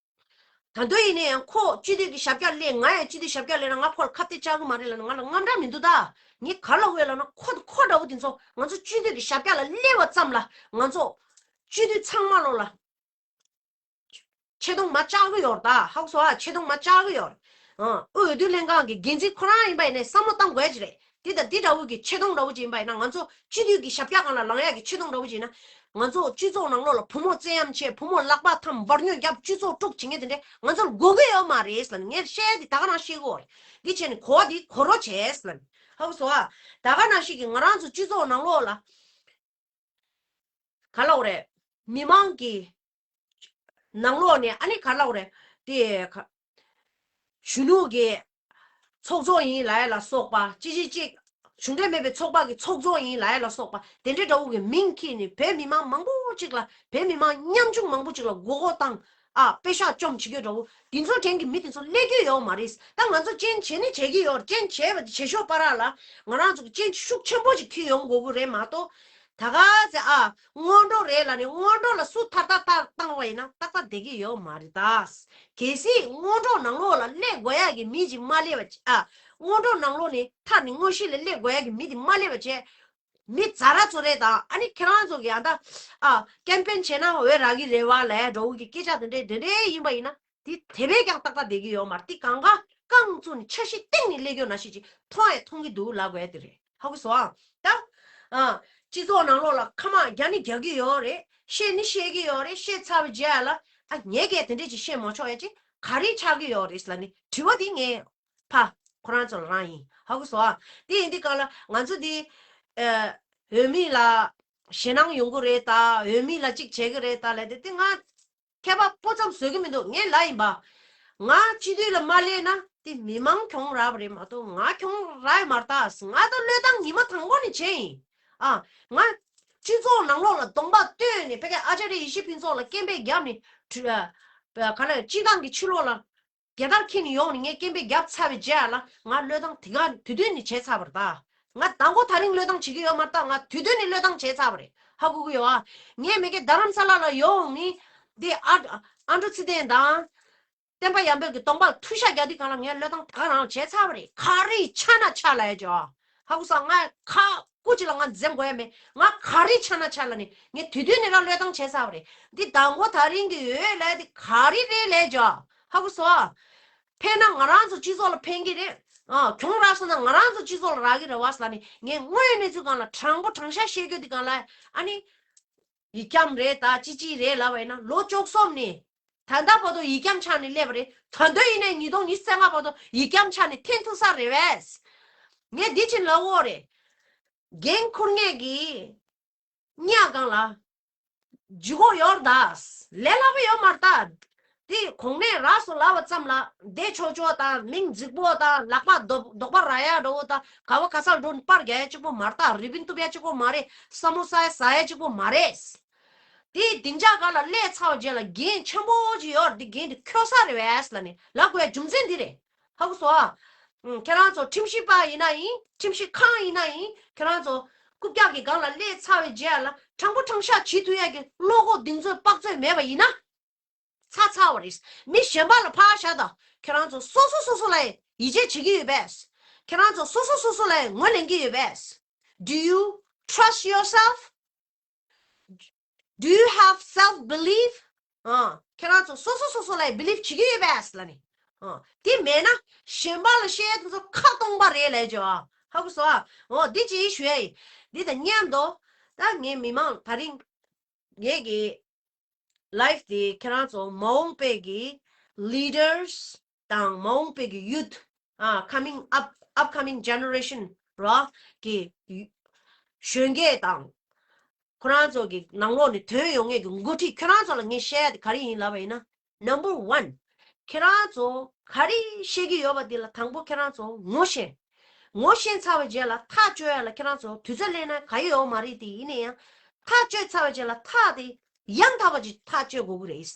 ད་དུང་ཡིན་ན་ཡང་ཁོ་སྤྱི་འཐུས་ཀྱི་ཞབས་བཀྱག་སླེབས། ང་ཡང་སྤྱི་འཐུས་ཞབས་བཀྱག་སླེབས་ན་ང་ཁོ་ལ་ཁ་གཏད་བཅག་གི་མ་རེད་ལབ་ན་ང་ལ་དངངས་སྐྲག་མི་འདུག་ད། ངས་ག་ལབ་ཡོད་ལབ་ན། ཁོ་ཁོ་འདྲ་བོ་དེ་ཚོ་ང་ཚོ་སྤྱི་འཐུས་ཀྱི་ཞབས་བཀྱག་ལ་སླེབས་པ་ཙམ་ལ་ང་ཚོ་སྤྱི་འཐུས་ཚང་མ་ལོ་ལ་ཆེ་མཐོང་མ་བཅག་གི་ཡོད་རེད་ད། ཧ་གོ་སོང་ཨ། ཆེ་མཐོང་མ་བཅག་གི་ཡོད་རེད། ཨང་། དབུས་འོས་བསྡུ་ལྷན་ཁང་གི་འགན་འཛིན་ཁོ་རང་ཡིན་པ་ཡིན་ནའི་བསམ་བློ་བཏང་དགོས་ཀྱི་རེད། འདི་དང་འདི་འདྲ་བོ་གི་ཆེ་མཐོང་འདྲ་བོ་ཅིག་ཡིན་པ་ཡིན་ན་ང་ཚོ་སྤྱི་འཐུས་ཀྱི་ཞབས་བཀྱག་སྒང་ལ་ལངས་ཡག་གི་ཆེ་མཐོང་འདྲ་བོ་ཅིག་ཡིན་ན། ང་ཚོ་སྤྱི་ཚོགས་ནང་ལོགས་ལ་བུ་མོ་བཙན་གཡེམ་བྱས། བུ་མོ་ལག་པ་འཐམ། འབར་ཉོ་རྒྱབ། སྤྱི་ཚོགས་དཀྲུག་བྱེད་མཁན་དེ་འདྲས་ང་ཚོར་དགོས་ཀྱི་ཡོད་མ་རེད་ཟེར་ནས་ངས་བཤད་ཡ་དེ་ད་ག་རང་བཤད་ཀྱི་ཡོད་རེད། འདི་བྱས་ནས་གོ་བ་འདི་གོ་རོགས་བྱས་ཟེར་ནས། ཧ་གོ་སོང་ཨ། ད་ག་ནང་བཞིན་གྱི་ང་རང་ཚོ་སྤྱི་ཚོགས་ནང་ལོགས་ལ། ག་ལབ་དགོས་རེད། མི་མང་གི་ནང་ལོགས་ནས་ཨ་ནི་ག་ལབ་དགོས་རེད། དེ་ག་གཞོན་ནུ་གི་ཚོགས་གཙོ་ཡིན་ལབ་ཡ་ལ་སོགས་པ། ཅི་ཅི་ཅིག་གཞུང་འབྲེལ་མེད་པའི་ཚོགས་པ་གི་ཚོགས་གཙོ་ཡིན་ལབ་ཡ་ལ་སོགས་པ། དེ་འདྲའི་འདྲ་བོ་གི་མིང་ཁྱེར་ནས་བོད་མི་མང་མང་པོ་ཅིག་ལ། བོད་མི་མང་ཉམ་ཆུང་མང་པོ་ཅིག་ལ་མགོ་སྐོར་བཏང་། ཨ། པེ་ཤག་བཅོམ་བྱེད་རྒྱུ་འདྲ་བོ་དེ་ཚོ་དྲན་གྱི་མི་དེ་ཚོ་སླེབས་རྒྱུ་ཡོད་མ་རེད། ད་ང་ཚོ་ཅེན་ཇི་བྱས་ནི་བྱེད་ཀྱི་ཡོད། ཅེན་ཇི་བྱས་པ་དེ་བྱེད་ཞོར་བར་ལ་ང་རང་ཚོ་གི་ཅེན་ཇི་ཤུགས་ཆེན་པོ་ཅིག་ཁྱེར་ཡོང་དགོས་ཀྱི་རེད་མ་གཏོགས། ད་ག་ཚོད་ཨ་སྔོན་འགྲོ་རེད་ལབ་ནས་སྔོན་འགྲོ་ལ་སུ་ཐར་ཐར་ཐར་བཏང་བ་ཡིན་ན་ཏག་ཏག་བསྡད་ཀྱི་ཡོད་མ་རེད་ད། གལ་སྲིད་སྔོན་འགྲོ་ནང་ལོགས་ལ་སླེབས་དགོས་ཡག་གི་མི་ཅིག་མ་སླེབས་པ་བྱས། ཨ། སྔོན་འགྲོ་ནང་ལོགས་ནས་ཐར་ནས་དངོས་གཞི་ལ་སླེབས་དགོས་ཡག་གི་མི་དེ་མ་སླེབས་པ་བྱས། མི་ཛ་དྲག་ཚོ་རེད་ད། ཨ་ནི་ཁྱེད་རང་ཚོ་གི་ཨ་ད། ཨ། ཀེམ་པེན་བྱས་ན་འོས་རག་གི་རེད་བ་ལབ་ཡ་འདྲ་བོ་གི་སྐད་ཆ་དེ་འདྲས་དེ་འདྲས་ཡིན་པ་ཡིན་ན། དེ་དེ་བས་ཀྱང་ཏག་ཏག་བསྡད་ཀྱི་ཡོད་མ་རེད། དེ་གང་ག་རྐང་བཙུགས་ནས་འཆར་གཞི་སྟེང་ནས་སླེབས་ཀྱི་ཡོད་ན་ཤེས་ཀྱི། མཐོང་ཡང་མཐོང་གི་འདུག་ལབ་དགོས་ཡ་དེ་རེད། ཧ་གོ་སོང་ཨ། ད། ཨ། སྤྱི་ཚོགས་ནང་ལོགས་ལ་ཁ་མ་རྒྱག་ནི་རྒྱག་གི་ཡོད་རེད། བཤད་ནི་བཤད་ཀྱི་ཡོད་རེད། བཤད་ཚར་བའི་རྗེས་ལ། ཨ། ངས་གས་དེ་འདྲས་ཅིག་བཤད་མ་ཆོག་ཡ་ཅིག་ག་རེ་ཆགས་ཀྱི་ཡོད་རེད་ལབ་ནི་དྲི་བ་དེ་ངས་ཕ་ཁོ་རང་ཚོ་ལ་རང་ཡིན། ཧ་གོ་སོང་ཨ། དེ་ཡིན་དུས་གང་ལ་ང་ཚོ་དེ། ཨ། འོས་མི་ལ་ཞེད་སྣང་ཡོང་གི་རེད་ད། འོས་མི་ལ་ཅིག་བྱེད་ཀྱི་རེད་ད་ལབ་དེ་དེ་ང་ཁྱད་པར་སྤུ་ཙམ་བཟོ་གི་མི་འདུག་ངས་ལབ་ཡིན་པ། ང་སྤྱི་འཐུས་ལ་མ་སླེབས་ན་དེ་མི་མང་གྱོང་རག་པ་རེད་མ་གཏོགས་ང་གྱོང་རག་ཡོད་མ་རེད་ད། ང་ད་བློས་བཏང་ཉི་མ་དང་པོ་ནས་བྱས་ཡིན། ཨ། ང་སྤྱི་ཚོགས་ནང་ལོགས་ལ་གདོང་པ་སྟོན་ནས་ཕ་གིའི་ཨ་ཅཱརྱ་ཡེ་ཤེས་ཕུན་ཚོགས་ལ་སྐད་འབོད་བརྒྱབ་ནས་གྲུ། ཨ། ག་ལ་སྤྱི་བཏང་གི་ཕྱི་ལོགས་ལ་རྒྱལ་དར་འཁྱེར་ནས་ཡོང་ནས་ངས་སྐད་འབོད་བརྒྱབ་ཚར་བའི་རྗེས་ལ་ང་བློས་བཏང་དེ་ག་དུས་སྟོན་ནས་བྱས་ཚར་བ་རེད་ད། ང་མདང་དགོང་དེ་རིང་བློས་བཏང་བྱེད་ཀྱི་ཡོད་མ་རེད་ད། ང་དུས་སྟོན་ནས་བློས་བཏང་བྱས་ཚར་བ་རེད། ཧ་གོ་གི་ཡོད་ཨ། ངས་མ་གི་རྡ་རམ་ས་ལ་ལ་ཡོང་ནས་འདི་ཨ། ཨ་འབྲུག་ཚེ་བརྟན་དང་། བསྟན་པ་ཡར་འཕེལ་གྱི་གདོང་པར་ཐུག་ཤ་རྒྱག་དུས་སྒང་ལ་ངས་བློས་བཏང་དེ་ག་རང་བྱས་ཚར་བ་རེད། ག་རེ་ཆགས་ན་ཆགས་ལབ་ཡ་ཅོ། ཧ་གོ་སོང་། ང་ཁ་སྐུ་ཅིག་ལ་ང་འཛེམ་དགོས་ཡ་མེད། ང་ག་རེ་ཆགས་ན་ཆགས་ལབ་ནས་ངས་དུས་སྟོན་ནས་རང་བློས་བཏང་བྱས་ཚར་བ་རེད། འདི་མདང་དགོང་དེ་རིང་གི་འོས་ལབ་ཡ་དེ་ག་རེ་རེད་ལབ་ཡ་ཅོ། ཧ་གོ་སོང་། ཕན་ན་ང་རང་ཚོ་སྤྱི་ཚོགས་ལ་ཕན་གྱི་རེད། ཨ། གྱོང་རག་སོང་ན་ང་རང་ཚོ་སྤྱི་ཚོགས་ལ་རག་གི་རེད་བ་ཟེར་ནས་ངས་དངོས་ཡོད་གནས་ཚུལ་སྒང་ལ་དྲང་པོ་དྲང་བཞག་བཤད་རྒྱུ་དེ་སྒང་ལ། ཨ་ནི་ཡིག་སྐྱོར་རེད་ད་ཅི་ཅི་རེད་ལབ་པ་ཡིན་ན་ལོ་བཅུ་གསུམ་ནས་ད་ལྟ་བར་དུ་ཡིག་སྐྱོར་ཆགས་ནས་སླེབས་པ་རེད། ད་དུང་ཡིན་ནའི་ཉིས་སྟོང་ཉི་ཤུ་རྩ་ལྔ་བར་དུ་ཡིག་སྐྱོར་ཆགས་ནས་འཐེན་ཐུབ་ས་རེད་བས། ངས་འདི་ཕྱིན་ལབ་འོ་རེད། འགན་འཁུར་མཁན་གྱི་གཉའ་སྒང་ལ། ལྗིད་ཁོག་ཡོད་རེད་ད། ལས་སླ་པོ་ཡོད་མ་རེད་ད། དེ་གོང་ནས་རགས་སུ་ལབ་པ་ཙམ་ལ་བདེ་ཆོག་ཆོག་དང་མིང་རྫིག་པོ་དང་ལག་པ་རྡོག་རྡོག་པ་ར་ཡ་འགྲོ་བོ་དང་ག་བ་ག་སར་འགྲོ་ནས་པར་རྒྱག་ཡ་གཅིག་པོ་མ་རེད་ད། རི་པིན་གཏུབ་ཡ་གཅིག་པོ་མ་རེད། བསམ་བློ་ས་ཡ་ཟ་ཡ་གཅིག་པོ་མ་རེད། དེ་སྡིངས་ཆ་སྒང་ལ་སླེབས་ཚར་བ་རྗེས་ལ་འགན་ཆེན་པོ་ཅིག་ཡོད་རེད། དེ་འགན་དེ་འཁྱོལ་ས་རེད་པས་ལབ་ནས་ལབ་དགོས་ཡ་རྒྱུ་མཚན་འདི་རེད། ཧ་གོ་སོང་ཨ། ཨུམ། ཁྱེད་རང་ཚོ་ཁྲིམས་ཞིབ་པ་ཡིན་ན་ཡིན། ཁྲིམས་ཞིབ་ཁང་ཡིན་ན་ཡིན། ཁྱེད་རང་ཚོ་རྐུབ་བཀྱག་གི་སྒང་ལ་སླེབས་ཚར་བའི་རྗེས་ལ་དྲང་པོ་དྲང་བཞག་བྱེད་ཐུབ་ཡ་གི་བློ་ཁོག་གདེང་ཚོད་དཔག་ཚོད་མེད་པ་ཡིན་ན། ཚར་ཚར་བ་རེད། མི་གཞན་པ་ལ་ཕར་བཞག་དང་། ཁྱེད་རང་ཚོ་སོ་སོ་སོ་སོ་ལ་ཡིད་ཆེས་བྱེད་ཀྱི་ཡོད་པས། ཁྱེད་རང་ཚོ་སོ་སོ་སོ་སོ་ལ་ངོས་ལེན་གྱི་ཡོད་པས། Do you trust yourself? Do you have self belief? ཨ། ཁྱེད་རང་ཚོ་སོ་སོ་སོ་སོ་ལ་བི་ལིབ་བྱེད་ཀྱི་ཡོད་པས་ལབ་ནས། ཨ། དེ་མེད་ན་གཞན་པ་ལ་བཤད་དུས་ཚོ་ཁ་སྟོང་པ་རེད་ལབ་བྱས་ཨ། ཧ་གོ་སོང་ཨ། འོ་འདི་ཅིག་ཞུ་ཡ་ཡིན། འདི་དང་མཉམ་དུ་ད་ངའི་མི་མང་ད་རིང་ངེད་ཀྱི་ལའིབ་དེ་ཁྱེད་རང་ཚོ་མ་འོངས་པའི་གི་ལི་ཌར་སི་དང་མ་འོངས་པའི་གི་ཡུ་ཐི། ཨ། ཁ་མིང་ཨབ་ཨབ་ཁ་མིང་ཇེ་ནེ་རེ་ཤན་ར་གི་གཞོན་སྐྱེས་དང་། ཁོ་རང་ཚོ་གི་ནང་ལོགས་ནས་ཐོན་ཡོང་མཁན་གྱི་འགོ་ཁྲིད་ཁྱོད་རང་ཚོ་ལ་ངས་བཤད་ཡ་དེ་ག་རེ་ཡིན་ལབ་པ་ཡིན་ན། Number one. ཁྱེད་རང་ཚོ་ག་རེ་བཤད་ཀྱི་ཡོད་པ་དེ་ལ་དང་པོ་ཁྱེད་རང་ཚོ་ངོ་ཤེས། ངོ་ཤེས་ཚར་བའི་རྗེས་ལ་ཐག་གཅོད་ཡ་ལ་ཁྱེད་རང་ཚོ་དུས་ཚོད་ལེན་ན་ག་ཡི་ཡོད་མ་རེད་དེ། ཡིན་ན་ཡང་ཐག་གཅོད་ཚར་བའི་རྗེས་ལ་ཐག་དེ་ཡང་དག་པ་ཅིག་ཐག་གཅོད་དགོས་ཀྱི་རེད།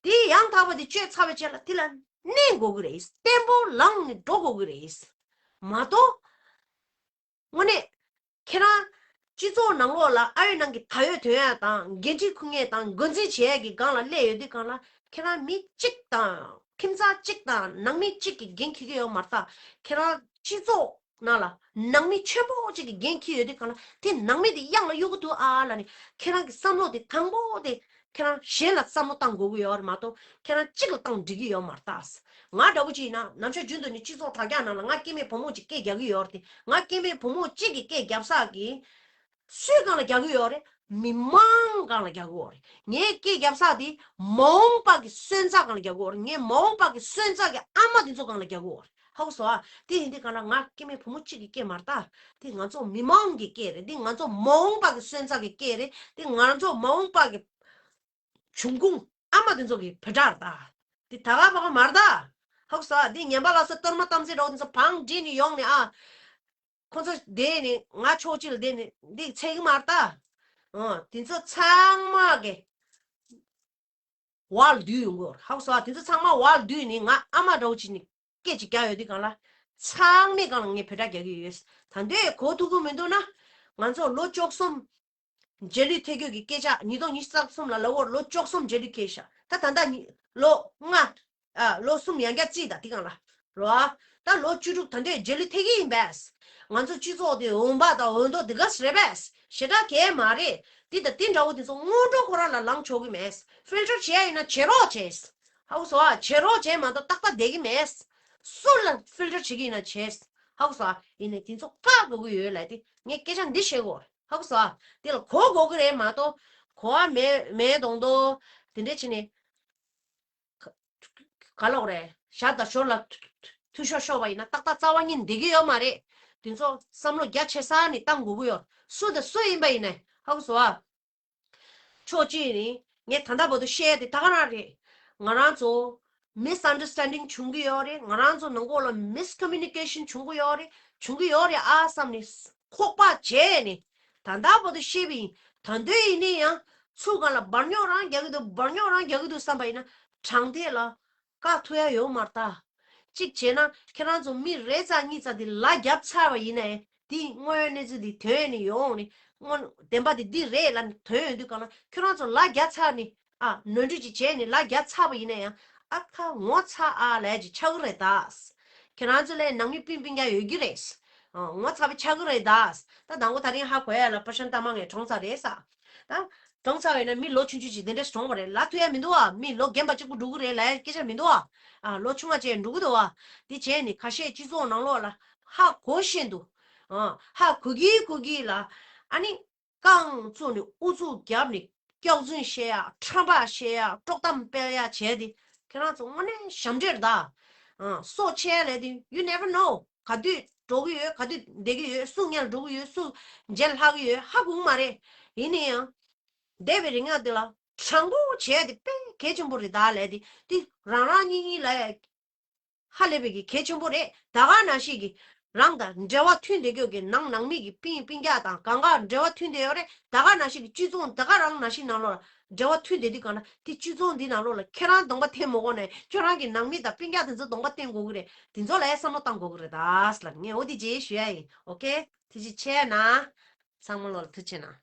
དེ་ཡང་དག་པ་དེ་གཅོད་ཚར་བའི་རྗེས་ལ་དེ་ལ་གནས་དགོས་ཀྱི་རེད། བརྟན་པོ་ལངས་ནས་འགྲོ་དགོས་ཀྱི་རེད། མ་གཏོགས། དངོས་གནས། ཁྱེད་རང་སྤྱི་ཚོགས་ནང་ལོགས་ལ་ཨ་ཡོད་ནང་གི་ད་ཡོད་དོན་ཡ་དང་འགན་འཁྲི་འཁུར་མཁན་དང་འགོ་འཛིན་བྱེད་ཡ་གི་སྒང་ལ་སླེབས་ཡོད་དུས་སྒང་ལ་ཁྱེད་རང་མི་གཅིག་དང་ཁྱིམ་ཚང་གཅིག་དང་ནང་མི་གཅིག་གི་འགན་འཁྱེར་གྱི་ཡོད་མ་རེད་ད། ཁྱེད་རང་སྤྱི་ཚོགས་ནང་ལ་ནང་མི་ཆེན་པོ་གཅིག་གི་འགན་འཁྱེར་ཡོད་དུས་སྒང་ལ་དེ་ནང་མི་དེ་གཡང་ལ་གཡུག་གི་འདུག་ཨ་ལབ་ནས་ཁྱེད་རང་གི་བསམ་བློ་དེ་དང་པོ་དེ་ཁྱེད་རང་གཞན་ལ་བསམ་བློ་བཏང་དགོས་ཀྱི་ཡོད་རེད་མ་གཏོགས་ཁྱེད་རང་གཅིག་ལ་བཏང་འགྲིག་གི་ཡོད་མ་རེད་ད། ང་འདྲ་བོ་ཅིག་ཡིན་ན་ནམ་ཞག་རྒྱུན་དུ་ནི་སྤྱི་ཚོགས་དྲ་རྒྱ་ནང་ལ་ང་སྐྱེ་དམན་བུ་མོ་ཅིག་སྐད་རྒྱག་གི་ཡོད་རེད་དེ། ང་སྐྱེ་དམན་བུ་མོ་གཅིག་གིས་སྐད་རྒྱབ་ས་གི་སུའི་སྒང་ལ་རྒྱག་གི་ཡོད་རེད། མི་མང་སྒང་ལ་རྒྱག་གི་ཡོད་རེད། ངས་སྐད་རྒྱབ་ས་དེ་མ་འོངས་པ་གི་སོན་རྩ་སྒང་ལ་རྒྱག་གི་ཡོད་རེད། ངས་མ་འོངས་པ་གི་སོན་རྩ་གི་ཨ་མ་དེ་ཚོ་སྒང་ལ་རྒྱག་གི་ཡོད་རེད། ཧ་གོ་སོང་ཨ། དེ་ཡིན་དུས་སྒང་ལ་ང་སྐྱེ་དམན་བུ་མོ་གཅིག་གི་སྐད་མ་རེད་ད། དེ་ང་ཚོ་མི་མང་གི་སྐད་རེད། དེ་ང་ཚོ་མ་འོངས་པ་གི་སོན་རྩ་གི་སྐད་རེད། དེ་ང་ཚོ་མ་འོངས་པ་གི་འབྱུང་ཁུངས་ཨ་མ་དེ་ཚོ་གི་བུ་ཕྲུག་རེད་ད། དེ་ད་ག་བ་ག་མ་རེད་ད། ཧ་གོ་སོང་ཨ། དེ་ངན་པ་ལ་སོགས་གཏོར་མ་གཏམ་ཚེ་རོགས་དེ་ཚོ་བང་བསྒྲིགས་ནས་ཡོང་ནས་ཨ། ཁོ་ཚོ་བསྡད་ནས་ང་ཕྱོགས་གཅིག་ལ་བསྡད་ནས་འདི་ཚད་གི་མ་རེད་ད། ཨ། དེ་ཚོ་ཚང་མ་གི་བར་ལ་བསྡུས་ཡོང་གི་ཡོད་རེད། ཧ་གོ་སོང་ཨ། དེ་ཚོ་ཚང་མ་བར་ལ་བསྡུས་ནས་ང་ཨ་མ་འདྲ་བོ་བྱས་ནས་སྐད་ཅིག་རྒྱག་ཡོང་དུས་སྒང་ལ། ཚང་མའི་སྒང་ལ་ངས་བུ་ཕྲུག་རྒྱག་གི་ཡོད། ད་འདོད་གོ་ཐུབ་ཀྱི་མི་འདུག་ན། ང་ཚོ་ལོ་བཅུ་གསུམ་རྗེས་ལུས་ཐེབས་རྒྱུ་གི་སྐད་ཆ། ཉིས་སྟོང་ཉི་ཤུ་རྩ་གསུམ་ལ་ལ་འོར་ལོ་བཅུ་གསུམ་རྗེས་ལུས་ཁེལ་ཤག་ད་ད་ལྟ་ཉི་ལོ་ལྔ། ཨ། ལོ་གསུམ་ཡང་བསྐྱར་རྩིས་དང་དེ་སྒང་ལ། རོ། ད་ལོ་བཅུ་དྲུག་ད་འདོད་རྗེས་ལུས་ཐེབས་ཀྱི་ཡིན་པས། ང་ཚོ་སྤྱི་ཚོགས་དེ་འོང་འབབ་དང་འོང་ཐོག་དེ་ག་རེད་པས། ཞེ་དྲག་གས་མ་རེད། དེ་དང་དེ་འདྲ་བོ་དེ་ཚོ་སྔོན་འགྲོ་ཁོ་རང་ལ་ལངས་ཆོག་གི་མེད། ཕིལ་ཊར་བྱས་ཡིན་ན་བྱེད་རོགས་བྱས། ཧ་གོ་སོང་ཨ། བྱེད་རོགས་བྱས་མ་གཏོགས་ཏག་ཏག་བསྡད་ཀྱི་མེད། སུ་ལ་ཕིལ་ཊར་བྱེད་ཀྱི་ཡིན་ན་བྱས། ཧ་གོ་སོང་ཨ། ཡིན་ནའི་དེ་ཚོ་བཀག་དགོས་ཀྱི་ཡོད་ལབ་དེ་ངས་སྐད་ཆ་འདི་བཤད་དགོས་རེད། ཧ་གོ་སོང་ཨ། དེ་ལ་གོ་དགོས་ཀྱི་རེད་མ་གཏོགས་གོ་བ་མེད་མེད་མདོག་མདོག་དེ་འདྲས་བྱས་ནས། ག་ལོག་རེད། ཞར་དང་ཞོར་ལ་འཐུས་ཤོར་ཤོར་བ་ཡིན་ན་ཏག་ཏག་རྩ་བ་ཉིད་བསྡད་ཀྱི་ཡོད་མ་རེད། དེ་ཚོ་བསམ་བློ་རྒྱ་ཆེ་ས་ནས་བཏང་དགོས་ཀྱི་ཡོད། སུ་དང་སུ་ཡིན་པ་ཡིན་ནའི་ཧ་གོ་སོང་ཨ། ཕྱོགས་གཅིག་ནས་ངས་ད་ལྟ་བར་དུ་བཤད་དེ་ད་ག་རང་རེད། ང་རང་ཚོ་མི་སི་ཨན་ཌར་སི་ཊན་ཌིང་བྱུང་གི་ཡོད་རེད། ང་རང་ཚོ་ནང་ཁོག་ལ་མི་སི་ཀོ་མུ་ནི་ཀེ་ཤན་བྱུང་གི་ཡོད་རེད། བྱུང་གི་ཡོད་རེད་ཨ་བསམ་ནས་ཁོག་པ་བྱས་ནས་ད་ལྟ་བར་དུ་བཤད་པ་ཡིན། ད་དུང་ཡིན་ན་ཡང་ཚུར་སྒང་ལ་འབར་རྙོག་རང་རྒྱག་གི་འདུག་འབར་རྙོག་རང་རྒྱག་གི་འདུག་བསམ་པ་ཡིན་ན་དྲང་ཐད་ལ་བཀག་ཐུབ་ཡ་ཡོད་མ་རེད་ད། གཅིག་བྱས་ན་ཁྱེད་རང་ཚོ་མི་རེ་ཙམ་གཉིས་ཙམ་དེ་ལ་རྒྱབ་ཚར་བ་ཡིན་ནའི་དེའི་དངོས་ཡོད་གནས་ཚུལ་དེ་ཐོན་ནས་ཡོང་ནས་དངོས་བདེན་པ་དེ་འདི་རེད་ལབ་ནས་ཐོན་ཡོང་དུས་སྒང་ལ་ཁྱོད་རང་ཚོ་ལ་རྒྱབ་ཚར་ནས་ཨ་ནོར་འཁྲུལ་ཅིག་བྱས་ནས་ལ་རྒྱབ་ཚར་བ་ཡིན་ན་ཡང་ཨ་ཁ་ངོ་ཚ་ཨ་ལས་ཅིག་ཆགས་ཀྱི་རེད་ད། ཁྱེད་རང་ཚོ་ལས་ནང་མི་སྤུན་སྤུན་ཀྱག་ཡོད་ཀྱི་རེད། ཨ་ངོ་ཚ་བ་ཆགས་ཀྱི་རེད་ད། ད་དང་པོ་ད་རིང་ཧ་གོ་ཡ་ལ་པ་ཤན་ཏ་མ་ངས་གྲོངས་ཚར་རེད་ས། ད་གྲོངས་ཚར་བས་ན་མི་ལོ་ཆུང་ཆུང་ཅིག་དེ་འདྲས་གྲོངས་པ་རེད་ལབ་ཐུབ་ཡ་མི་འདུག་ཨ། མི་ལོ་རྒན་པ་གཅིག་པུ་འགྲོ་གི་རེད་ལབ་ཡ་སྐད་ཆ་མི་འདུག་ཨ། ཨ་ལོ་ཆུང་བ་བྱས་འགྲོ་གི་འདུག་ཨ། དེ་བྱས་ནས་ཁ་ཤས་སྤྱི་ཚོགས་ནང་ལོགས་ལ་ཧ་གོ་ཤེས་འདུག་ཨ་ཧ་གོ་གི་གོ་གི་ལ་ཨ་ནི་རྐང་བཙུགས་ནས་ཨུ་ཚུགས་བརྒྱབ་ནས་སྐྱག་རྫུན་བཤད་ཡ་ཁྲམ་པ་བཤད་ཡ་དཀྲོག་གཏམ་སྤེལ་ཡ་བྱས་ཏེ་ཁྱེད་རང་ཚོ་དངོས་གནས་ཞབས་འདྲེན་ད། ཨ་སྲོག་ཆད་ལས་དེ་you never know ག་དུས་འགྲོ་གི་ཡོད། ག་དུས་བསྡད་ཀྱི་ཡོད། སུ་སྔོན་ལ་འགྲོ་གི་ཡོད། སུ་རྗེས་ལ་ལྷག་གི་ཡོད་ཧ་གོ་གི་མ་རེད། ཡིན་ན་ཡང་། འདས་པའི་རིག་སྔགས་འདི་ལ་དྲང་པོ་བྱས་ཏེ་དཔེ་གལ་ཆེན་པོ་རེད་ད་ལས་ཏེ་འདི་རང་རང་གཉིས་གཉིས་ལ་ཧ་ལས་པའི་གི་གལ་ཆེན་པོ་རེད། ད་ག་ནང་བཞིན་གི་རང་དང་འབྲེལ་བ་མཐུན་བསྡད་རྒྱུ་གི་ནང་ནང་མི་གི་སྤུན་སྤུན་ཀྱག་དང་གང་ག་འབྲེལ་བ་མཐུན་བསྡད་ཡོད་རེད། ད་ག་ནང་བཞིན་གི་སྤྱི་ཚོགས་ད་ག་རང་ནང་བཞིན་ནང་ལོགས་ལ་འབྲེལ་བ་མཐུན་བསྡད་དུས་གང་ལ་དེ་སྤྱི་ཚོགས་འདི་ནང་ལོགས་ལ་ཁྱེད་རང་གདོང་པ་འཐེན་མ་དགོས་ནས་ཁྱོད་རང་གི་ནང་མི་དང་སྤུན་ཀྱག་དེ་ཚོ་གདོང་པ་འཐེན་དགོས་གི་རེད། དེ་ཚོ་ལ་ཡང་བསམ་བློ་བཏང་དགོས་གི་རེད་ད་ལ་ངས་འོ་དེ་རྗེས་ཞུ་ཡ་ཡིན། ཨོ་ཁེ། ཐུགས་རྗེ་ཆེ་གནང་། ཚང་མ་ལོ་ལ་ཐུགས་རྗེ་གནང་།